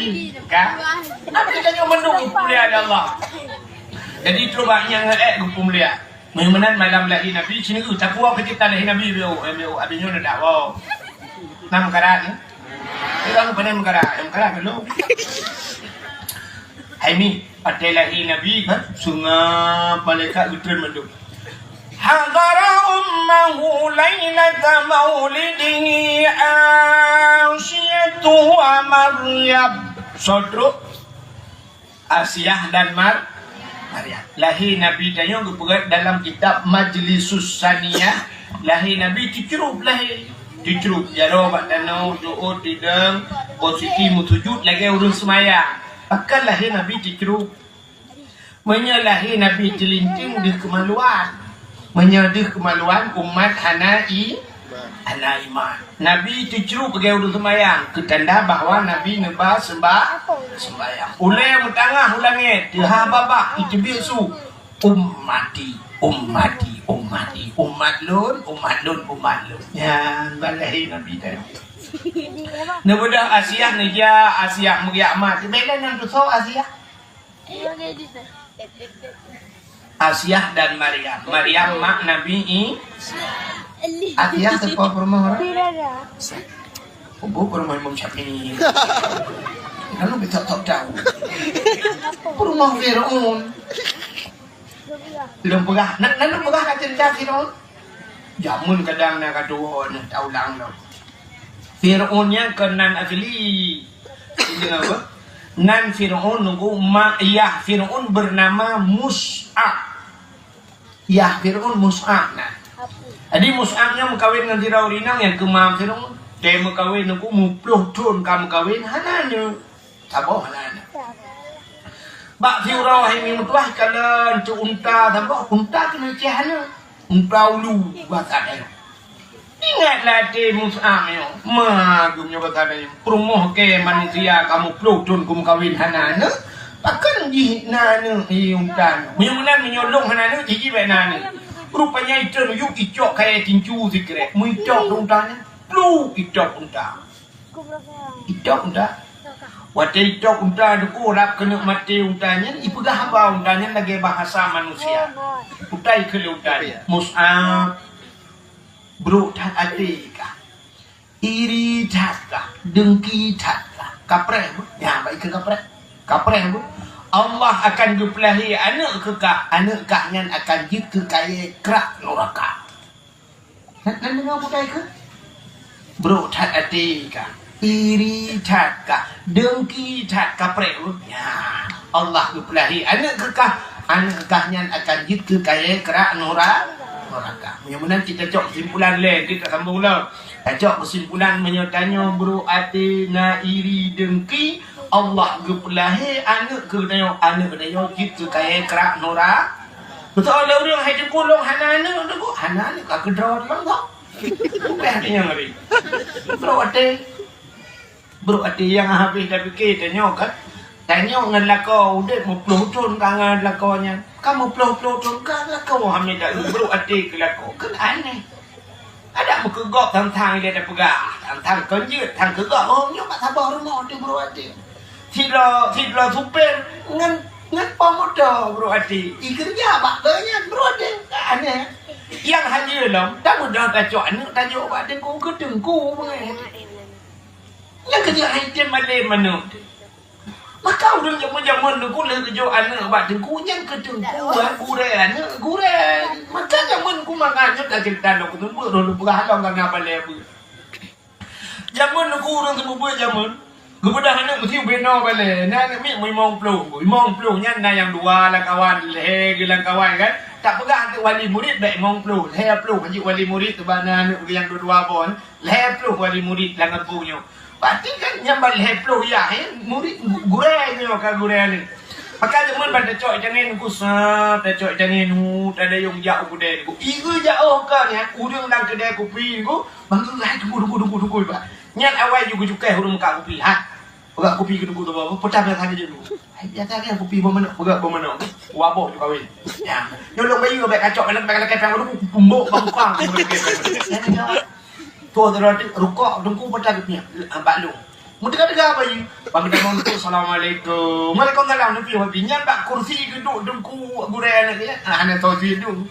ka? Nabi kita nyoe mandum geupeumulia lé Allah. Jadi, trok bak nyang ék geupeumulia. Meunyoe meunan malam lahé Nabi, sinoe teupeue cerita lahé Nabi, B O, B O, abis nyoe dah, wow. Nam karat, ya? Kita lupa nam karat, nam karat dulu. Hai mi, watèe lahé Nabi kan, sungai malaikat geutreun mandum. Hadara ummahu lailata maulidihi Asiyatu wa Maryam. Soe trok? Asiah dan Mar-, Maryam. Lahé Nabi tanyoe geupeugah dalam kitab Majlisus Saniyah. Lahé Nabi teucrup lahé. Teucrup jaroe bak tanoh, jeuôt, tidong, posisi meusujut lagèe ureueng seumayang. Pakon lahé Nabi teucrup? Meunyoe lahé Nabi teulinting deuh keumaluan. Meunyoe deuh keumaluan, umat hana i-, hana iman. Nabi teucrup lagèe ureueng seumayang, keu tanda bahwa Nabi neuba seumba-, seumbayang. Ulèe meutangah u langèt, teuhah babah, iteubiet su, "Ummati, ummati, ummati, umat lôn, umat lôn, umat lôn." Nyan ban lahé Nabi teuh. Neubeudôh Asiah neujak, Asiah meugeuyak mat. Beda nyan tusoe Asiah. Asiah dan Maryam. Maryam mak Nabi I-, Asiah teupeue peurumoh orang? Kubu peurumoh Imam Syafi'i. Lalu kita tak tahu. Peurumoh Fir'aun. Lôn peugah, na, na lôn peugah ka cerita Fir'aun? Jameun kadang na ka tuwo na taulang lom. Fir'aun nyan kon nan asli. Ingat apa? Nan Fir'aun nunggu ma-, yah Fir'aun bernama Mus'ab. Yah Fir'aun Mus'ab nan. Jadi Mus'ab nyan meukawen ngon sidroe ureueng inong nyang keuma Fir'aun. Teuh meukawen nunggu muploh thon ka meukawen hana aneuk. Saboh hana aneuk. Bak siuroe hai mi meutuwah kalon cok unta saboh, unta keuneuk ceh aneuk. Unta ulu basa nyoe. Ingat latèe Mus'ab nyoe, ma geuh nyoe basa nyoe. Peurumoh kèe manusia kamoe ploh thon keu meukawen hana aneuk, pakon jih na aneuk i unta nyoe. Meunyoe meunan meunyoe lôn hana aneuk, jih jih bèk na aneuk. Rupanya itreun u yup icok kayèe tincu sikrek. Meuicok unta nyan, ploh itôp unta. Itôp unta. Watèe itôp unta teungku rab keuneuk maté unta nyan, ipeugah haba unta nyan lagèe bahasa manusia. Utai keu lé unta nyan. Mus'ab, brok that até kah? Iri that kah? Dengki that kah? Kapreh, bu? Nyan, bak ikeu kapreh. Kapreh, bu? Allah akan geupeulahé aneuk keu kah, aneuk kah nyan akan jeuet keu kayèe krak nuraka. Nan, nan deungoe bukai keu? Brok that até kah? Iri that kah? Dengki that kapreh, bu? Ya, Allah geupeulahé aneuk keu kah, aneuk kah nyan akan jeuet keu kayèe krak nura-, nuraka. Meunyoe meunan cit tacok keusimpulan lé, cit tasambong lom. Tacok keusimpulan meunyoe tanyoe brok até na iri dengki, Allah geupeulahé aneuk keu tanyoe, aneuk keu tanyoe jeuet keu kayèe krak nura-, Beutôi lé ureueng hai teungku lôn hana aneuk teungku, hana aneuk ka keudroe lom kok. Bukon hati nyang ngeri. Brok até. Brok até nyang habéh tapike tanyoe kan. Tanyoe ngon lakoe udeb meuploh thon ka ngon lakoe nyan. Ka meuploh-ploh thon ka lakoe hana da brok até keu lakoe. Kan aneh. Adak meukeugok tang-tang ilée tapeugah, tang-tang kon jeuet, tang keugok, oh, nyoe bak saboh rumoh teuh brok até. Sidroe, sidroe supir ngon, ngon po moto brok até. I keureuja bak geuh nyan brok até. Aneh. Nyang hana lom, tamudah tacok aneuk tajok bak teungku, keu teungku beungéh. Nyang keujeuet hai tem malém aneuk. Maka ureuëng jameun-jameun nyoe ku lheueh geujok aneuk bak teungku nyan keu teungku, ha, gurée aneuk gurée. Maka jameun ku mangat nyoe ka ceurita lôn keuneuk beuet, lôn peugah lom ka na balée beuet. Jameun nyoe ku ureuëng seumeubeuet jameun, geubeudôh aneuk meusti ubé noe balée. Na aneuk miet limong ploh, limong ploh nyan na nyang dua lam kawan, lhée geuh lam kawan kan. Tak peugah teuk wali murit bèk limong ploh, lhée ploh jeuet wali murit, teuma na aneuk nyang dua-dua boh. Lhée ploh wali murit lam gampông nyoe. Berarti kan nyang ban lhée ploh yah, eh, murit gu-, gurée nyoe ka gurée ni. Maka jameun ban tacok itangen ku sa, tacok itangen hu, tadayong jak u keudè ku. Ieu jak oh ka ni, ureuëng lam keudè kupi ku, bangga hai tunggu, tunggu, tunggu, tunggu, ba. Nyan awai ju geucukai ureuëng muka kupi, ha. Peugah kupi keu tunggu tu, peugah, peugah biasa saja dulu. Hai biasa kan kupi boh manok, peugah boh manok. Waboh tu kawin. Ya. Nyolong bayu bèk kacok, bèk, bèk, bèk, bèk, bèk, pumbok bangka. Tuh, tu roti rukok, dengku pata geupiah, bak lung. Meuteuga-teuga bayi. Bang Damong tu, "Assalamualaikum." "Waalaikumsalam." Nepi wapi. Nyan bak kursi geuduk dengku gurée aneuk nyan. Ah, hana tho sidung.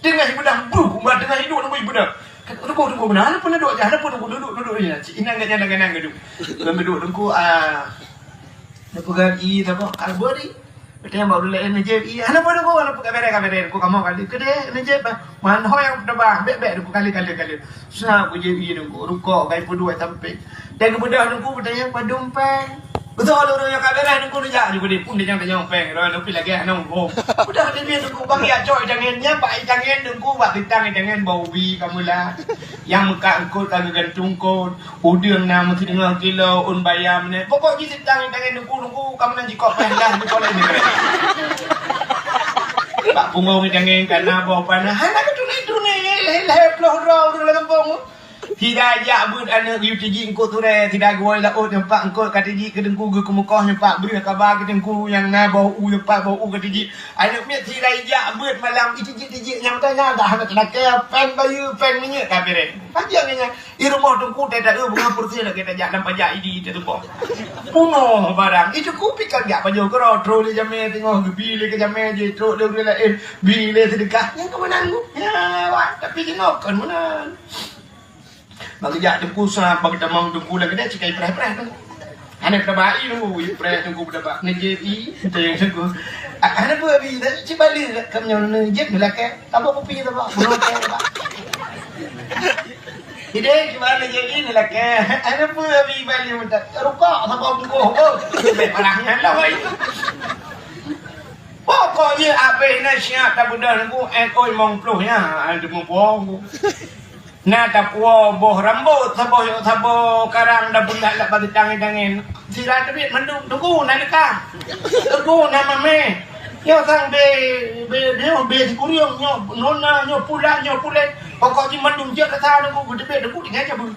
Teungoh ibeudôh, bruh, umat teungoh iduek nunggu ibeudôh. Tunggu, tunggu, beuna. Hana pun duek jah, hana pun duek, duek, duek, duek, ya. Cik inang gak nyan, gak nyan geuduk. Geuduk dengku, ah. Nepeugah i saboh, ah, beri. Beutôi bak ureuëng laén neujép ié. Hana peue, hana peue, hana peue, ka bereh, ka bereh. Ku kamoe kali. Keudeh neujép, ah. Man ho nyang teuba, bèk-bèk Teungku, kali, kali, kali. Sa ku jép ié Teungku, rukok, gai peuduek sampéng. Dan geubeudôh Teungku, beutanyong padum péng. Beutôi lôn nyang ka bereh Teungku neujak, Teungku di pun tanyong-tanyong péng. Lôn pih lagèe hana muphom. Udah, di biasa Teungku bagi acok itangen, nyan bak itangen Teungku, bak sitang itangen bak ubi ka meulah. Nyang meukat eungkôt ka geugantung kot, udeueng na meusideuengah kilo, ôn bayam nyan. Pokok jih sitang itangen Teungku, Teungku, ka meunan jikok péng dah, jikok lé nyan. Bak punggong itangen ka na boh panah, hana geutuléh-tuléh, lhèe ploh droe ureueng lam gampông. Sida jak beuet aneuk geuyue tijik eungkôt surée, sida geuwoe laôt nyoe pat eungkôt ka tijik keu Teungku geukeumeukoh nyoe pat breueh kaba keu Teungku nyang na boh u nyoe pat boh u ka tijik. Aneuk miet sira ijak beuet malam, itijik-tijik nyang meutanyoe dah hana teulakée, péng bayeue, péng minyeuk ka pireng. Pajan nyan, i rumoh Teungku teuta eu bunga pursi lagée tajak lam pajak idi teutuboh. Punoh barang, i Teungku pih ka jak pajoh keudroe, trok lé jamé teungoh, geubi lé keu jamé jih, trok lé ureueng laén, bi lé seudeukah. Nyang keu meunan, ya, wah, tapi jinoe kon meunan. Bak geujak Teungku sa, bak geutamong Teungku lam keudè, cit ka ipreh-preh Teungku. Hana teuba i Teungku, ipreh Teungku beutaba. Neujép i, teuba Teungku. Ah, hana peue abi, tapi cit bali lam nyoe neujép neulakée. Tabok kupi tabok, bunoe teh tabok. Ideh, cit bali neujép i neulakée. Hana peue abi bali meutat. Rukok saboh bungkôh, oh. Leubeh parah nyan lah, wai. Pokok jih abéh na siap tabeudôh Teungku, eh, oi, limong ploh nyan, ah, teumeupo Teungku. Na tapuwoe boh rambôt saboh, saboh karang dan beulat lam bak geutangen-tangen. Sira teubiet mandum, Teungku na leukah. Teungku na mamèh. Nyoe sang bé, bé, nyoe bé sikuriong, nyoe nona, nyoe pulan, nyoe pulen. Pokok jih mandum jeuet rasa Teungku, geuteubiet Teungku tinggai cabeueng.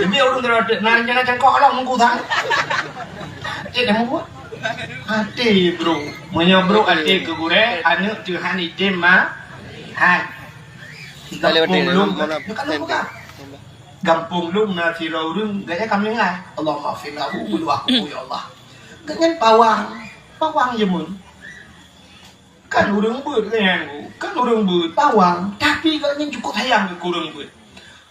Teubiet ureueng geurot, na rencana cangkok lom Teungku sang. Cit dah mubuet. Até brok. Meunyoe brok até keu gurée, aneuk teuh han item ma-, hai. Gampông lôn, mana? Dekat lôn bukan. Gampông lôn na sidroe ureueng, gaya kami ngai. Allahumma ighfir lahu, berdoa aku, ya Allah. Gobnyan pawang, pawang jameun. Kan ureueng beuet gobnyan, kan ureueng beuet, pawang. Tapi gobnyan cukup sayang keu ureueng beuet.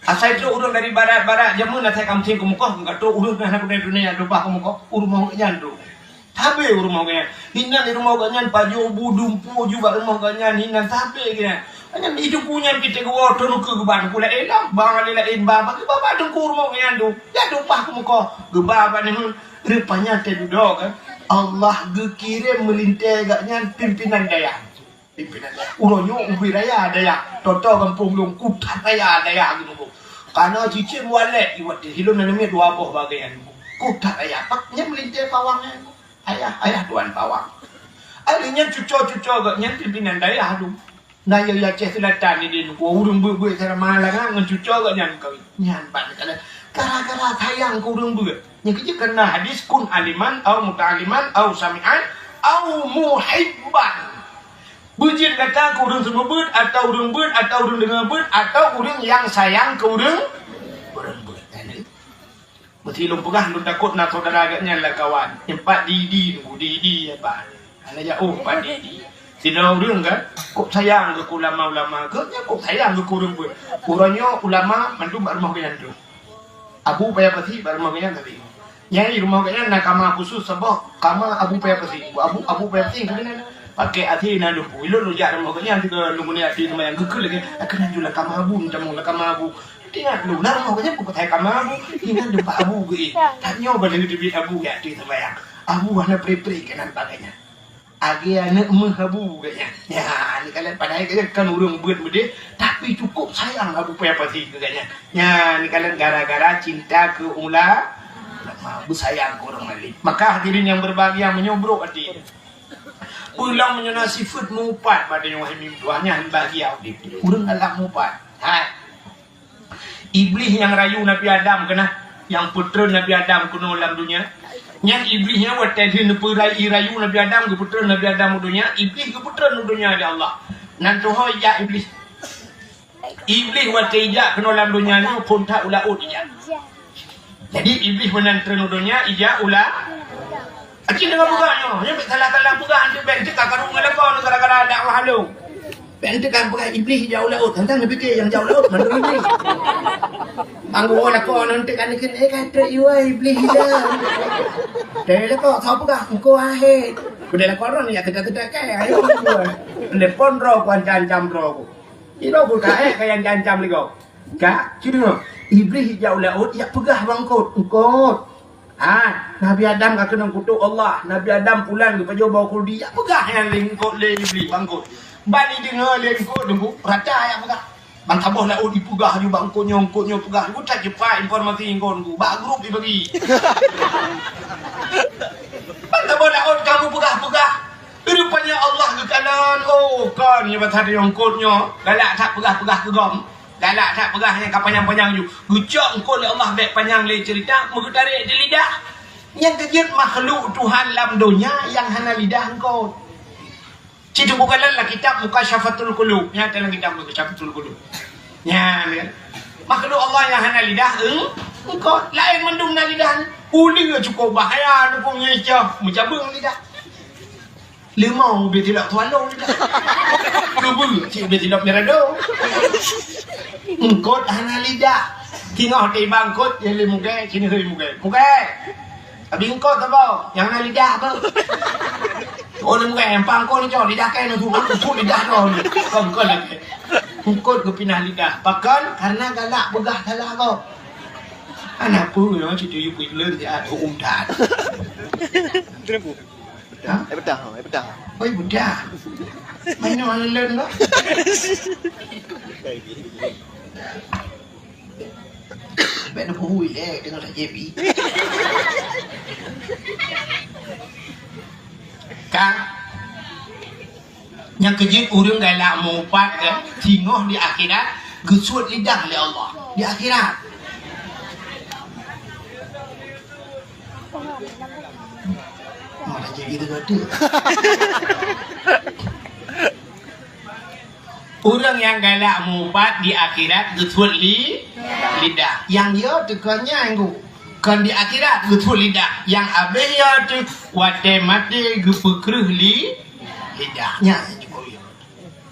Asai trok ureueng dari barat-barat jameun asai ka musém keumeukoh, ka trok ureueng keu hana keudroe dunia, leupah keumeukoh, u rumoh gobnyan trok. Sabé u rumoh gobnyan. Hinan di rumoh gobnyan, pajoh bu dumpeue ju bak rumoh gobnyan, hinan sabé gobnyan. Nyan di Teungku nyan pih teuk geuwoe, trok neukeue geuba Teungku laén lam, ba laén-laén ba, ba geuba bak Teungku rumoh gobnyan tu. Ya leupah keumeukoh, geuba bak nyan, rupanya teududoe kan. Allah geukirém meulintée gobnyan pimpinan dayah. Pimpinan dayah. Uroe nyoe ubé raya dayah. Toto gampông lôn kutat raya dayah geuh. Kana cicém walét iwat di hilôn na neumé dua boh bagaian. Kutat raya. Pak nyan meulintée pawang nyan. Ayah, ayah tuan pawang. Ahli nyan cuco-cuco gobnyan pimpinan dayah tu. Na ya Aceh Selatan ni di ureueng beuet-beuet cara malang ngon cuco gobnyan kawin. Nyan ban kala Gara-gara sayang keu ureuëng beuet. Nyang keujeuet keunan hadis, kun aliman, au muta'aliman, au sami'an, au muhibban. Beujeuet gata keu ureuëng seumeubeuet, atau ureuëng beuet, atau ureuëng deungoe beuet, atau ureuëng nyang sayang keu ureuëng, ureuëng beuet. Meusi lôn peugah, lôn takot na syedara geuh nyan lakawan. Nyoe pat di-di, di-di, ya, pat. Hana jak, oh, pat di-di. Sidroe ureuëng kan, kok sayang geuh keu ulama-ulama, geuh nyan kok sayang geuh keu ureuëng beuet. Uroe nyoe ulama mandum bak rumoh geuh nyan troh. Abu Paya Pasi bak rumoh geuh nyan tapi. Nyang di rumoh geuh nyan na kama khusus saboh, kama Abu Paya Pasi. Abu, Abu Paya Pasi keunan. Pakai A C na lôn pui. Lôn jak rumoh geuh nyan sigoe lôn keuneuk ateueh seumayang, geukheun lagée, "Keunan ju lam kama Abu, tamong lam kama Abu." Ingat lôn, na rumoh geuh nyan bukan kama Abu. Ingat lupa Abu geuh. Tanyoe bak lagée teubiet Abu jak ateueh seumayang. Abu hana pre-pre keunan bak geuh nyan. Lagée aneuëk meuh Abu geuh nyan. Nyan, neukalon padahai geuh nyan kon ureuëng beuet meudeh, tapi cukup sayang Abu Paya Pasi keu geuh nyan. Nyan, neukalon gara-gara cinta keu ula-, ulama, beusayang keu ureuëng alim. Maka hadirin yang berbahagia, meunyoe brok até. Peulom meunyoe na sifeuet meuupat bak tanyoe wahai meutuah nyan bahagia udeb. Ureuëng galak meuupat. Hai. Iblih nyang rayu Nabi Adam keunan, nyang peutreun Nabi Adam keunoe lam donya. Nyan Iblih nyan watée lheueh neupeurai-, rayu Nabi Adam, geupeutreun Nabi Adam u donya, Iblih geupeutreun u donya lé Allah. Nan tuho ijak Iblih. Iblih watée ijak keunoe lam donya nyoe phon that u laôt ijak. Jadi Iblih meunan treun u donya ijak u la-, Aci deungon peugah nyoe, nyoe bèk salah-salah peugah, eunteuk bèk eunteuk ka karu ngon lakoe gara-gara dakwah lôn. Bèk eunteuk ka peugah Iblih jak u laôt, tantang neupiké nyang jak u laôt mandum Iblih. Bang geuwoe lakoe nyoe eunteuk ka neukheun, "Eh, ka trép iwa Iblih ija." Dari lakoe, "Soe peugah?" "Engkau ahé." Kudai lakoe nyoe jak teuka-teuka kai, ayo dua. Telepon droe ku, ancam-ancam droe ku. Iroe ku ka ék ka nyang ancam lé gob. Ka, ci deungoe. Iblih jak u laôt, jak peugah bak eungkôt, "Eungkôt." Ha, Nabi Adam ka keunong kutok Allah. Nabi Adam pulan geupajoh boh khuldi. Jak peugah nyan lé eungkôt lé Iblih bak eungkôt. Ban ideungoe lé eungkôt teungku, rata jak peugah. Ban saboh laôt ipeugah ju bak eungkôt nyoe, eungkôt nyoe peugah. Teungku that cepat informasi eungkôt teungku. Bak grup ibagi. Ban saboh laôt kamoe peugah-peugah. Rupanya Allah geukalon, oh, kon nyoe bak that eungkôt nyoe. Galak that peugah-peugah keu gob. Galak that peugah nyang ka panyang-panyang ju. Geucok eungkôt lé Allah bèk panyang lé ceurita, meugeutarek di lidah. Nyang keujeuet makhluk Tuhan lam donya nyang hana lidah eungkôt. Ci teupeugah lam kitab Mukasyafatul Qulub. Nyan dalam kitab Mukasyafatul Qulub. Nyan, kan? Makhluk Allah nyang hana lidah, eung-, eungkôt. Laén mandum na lidah. Uleue cukôp bahaya, nukung ngicoh, meucabeueng lidah. Limong ubé tilok tuan lôn. Keubeue cit ubé tilok mirado. Eungkôt hana lidah. Singoh tiba eungkôt, ya lé mugée, sini hei mugée. Mugée. Abi eungkôt saboh, nyang hana lidah apa? Oh, lé mugée, nyang pang eungkôt ni cok, lidah kée nang tuan, tuan lidah droe. Kon, kon lagée. Eungkôt geupinah lidah. Pakon? Karena galak peugah salah gob. Hana peue nyoe, ci tuyue peuleuen siat, huköm that. Ha? Eh, pedah, eh, pedah. Oi, budak. Main nyoe hana lôn, Bang. Bèk neupuhui lé, deungon that J B. Ka. Nyang keujeuet ureueng galak meuupat, eh, singoh di akhirat, geusuet lidah lé Allah. Di akhirat. Malah jadi tu kata. Ureueng nyang galak meuupat di akhirat geusuet li-, lidah. Nyang yo teuka nyan ku. Kon di akhirat geusuet lidah. Nyang abéh yo teuh watée maté geupeukreuh li-, lidah. Nyan nyang jipeuyo.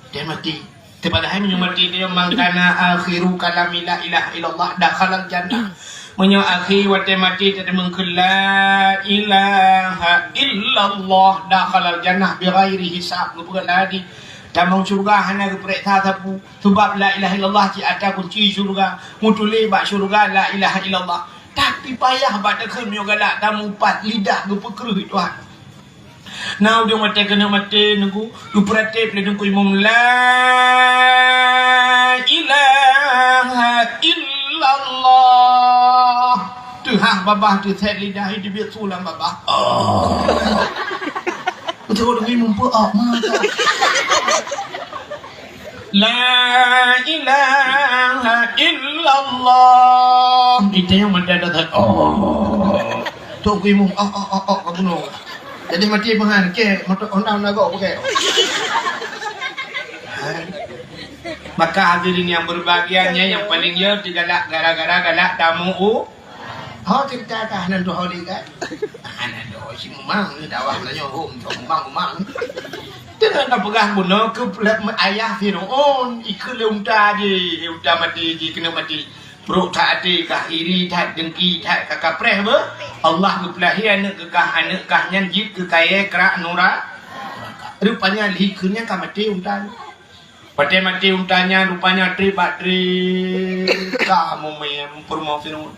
Watée maté. Teupadahai meunyoe maté dia, "Man kana akhiru kalami la ilaha illallah dakhalal jannah." Meunyoe akhé watée maté teudeungoe kheun, "La ilaha illallah," dakhalal jannah bighairi hisab, geupeugah lagi. Tamong syeuruga hana geupeuriksa sapeue, sabab la ilaha illallah cit atra kunci syeuruga, meutuléh bak syeuruga la ilaha illallah. Tapi payah bak takheun meunyoe galak tameuupat lidah geupeukreuh Tuhan. Na udeueng watée keuneuk maté nunggu, geupeuratéb lé Teungku Imum, "La ilaha illallah." Teuhah babah teuset lidah, teubiet su lam babah. Oh. Beutôi Teungku Imum peuok mata. La ilaha illallah. Kita yang mantap datang. Oh. Tok imum. Oh, oh, oh, oh, kamu no. Jadi mati mahan ke motor Honda Honda go pakai. Maka hadirin yang berbahagia, nyang paling yo digalak gara-gara galak tamu u. Ho cerita ka hana doh di kan? Hana doh si memang ni dakwah nanya hom, memang memang. Teuka tapeugah bunoe keu ayah Firaun, ikeu lé unta jih, unta mati jih keuneuk mati. Brok that até kah, iri that, dengki that, ka kapreh beuh. Allah geupeulahé aneuk keu kah, aneuk kah nyan jeuet keu kayée krak nura-, nuraka. Rupanya lheueh keu nyan ka maté unta nyan. Watée maté unta nyan, rupanya treb bak treb ka mumé peurumoh Firaun.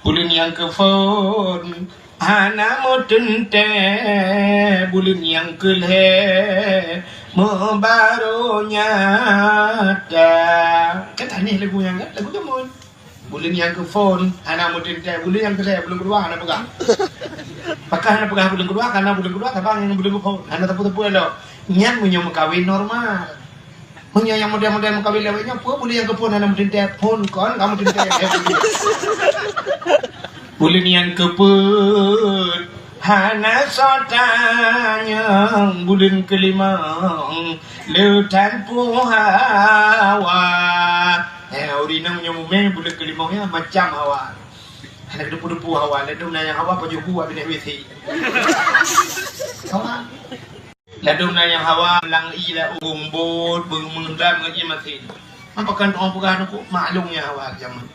Buleuen nyang keuphon hana meuteuntée, buleuen nyang keulhée meubaroe nyata. Kan aneh lagu nyan kan? Lagu jameun. Buleuen nyang keuphon hana meuteuntée, buleuen nyang keulhée, buleuen keudua hana peugah. Pakon hana peugah buleuen keudua? Karena buleuen keudua saban ngon buleuen keuphon, hana teupeu-teupeu lom. Nyan meunyoe meukawen normal. Meunyoe nyang model-model meukawen lawét nyoe, peue buleuen nyang keuphon hana meuteuntée, phon kon ka meuteuntée. Buleuen nyang keupeuet hana soe tanyong, buleuen keulimong le that peue hawa. Eh, ureueng inong nyoe mumé buleuen keulimong nyan macam hawa. Hana keudepu-depu hawa, ladôm na nyang hawa pajoh bu abéh W C. Hawa. Ladôm na nyang hawa, meulang ie lam ubông bot, beumeundam ngon ie masin. Pakon ureueng peugah nyoe kok maklum nyang hawa jameun.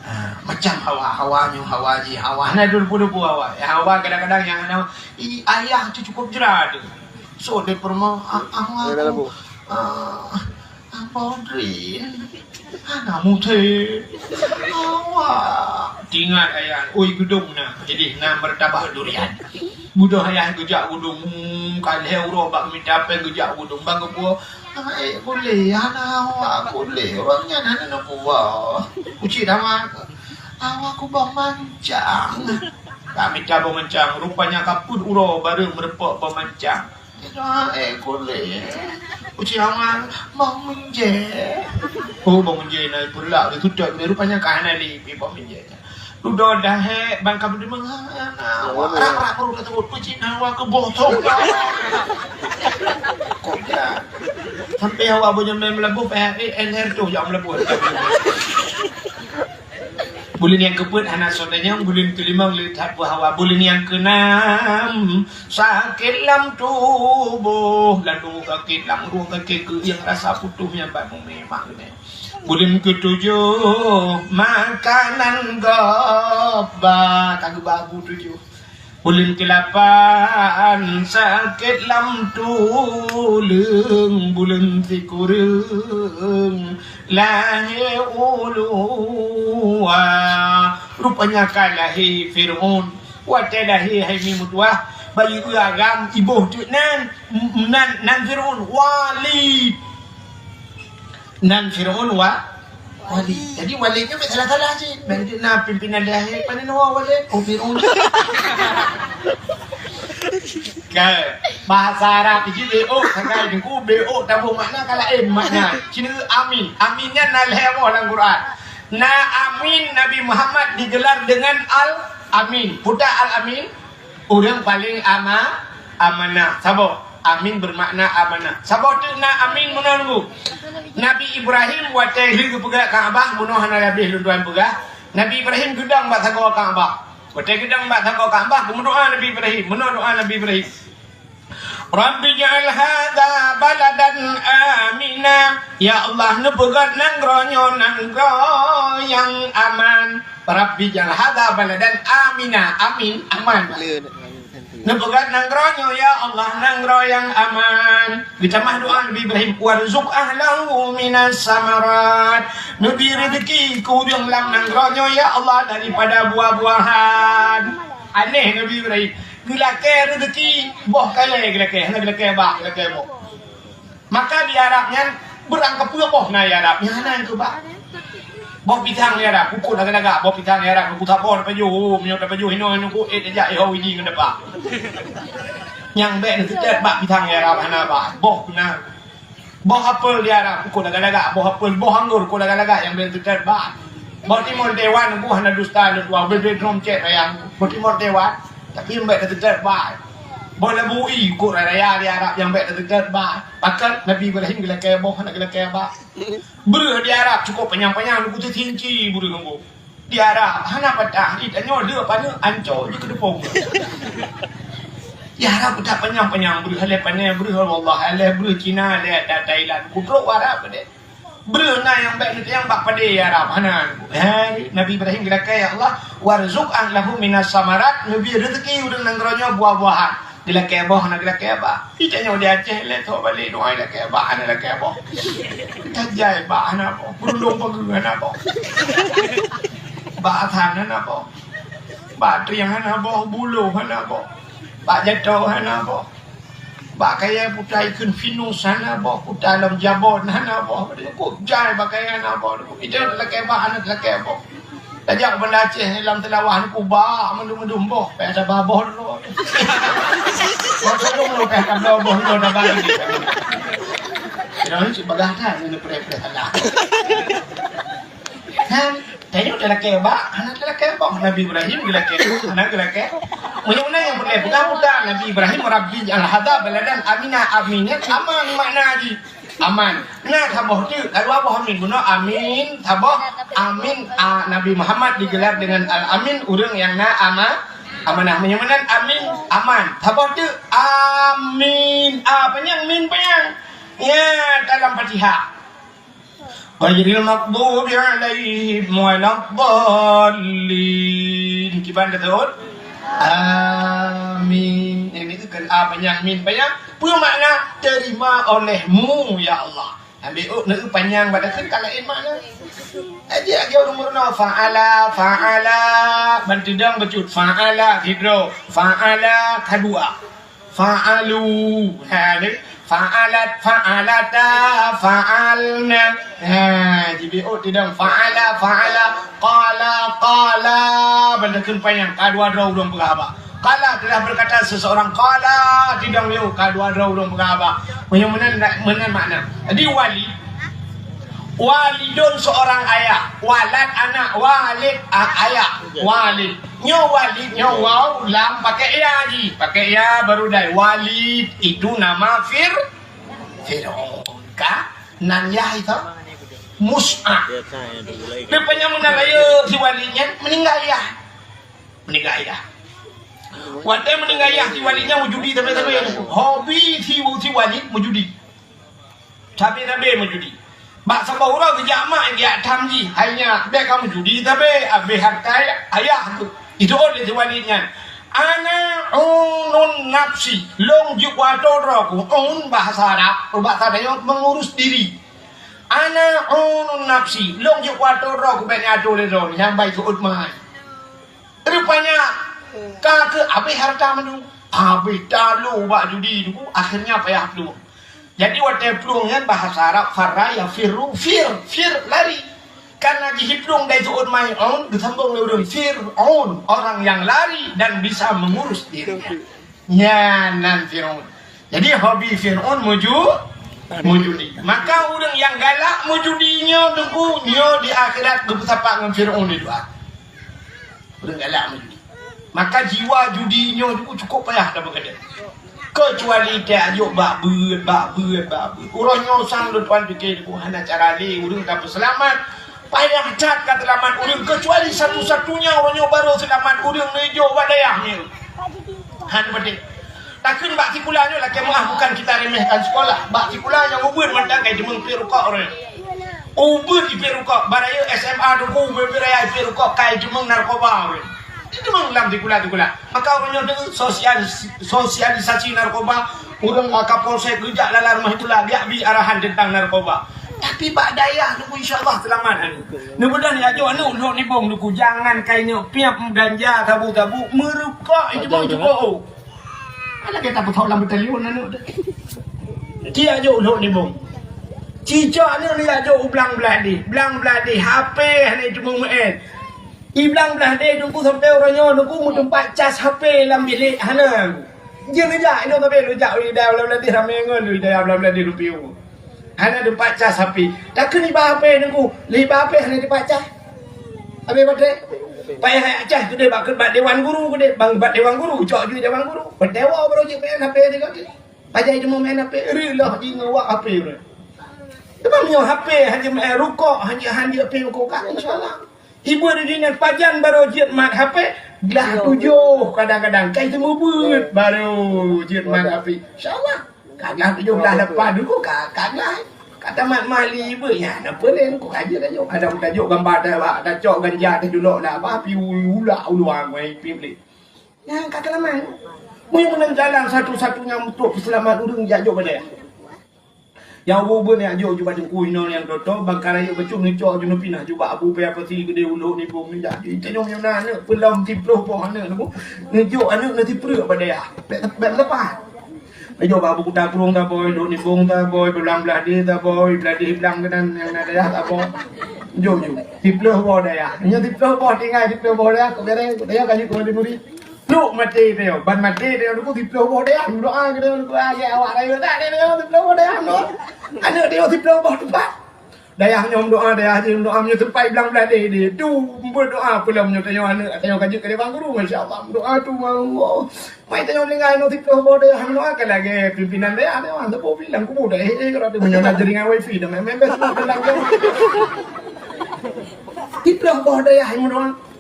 Ha, macam hawa, hawa nyoe hawa jih, hawa. Hana depu-depu hawa. Eh, hawa kadang-kadang nyang hana, i, ayah tu cukup jera tu. So, dia peurumoh, ah, ah, aku, ah, Apa Odrin? Hana muté. Awak. Tingat ayah, ui geudong na. Jadi na martabak durian. Budoh ayah geujak geudong, hmm, ka lhée uroe bak mita péng geujak geudong. Bang geupeu, "Ai, kulé, hana awak kulé. Ureueng nyan hana neupeuwa." Uci dama. "Awak kuboh mancang." Ka mita boh mancang. Rupanya ka peuet uroe barô meurumpok boh mancang. Doa, eh, kulé. Uci Aman, Bang Menje. Oh, Bang Menje na pulak di tutup, di rupanya ka hana li, pi Bang Menje. Dudoe dahé, bang ka beudeumeung, ha, na, awak rak-rak perut ka teubot, peucit na awak keu bosong. Kok ya? Sampai awak beunyan main meulaboh, eh, eh, L R tu jak meulaboh. Buleuen nyang keupeuet hana soe tanyong, buleuen keulimong le that peuhawa, buleuen nyang keunam sakét lam tuboh, ladôm sakét lam rueng, sakét keuieng, rasa putôh nyang bak mumé mak geuné. Buleuen keutujoh makanan gob ba, ka geuba bu tujoh. Buleuen keulapan sakét lam tuleueng, buleuen sikureueng lahé u luwa. Rupanya ka lahé Fir'aun. Watée lahé hai mi meutuwah, bayeue agam iboh teuk nan, nan, nan Fir'aun, Walid. Nan Fir'aun wa Walid. Jadi Walid nyoe bèk salah-salah cit. Bèk na pimpinan dayah, pane nyoe Walid? Oh, Fir'aun. Kan, bahasa Arab jih B O, sagai deungku, B O taboh makna ka laén makna. Cina amin. Amin nyan na lhèe boh lam Quran. Na amin Nabi Muhammad digelar dengan Al-Amin. Peue Al-Amin? Ureueng paleng ama-, amanah. Saboh, amin beumakna amanah. Saboh teuk na amin meunoe nunggu. Nabi Ibrahim watèe lheueh geupeugah Ka'bah, meunoe hana leubeh lôn tuan peugah. Nabi Ibrahim geudong bak sagoe Ka'bah. Watèe geudong bak sagoe Ka'bah, geumeudoa Nabi Ibrahim. Meunoe doa Nabi Ibrahim. "Rabbi ij'al hadza baladan amina." Ya Allah, neupeugöt nanggroe nyoe nanggroe nyang aman. "Rabbi ij'al hadza baladan amina." Amin, aman. Neupeugöt nanggroe nyoe, ya Allah, nanggroe nyang aman. Geutamah doa Nabi Ibrahim, "Warzuq ahlahu minas samarat." Neubri reuzeki keu ureueng lam nanggroe nyoe, ya Allah, daripada buah-buahan. Aneh Nabi Ibrahim. Geulakèe reuzeki, boh kayèe geulakèe, hana geulakèe bak, geulakèe boh. Maka di Arab nyan, beurang keupeue boh na di Arab, nyan hana nyang keubah. Boh pisang di Arab, ukôt lagak-lagak, boh pisang di Arab, nungku saboh tapajoh, oh, meunyoe tapajoh inoe, nungku ék tajak, eh, ho idi ngon dapa. Nyang bèk neuseutôt bak pisang di Arab, hana bah, boh na. Boh apel di Arab, uko lagak-lagak. Boh apel, boh anggô, uko lagak-lagak nyang bèk teutet ba. Boh timon dewan, uko hana dusta lôn tuan, bèk-bèk drom cek sayang. Boh timon dewan, tapi bèk teutet ba. Boh labu ie, uko raya di Arab nyang bèk teutet ba. Pakon Nabi Ibrahim geulakèe boh, hana geulakèe ba. Breuh di Arab cukôp panyang-panyang, uko teusinci breuh anggô. Di Arab, hana patah, di tanyoe le paneuk anco jih keudeupông. Di Arab peudak panyang-panyang breuh, lhèe pané breuh, wallah, lhèe breuh Cina, lhèe Thailand. Kutrok Arab deh. Breuh na nyang bèk neutanyong bak padé Arab, hana. Hai, Nabi Ibrahim geulakèe, "Ya Allah, warzuq ahlahu minas samarat," neubri reuzeki ureueng nanggroe nyoe buah-buahan. Geulakèe boh, hana geulakèe ba. Di tanyoe di Aceh, lé tho balek doa geulakèe ba, hana lakèe boh. Tajai ba, hana boh. Beurundong pageue, hana boh. Ba athan, hana boh. Ba triang, hana boh. Buloh, hana boh. Ba jato, hana boh. Ba kayèe putai kheun pinus, hana boh. Putai lam jabon, hana boh. Kok jai ba kayèe, hana boh. Ija lakèe ba, hana lakèe boh. Tajak Banda Aceh lam Seulawah ni kuba mandum-mandum boh, payah taba boh dulu. Boh dulu, payah taba boh dulu, taba lagi. Kira ni cit bagah that, ni preh-preh salah. Kan, tanyoe talakèe ba, hana talakèe boh. Nabi Ibrahim geulakèe, hana geulakèe. Meunyoe na nyang peureulèe peugah, peugah Nabi Ibrahim, "Rabbi ij'al hadza baladan amina," aminan aman makna jih. Aman. Na saboh teuk, ka dua boh amin. Bunoe amin, saboh amin. A, Nabi Muhammad digelar dengan Al-Amin, ureueng nyang na ama-, amanah. Meunyoe meunan amin, aman. Saboh teuk, amin. A panyang, min panyang. Nya, dalam Fatihah. Ghairil maghdubi alaihim waladdallin. Kiban teutôt? Amin. Ini tu kan a panyang, min panyang. Peue makna terima olehmu, ya Allah? Ambil oh, nak panyang pada kan kalau in makna. Aja lagi ureueng meurunoe fa'ala, fa'ala. Bantu dong becut. Fa'ala, sidroe. Fa'ala, kadua. Fa'alu. Ha, ni. Fa'alat, fa'alata, fa'alna. Ha, jibiut tidong. Fa'ala, fa'ala, qala, qala. Bantu kan panyang. Kadua droe ureueng peugah haba. Qala telah berkata seseorang, qala, tidong liu, ka dua droe ureueng peugah haba. Meunyoe meunan, meunan makna. Jadi, walid, walidun seorang ayah, walad anak, walid, a-, ayah, walid. Nyoe walid, nyoe waw, lam, pakai ya jih. Pakai ya baru dai. Walid itu nama Fir-, Fir'aun. Ka? Nan yah itu? Mus'ab. Rupanya meunan rayeuk si walid nyan meuninggai yah. Meuninggai yah. Watèe meuninggai yah si walid nyan meujudi sabe-sabe. Hobi si, si walid meujudi. Sabe-sabe meujudi. Bak saboh uroe geujak mak geujak tham jih. Hai nyak, bèk kamoe judi sabe, abéh harta ayah tu. Jiteuôt lé si walid nyan. Ana unun nafsi. Lôn jeuet kuatô droe ku. Un bahasa Arab, bahasa Tanyoe mengurus diri. Ana unun nafsi, lôn jeuet kuatô droe ku, bèk neuatô lé droe, nyang bai seuôt mai. Rupanya, ka keuh abéh harta mandum, abéh talu bak judi tu, akhirnya payah plueng. Jadi watèe plueng nyan bahasa Arab, farra yafirru, fir, fir, lari. Karena jih plueng dai seuôt mai un, geusambong lé ureueng Fir'aun, orang yang lari dan bisa mengurus dirinya. Nyan nan Fir'aun. Jadi hobi Fir'aun muju-, mujudi. Maka ureueng nyang galak mujudi nyoe teungku, nyoe di akhirat geupeusapat ngon Fir'aun di doa. Ureueng galak mujudi. Maka jiwa judi nyoe teungku cukup payah tapeugah. Keucuali tajok bak beuet, bak beuet, bak beuet. Uroe nyoe sang lôn tuan pike teungku hana cara lé ureueng tapeuseulamat. Payah that ka seulamat ureueng, keucuali satu-satunya uroe nyoe barô seulamat ureueng neujok bak dayah nyoe. Han beudeh. Takheun bak sikula nyoe lakèe meu'ah, bukan kita remehkan sekolah. Bak sikula nyang ubeut mantong ka jiteumeung pih rukok ureueng. Ubeut jipih rukok, baraya S M A teungku, ubeut raya jipih rukok ka jiteumeung narkoba ureueng. Jiteumeung lam sikula-sikula. Maka ureueng nyoe deungon sosialis-, sosialisasi narkoba, ureueng ka polsek geujak lala rumoh sikula, geujak bi arahan teuntang narkoba. Tapi bak dayah teungku, insya Allah seulamat. Neubeudôh neujak jok aneuk lhok nibông teungku, jangan kai neuk piep, ganja, sabu-sabu, meurukok, itu pun cukup. Oh. Alah, kita peuthok lam batalion aneuk tu. Ci jak jok lhok nibông. Cicok aneuk neujak jok u blang blah deh. Blang blah deh, H P hana itu meu'en. I blang blah deh teungku sampoe uroe nyoe teungku meuteumpat cas H P lam bilék hana. Jeuet neujak, inoe tapi neujak u Hidayah Blang Blah Deh ramé ngon u Hidayah Blang Blah Deh Lupiu. Hana teumpat cas H P. Takheun iba H P Teungku, lé iba H P hana teumpat cas. Habéh baterai. Payah jak cas keudéh bak, bak dewan guru keudéh, bak, bak dewan guru, cok ju dewan guru. Baterai woe baru jeuet main H P teuka. Pajan teuma main H P, reuloh jih ngon wak H P uroe. Teuma meunyoe H P hana main rukok, hana, hana H P rukok ka, insya-Allah. Hibur diri nyan pajan baru jeuet mat H P, glah tujoh kadang-kadang. Kai teumeubeuet baru jeuet mat H P. Insya-Allah. Ka glah tujoh, glah lapan dulu ka, ka glah. Ka tamat mali beuet nyan, apa laén ku ka jeuet tajok. Kadang tajok gambar dah, tacok ganja tajulok dah, bah, pi ulak uluang wai pi beli. Nyan ka keulaman. Meunyoe meunan jalan satu-satunya untuk peuseulamat ureueng jak jok bak dayah. Nyang ubeut-ubeut jak jok ju bak teungku inoe nyang toto, bangka rayeuk bacut neucok ju neupinah ju bak Abu Paya Pasi Geudée Ulok Nibong nijak ju. Tanyong nyoe na aneuk peulom siplôh boh aneuk nibong. Neujok aneuk neusipreuk bak dayah. Bèk, bèk meuleupah. Neujok bak Abu Kuta Krueng taboi, Lok Nibong taboi, Beulang Blahdeh taboi, Blahdeh Blang keunan nyang na dayah taboi. Jok ju. Siplôh boh dayah. Nyoe siplôh boh tinggai siplôh boh dayah, kok beureh, dayah ka jeuet keu murit. Trok maté teuh, ban maté teuh, nyoe siplôh boh dayah, meudoa keu teuh, nyoe, ah, ya awak rayeuk tak, teuh, nyoe siplôh boh dayah, nyoe. Aneuk teuh siplôh boh teumpat. Dayah nyoe meudoa, dayah jih meudoa, meunyoe teumpat blang blah deh, deh. Tu, meudoa peulom nyoe tanyoe aneuk, tanyoe ka jeuet keu dewan guru, masya Allah, meudoa tu, Allah. Mai tanyoe tinggai nyoe siplôh boh dayah, meudoa ka lagèe pimpinan dayah, dayah, teupeue bilang kubu dah, eh, eh, kalau tu meunyoe na jaringan wifi, dah main-main best, dah langgar. Siplôh boh dayah meudoa.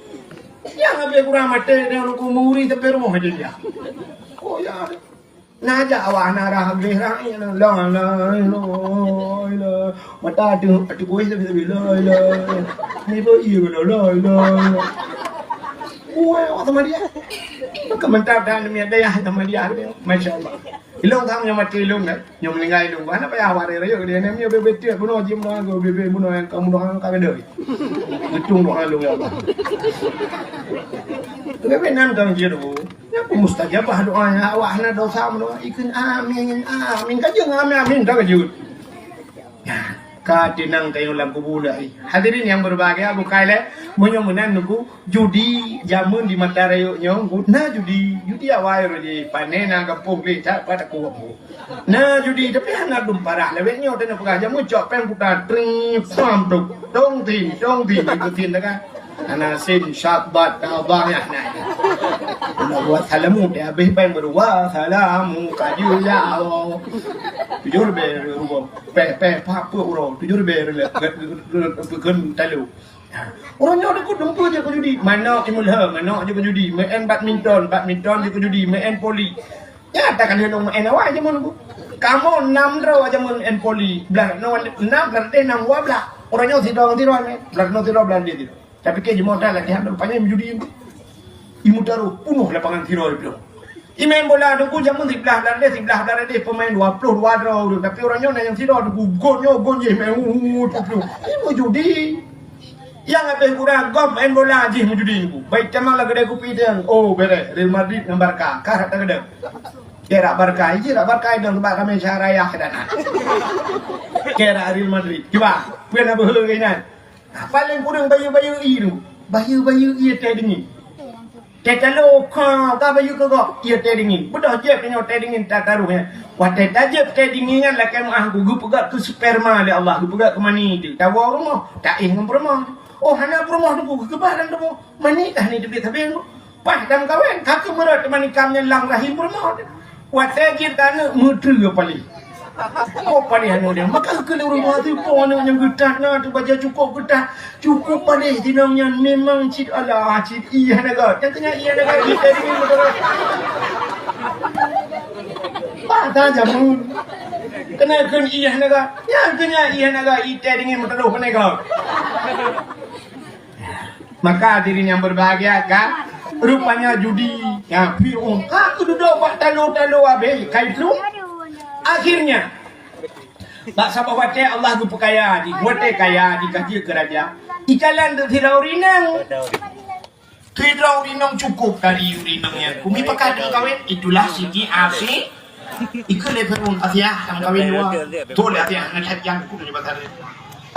Nyang habéh kurang maté, dia nunggu muri sampai rumoh aja dia. Oh ya. Na jak awak na rah habéh rah, ya, la, la, la, la. Mata tu, tu kuih tapi, tapi, la, la, la. Ni pun iya, la, la, la, la. Wah, awak sama dia. Itu kementar dan demi dayah sama dia. Masya Allah. Ilong kamu yang mati ilong kan? Nyoe meuninggai lôn, hana payah awak rayeuk-rayeuk dia, nyan miyueb beubeuteuek bunoe jih meudoa, beubeuteuek bunoe nyang ka meudoa ka keudeuh. Geutung doa lôn, ya Allah. Beubeuteuek nan dang jih tu. Nyan pun mustajabah doa nyan, awak hana dosa meudoa. Ikheun amin, amin. Ka jeuet amin, amin, ka jeuet. Nah, ka teunang tanyoe lam kubu lagi. Hadirin yang berbahagia, bukai lé, meunyoe meunan nunggu judi jameun di mata rayeuk nyoe, na judi, judi awai roh jih, pane na gampông lé, tak pat aku gampông. Na judi, tapi hana dum parah lawét nyoe, tanyoe peugah jameun cok péng puta, tring, pam, tuk, tong, tin, tong, tin, itu tin dah kan. Ana sin, syabat, tabah, ya, nah. Nak buat salamu, dia habis péng baru, wah, salamu, kaju, ya Allah. Jujur be, rubo, pe, pe, pa, pe, uro, jujur be, le, le, le, le, le, le, le, talu. Ureueng nyoe dikut dumpeue jeuet keu judi. Manok jimeuleue, manok jeuet keu judi. Main badminton, badminton jeuet keu judi. Main voli. Nyan ata ka lheueh lôn main awai jameun ku. Kamoe nam droe jameun main voli. Blah noe nam, blah deh nam, dua blah. Ureueng nyoe sidroe sidroe main. Blah noe sidroe, blah deh sidroe. Tapi keu jameun ata latihan rupanya judi. Imeutaroh punoh lapangan sidroe. Imain bola tu ku jameun siblah blah deh, siblah blah deh, pemain dua puluh dua droe tu. Tapi ureueng nyoe na nyang sidroe tu ku gol nyoe, gol jih main, uh, uh, dua puluh. Ini mau judi. Nyang habéh kurang gom main bola jih meujudi ku. Baik camang lam keudè kupi tu. Oh, beres. Real Madrid ngon Barca. Ka rata keudè. Kira Barca, iji rak Barca idong bak kami syah raya dan. Kira Real Madrid. Cuba, pun apa hal kainan? Paléng kureueng bayeue-bayeue ié tu. Bayeue-bayeue ié teh deungi. Teh talo ka, ka bayeue keu gob, ié teh deungi. Beudôh jieb nyoe teh deungi tataroh nyan. Watèe tajieb teh deungi nyan lakèe meu'ah ku geupeugöt keu sperma lé Allah, geupeugöt keu mani tu. Tawoe rumoh, taéh ngon peurumoh. Oh, hana peurumoh tu ku geukeubah dan tuboh. Mani tah ni teubiet sabe nyoe. Paih dan kawen, ka keumeurot teumanikam nyan lam rahim peurumoh. Watèe jih ka aneuk meutreue palih. Oh, palih aneuk dia. Maka keu lôn rumoh tu, po aneuk nyang geutat na tu, bajèe cukôp geutat. Cukôp palih tinong nyan memang cit alah, cit ié naga. Nyang keu nyan ié naga, ié teh deungi beutôi. Bah, ta jameun. Keuneuk kheun ié naga. Nyang keu nyan ié naga, ié teh deungi meuteudôh keuneuk. Maka hadirin yang berbahagia kan, rupanya judi, ya, Fir'aun, ka geududoe bak talo-talo habéh, ka iplueng. Akhirnya, bak saboh watèe Allah geupeukaya jih, watèe kaya jih ka jeuet keu raja. Ikalon sidroe ureueng inong. Sidroe ureueng inong cukôp dari ureueng inong nyan. Kumi pakat deungon kawén, itulah siti Asi. Ikheun lé Fir'aun, "Asiah, kamoe kawén dua." Beutôi lé Asiah, hana that jang, ikheun lé Bataré.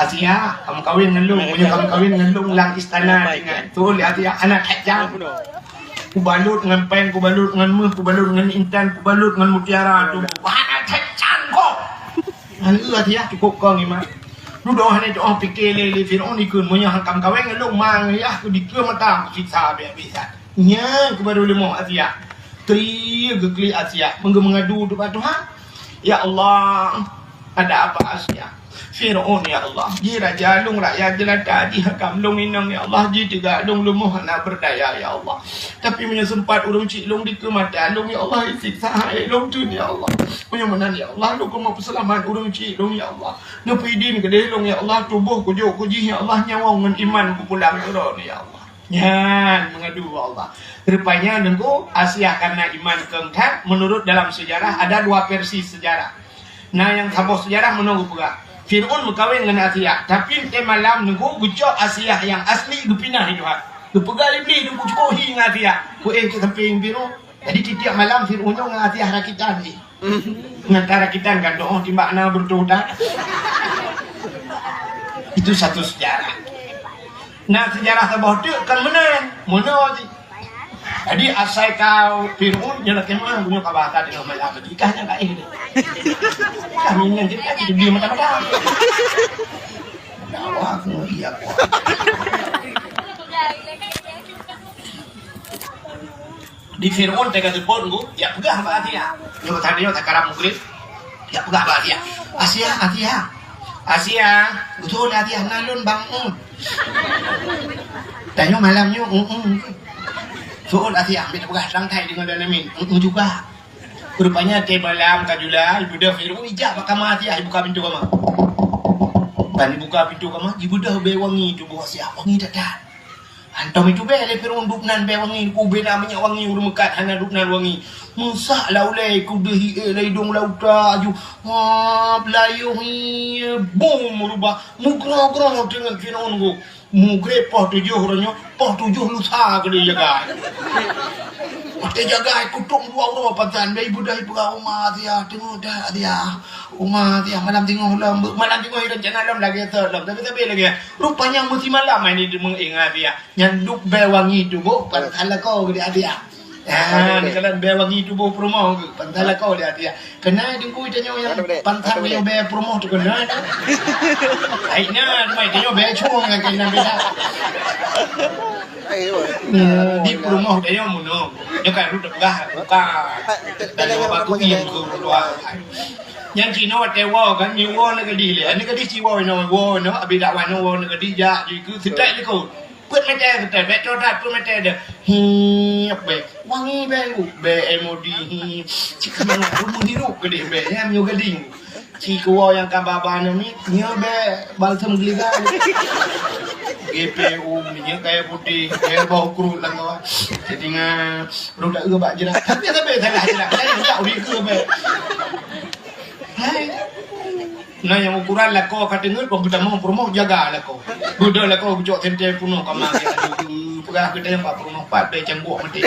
"Asiah, kamoe kawén ngon lôn, meunyoe kamoe kawén ngon lôn lam istana ringan." Beutôi lé Asiah, hana that jang. Kubalot ngon péng, kubalot ngon méuh, kubalot ngon intan, kubalot ngon mutiara tu. Hana that jang kok. Hana Asiah cukôp kong iman. Dudoe hana teuoh pike lé, lé Fir'aun ikheun, meunyoe han ka meukawen ngon lôn, ma ngon yah keu dikeue mata, siksa habéh-habéh that. Nyan keuh baru leumoh Asiah. Kli geuklik Asiah, meungeumengadu ubak Tuhan. Ya Allah, ada apa Asiah? Fir'aun, ya Allah, jih raja lôn, rakyat jeulata, jih hakam lôn inong, ya Allah, jih teuga lôn leumoh hana beurdaya, ya Allah. Tapi meunyoe seumpat ureueng chik lôn dikeue mata lôn, ya Allah, isiksa hai lôn teun, ya Allah. Meunyoe meunan, ya Allah, lôn keuneuk peuseulamat ureueng chik lôn, ya Allah. Neupeudin keudeh lôn, ya Allah, tuboh kujok kujih, ya Allah, nyawöng ngon iman kupulang keu droeneuh, ya Allah. Nyan meungadu bak Allah. Rupanya Teungku, Asiah karena iman keu that, menurut dalam sejarah ada dua versi sejarah. Na nyang saboh sejarah meunoe geupeugah, Fir'aun meukawen ngon Asiah, tapi teuh malam Teungku geucok Asiah nyang asli geupinah di luwa. Geupeugah Iblih Teungku cukôp hi ngon Asiah. Ku éh cit sampéng Fir'aun. Jadi tiep-tiep malam Fir'aun nyoe ngon Asiah rakitan hi. Ngon ka rakitan kan doh timbak na beureutoh that. Itu satu sejarah. Na sejarah saboh teuk kan meunan, meunoe cit. Jadi asai ka Fir'aun nyoe lakèe meunan, nyoe ka bahasa di rumah lama jikah nyan ka éh. Kami nyan jadi kita di mata-mata. Dakwah aku iya kuat. Di Fir'aun teuka teupot ngu, ya peugah bak Asiah. Nyoe tadi nyoe takarab mugrib. Ya peugah bak Asiah. Asiah, Asiah. Asiah, beutôi Asiah na lôn bang. Tanyoe malam nyoe, mm, mm. Su'ul Asiah, ambil peugah trang thai deungon dan amin. Mm, mm juga. Rupanya teuh malam ka jula, ibeudôh Fir'aun ijak bak kama Asiah, ibuka pintoe kama. Ban ibuka pintoe kama, ibeudôh bèe wangi tuboh Asiah, wangi that-that. Hantom itu bèe lé Fir'aun dubnan bèe wangi, kubena minyeuk wangi ureueng meukat hana dubnan wangi. Meusak lam ulèe kudeuh hi ék lam idông lam uta aju. Ha, beulayoh hi, bum meurubah. Mugroe-groe deungon Fir'aun ngu. Mugrib poh tujoh uroe nyoe, poh tujoh lusa keudéh jagai. Watèe jagai kutông dua uroe patan, bèe ibeudôh ipeugah uma Asiah, teungoh that Asiah. Uma Asiah, malam singoh lom, malam singoh rencana lom lagèe sot lom, tapi-tapi lagèe. Rupanya meusimalam ai ni deungon ingat Asiah. Nyan dub bèe wangi tuboh, pansan lakoe geuh di Asiah. Ah, ni kalon bèe wangi tuboh peurumoh geuh, pansan lakoe di Asiah. Keunan Teungku tanyoe nyang pansan nyoe bèe peurumoh teuh keunan. Ai na, teuma tanyoe bèe cueng nyang keunan beda. Di peurumoh tanyoe meunoe. Nyoe kan rot peugah buka. Tanyoe bak kuiem keu dua. Nyang cit nyoe watèe woe kan, nyoe woe nanggroe lé. Nanggroe cit woe nyoe, woe nyoe, abis dakwah nyoe woe nanggroe jak, jikeu seutôt likôt. Peuet mètè seutôt, bèk trôh that, peuet mètè deuh. Hi, bèe. Wangi bèe, bèe M O D, hi. Cit keunoe, rumoh hirup keudéh bèe, nyan nyoe gading. Cit keu woe nyang ka ba-ba nyoe mi, nyoe bèe balsam geuliga. G P U, minyeuk kayèe putéh, bèe bau kruet lam kawan. Jadi ngan, rôh dak eu bak jeurat. Tapi sabe salah jeurat. Jadi tak uri ke bèe. Hai. Na nyang ukoran lakoe ka teungeut, bang geutamong peurumoh jaga lakoe. Beudôh lakoe geucok senter peunoh kama geuh. Aduh, peugah geutanyoe bak peurumoh pat bèe cangguek maté.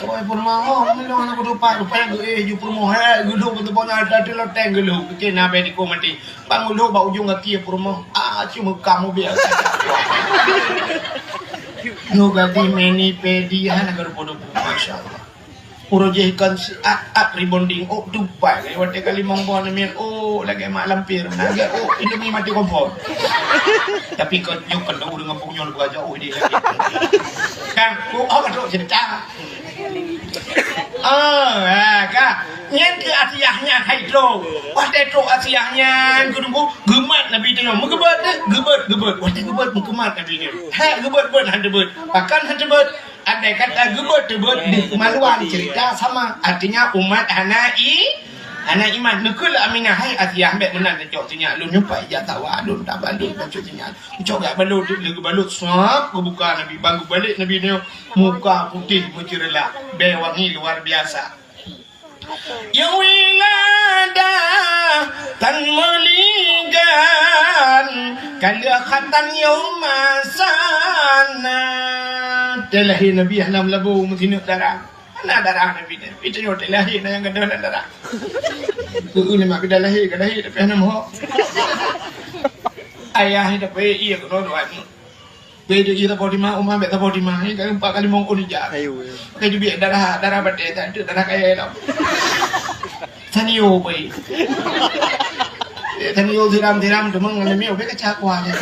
Oi, peurumoh, oh, meunyoe aneuk kutupat, rupanya geuéh ju peurumoh, hèk, geulhok keu teumpat nyan, ada loteng geulhok, keu na bèe diko maté. Bang geulhok bak ujong gaki peurumoh, ah, cuma kamu biasa. Nyoe gadih meni pedi, hana geurupo-rupo, masya Allah. Uroe jih kon siat-at rebonding, oh, tupat, lewat tiga limong bon, min, oh, lagèe mak lampir, lagèe, oh, Indomie mati kompor. Tapi kon nyoe kon ureueng gampông nyoe leubeh jauh deh. Kan, oh, oh, betul cerita. Oh, ha, ka. Nyan keuh Asiah nyan hai trok. Watèe trok Asiah nyan keuneuk geumat Nabi tanyoe. Meugeubeuet deh, geubeuet, geubeuet. Watèe geubeuet meukumat Nabi nyan. Hai geubeuet-beuet han teubeuet. Pakon han teubeuet? Andai kata geubeuet teubeuet di kemaluan cerita sama. Artinya umat hana i-, hana iman. Neukheun lé Aminah, hai Asiah, bèk meunan tacok sinyak lôn nyoe, pai jak sawa lôn, taban lôn tacok sinyak. Cok jak balot, lé geubalot, sap, geubuka Nabi. Bang geubalek Nabi nyoe, muka putéh meuceureulak, bèe wangi luar biasa. Nyang wilada tan meuligan, ka lheueh khatan nyang masa na. Teulahé Nabi hana meulabu meusineuk darah. Hana darah Nabi nyan. Itu nyoe teulahé na nyang gadôh lam darah. Keu ulama bida lahé, ka lahé tapi hana meuhok. Ayah ni dapat iya keunoe dua ni. Bèk jeuet jih saboh tima, uma bèk saboh tima. Ni ka empat kali mongkon ija. Ayo, ayo. Pakai jubiek darah, darah batèe, tak ada darah kaya lom. Sanyo baik. Sanyo siram-siram teuma ngon miet bek kaca kuah je.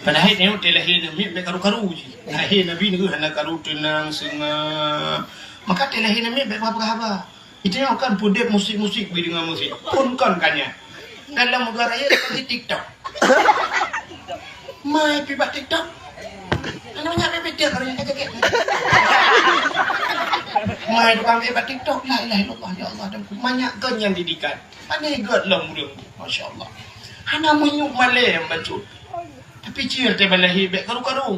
Padahai nyoe teuh lahé namiet bek karu-karu jih. Lahé Nabi nyoe hana karu, teunang, seungab. Maka teuh lahé namiet bek haba-haba. Itu nyoe kan peudeh musik-musik bri deungon musik. Pun kon ka nyan. Dalam negara raya di TikTok. Mai pi bak TikTok. Aneuk nyak bebet dia kalau nyak kagak. Mai tukang bebet TikTok, la ilaha illallah, ya Allah, dan manyak geuh nyan didikan. Pane geuh lom ureueng, masya Allah. Hana meunyoe malée nyang bacut. Tapi cil teuh balahé bek karu-karu.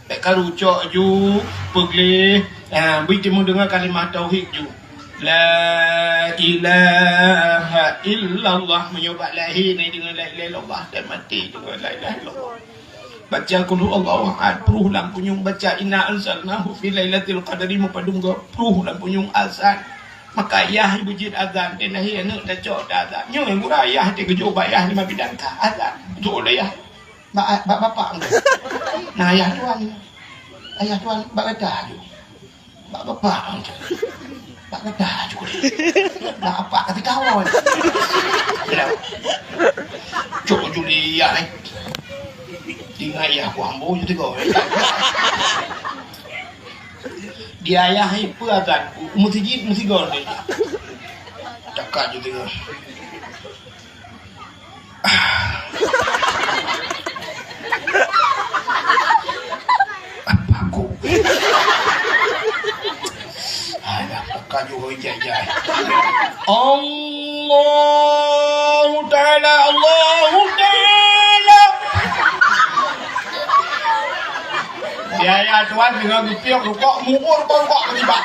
Bek karu cok ju, peugleh, ha, bri timu deungoe kalimah tauhid ju. La ilaha illallah, meunyoe bak lahé na deungoe la ilaha illallah, dan maté deungoe la ilaha illallah. Baca qul huwallahu ahad, pruh lam punyueng, baca inna anzalnahu fi lailatul qadri, meupadum goe, pruh lam punyueng azan. Maka yah beujeuet azan, dan lahé aneuk tacok ta azan. Nyoe gura yah teuh geujok bak yah lima bidan ka azan. Jok lé yah. Bak, bak bapak engkau. Nah, ayah tuan. Ayah tuan bak gata aju. Bak bapak engkau. Bak gata aju. Bak bapak kata kawan. Bila cok juli ya, eh. Tinggal ya, aku ambo je tegur. Di ayah ipe akan. Mesti jit, mesti gol. Takak je tegur. Apa aku? Alah, kaju hoi jai-jai. Allahu Ta'ala, Allahu Ta'ala. Biaya tuan dengan gepiok rukok, muur rukok, rukok ketiba.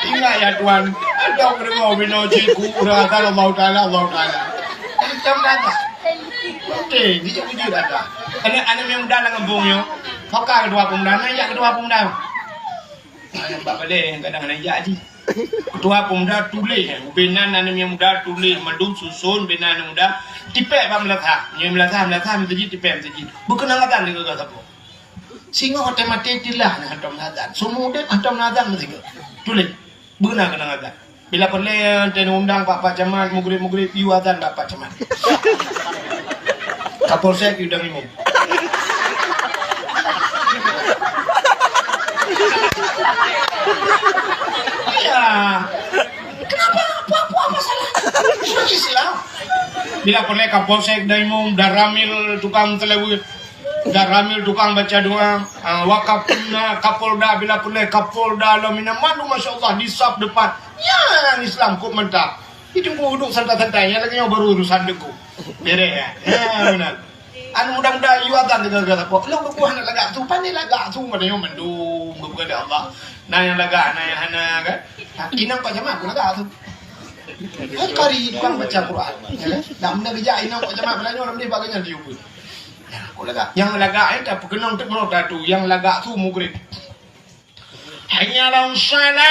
Ingat ya tuan, ada pendengar bina cikgu, orang kata Allahu Ta'ala, Allahu Ta'ala. Macam kata. Oke, dia jujur ada. Anak-anak yang muda dalam bungnya. Kau kan ketua pemuda, anak yang ketua pemuda. Anak bak balai yang kadang anak jak ji. Ketua pemuda tulis, eh, ubé nan aneuk nyang muda tulis, mandum susun, ubé nan aneuk muda, tipék bak meulasah. Nyoe meulasah, meulasah, meuseujid, tipék meuseujid. Beukeunong azan lé geuh sapeue. Singoh watèe maté tilah nyan hantom azan. Seumeu udép hantom azan meusigoe. Tuléh. Beuna keunong azan. Bila peureulèe teuh undang bak Pak Camat, mugrib-mugrib, yue azan bak Pak Camat. Kapolsek yue dang imum. Iya. Kenapa? Apa, apa masalah? Ini Islam. Bila peureulèe Kapolsek dang imum, Danramil tukang seulaweuet, Danramil tukang baca doa, ah, Wakapolna, Kapolda, bila peureulèe Kapolda, lom inan mandum, masya Allah, di saf depan. Nyan Islam kok mantap. Itu kok duduk santai-santai, nyan lagèe nyoe baru urusan deungon. Beres, ya? Ya, benar. Anu muda-muda yue azan deungon-deungon sapeue. Lôn geupeugah hana lagak su, pane lagak su, padahai nyoe mandum geupeugah lé Allah. Na nyang lagak, na nyang hana, kan? Ha, inong Pak Camat pun lagak su. Kan kari tukang baca Quran. Ya, kan? Dak meunan geujak inong Pak Camat, padahai nyoe lam deh bak geuh nyan diyue pun. Ya, kok lagak. Nyang lagak, eh, tapeukeunong teuk meunurot atu, nyang lagak su mugrib. Hayya 'alas shalah.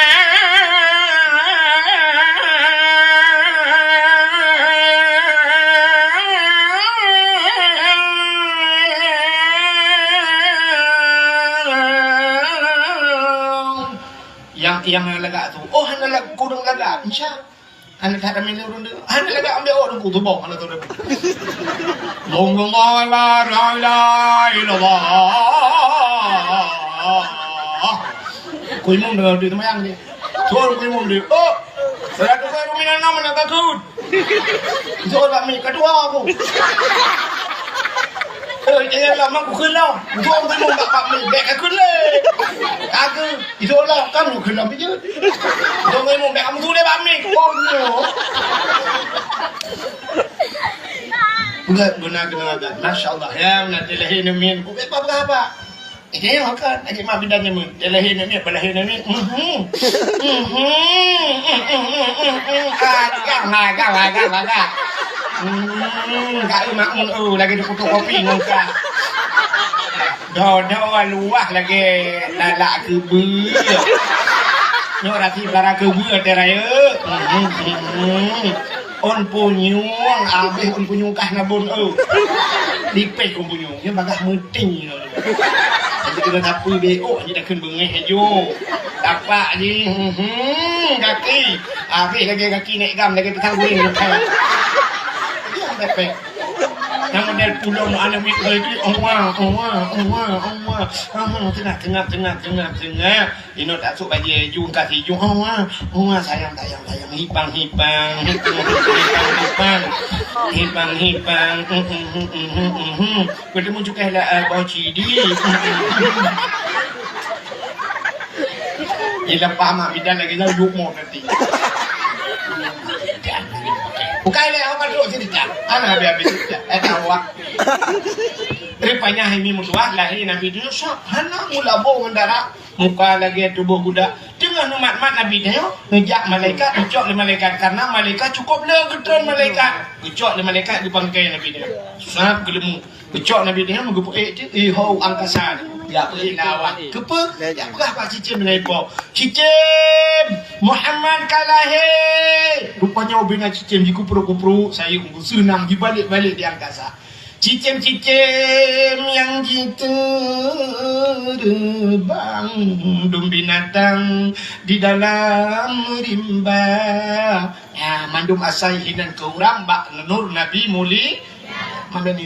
Nyang, nyang lagak su. Oh, hana lagak, kureueng lagak. Insya Allah. Hana that ramé lé ureueng deungoe. Hana lagak ambek awak Teungku, tubong hana tahu ramé. Allahu Akbar, la ilaha illallah. Ku imum deungoe duek seumayang ni. Turun ku imum dia. Oh, salatu khairum minan naum, hana takut. Turun bak mi, ketua aku. Eh, jangan lama ku kena. Turun ku imum bak mi, bek aku lé. Aku. Itu lah kan lu kena bijak. Dong ilmu bek kamu tulis bak mik. Oh, no. Enggak guna kena ada. Masya Allah ya, nanti lahir nemin. Bukan apa-apa. Ini yang akan lagi mak bidan nyemen. Dia lahir nemin, apa lahir nemin? Mhm. Mhm. Agak, agak, agak, agak. Hmm, kak makmun oh lagi dikutuk kopi ngon kak. Dodo luwah lagèe lalak keubeue. Nyoe rati bara keubeue watèe rayeuk. Hmm, hmm, hmm. Ôn punyueng, abéh ôn punyueng kah nabôn, eu. Lipéh ôn punyueng, nyoe bagah meuting nyoe. Jadi keuneuk sapeue B O, jadi takheun beungéh ajo. Tapak jih, hmm, gaki. Habéh lagèe gaki nèk gam, lagèe pisang goreng. Nyang pepek. Nyang model pulom aneuk miet lagèe, "Oma, oma, oma, oma." Ah, teungoh, teungoh, teungoh, teungoh, teungoh. Inong tasôk bajèe ju, ka si ju. "Oma, oma, sayang, sayang, sayang." Hipang, hipang, hipang, hipang, hipang. Hipang, hipang. Hmm, hmm, hmm, hmm, hmm, hmm. Bertemu juga lah, ah, bau cidi. Dileupah mak bidan lagèe nyan, yuk mo nanti. Bukai lé, awak duduk sini, Cak. Hana habis-habis, Cak. Eh, tahu, ah. Rupanya hai mi meutuah, lahé Nabi Yusuf. Hana mula boh ngon darah. Muka lagèe tuboh budak. Teungoh neumat-mat Nabi nyoe, neujak malaikat, geucok lé malaikat. Karena malaikat cukup le geutreun malaikat. Geucok lé malaikat, geupangkai Nabi nyoe. Sab geuleumu. Geucok Nabi nyoe, meugeupeuék teuk, eh, ho angkasa. Ya, peuék lawan. Keupeue? Ya, peugah bak cicém nyan ipo. "Cicém, Muhammad ka lahé." Rupanya ubé na cicém jikupru-kupru, sayeueng geuseunang jibalek-balek di angkasa. Cicém-cicém nyang jiteubang, dum binatang di dalam rimba. Ha, mandum asai hinan keu urang bak nur Nabi Muli-, Muhammad.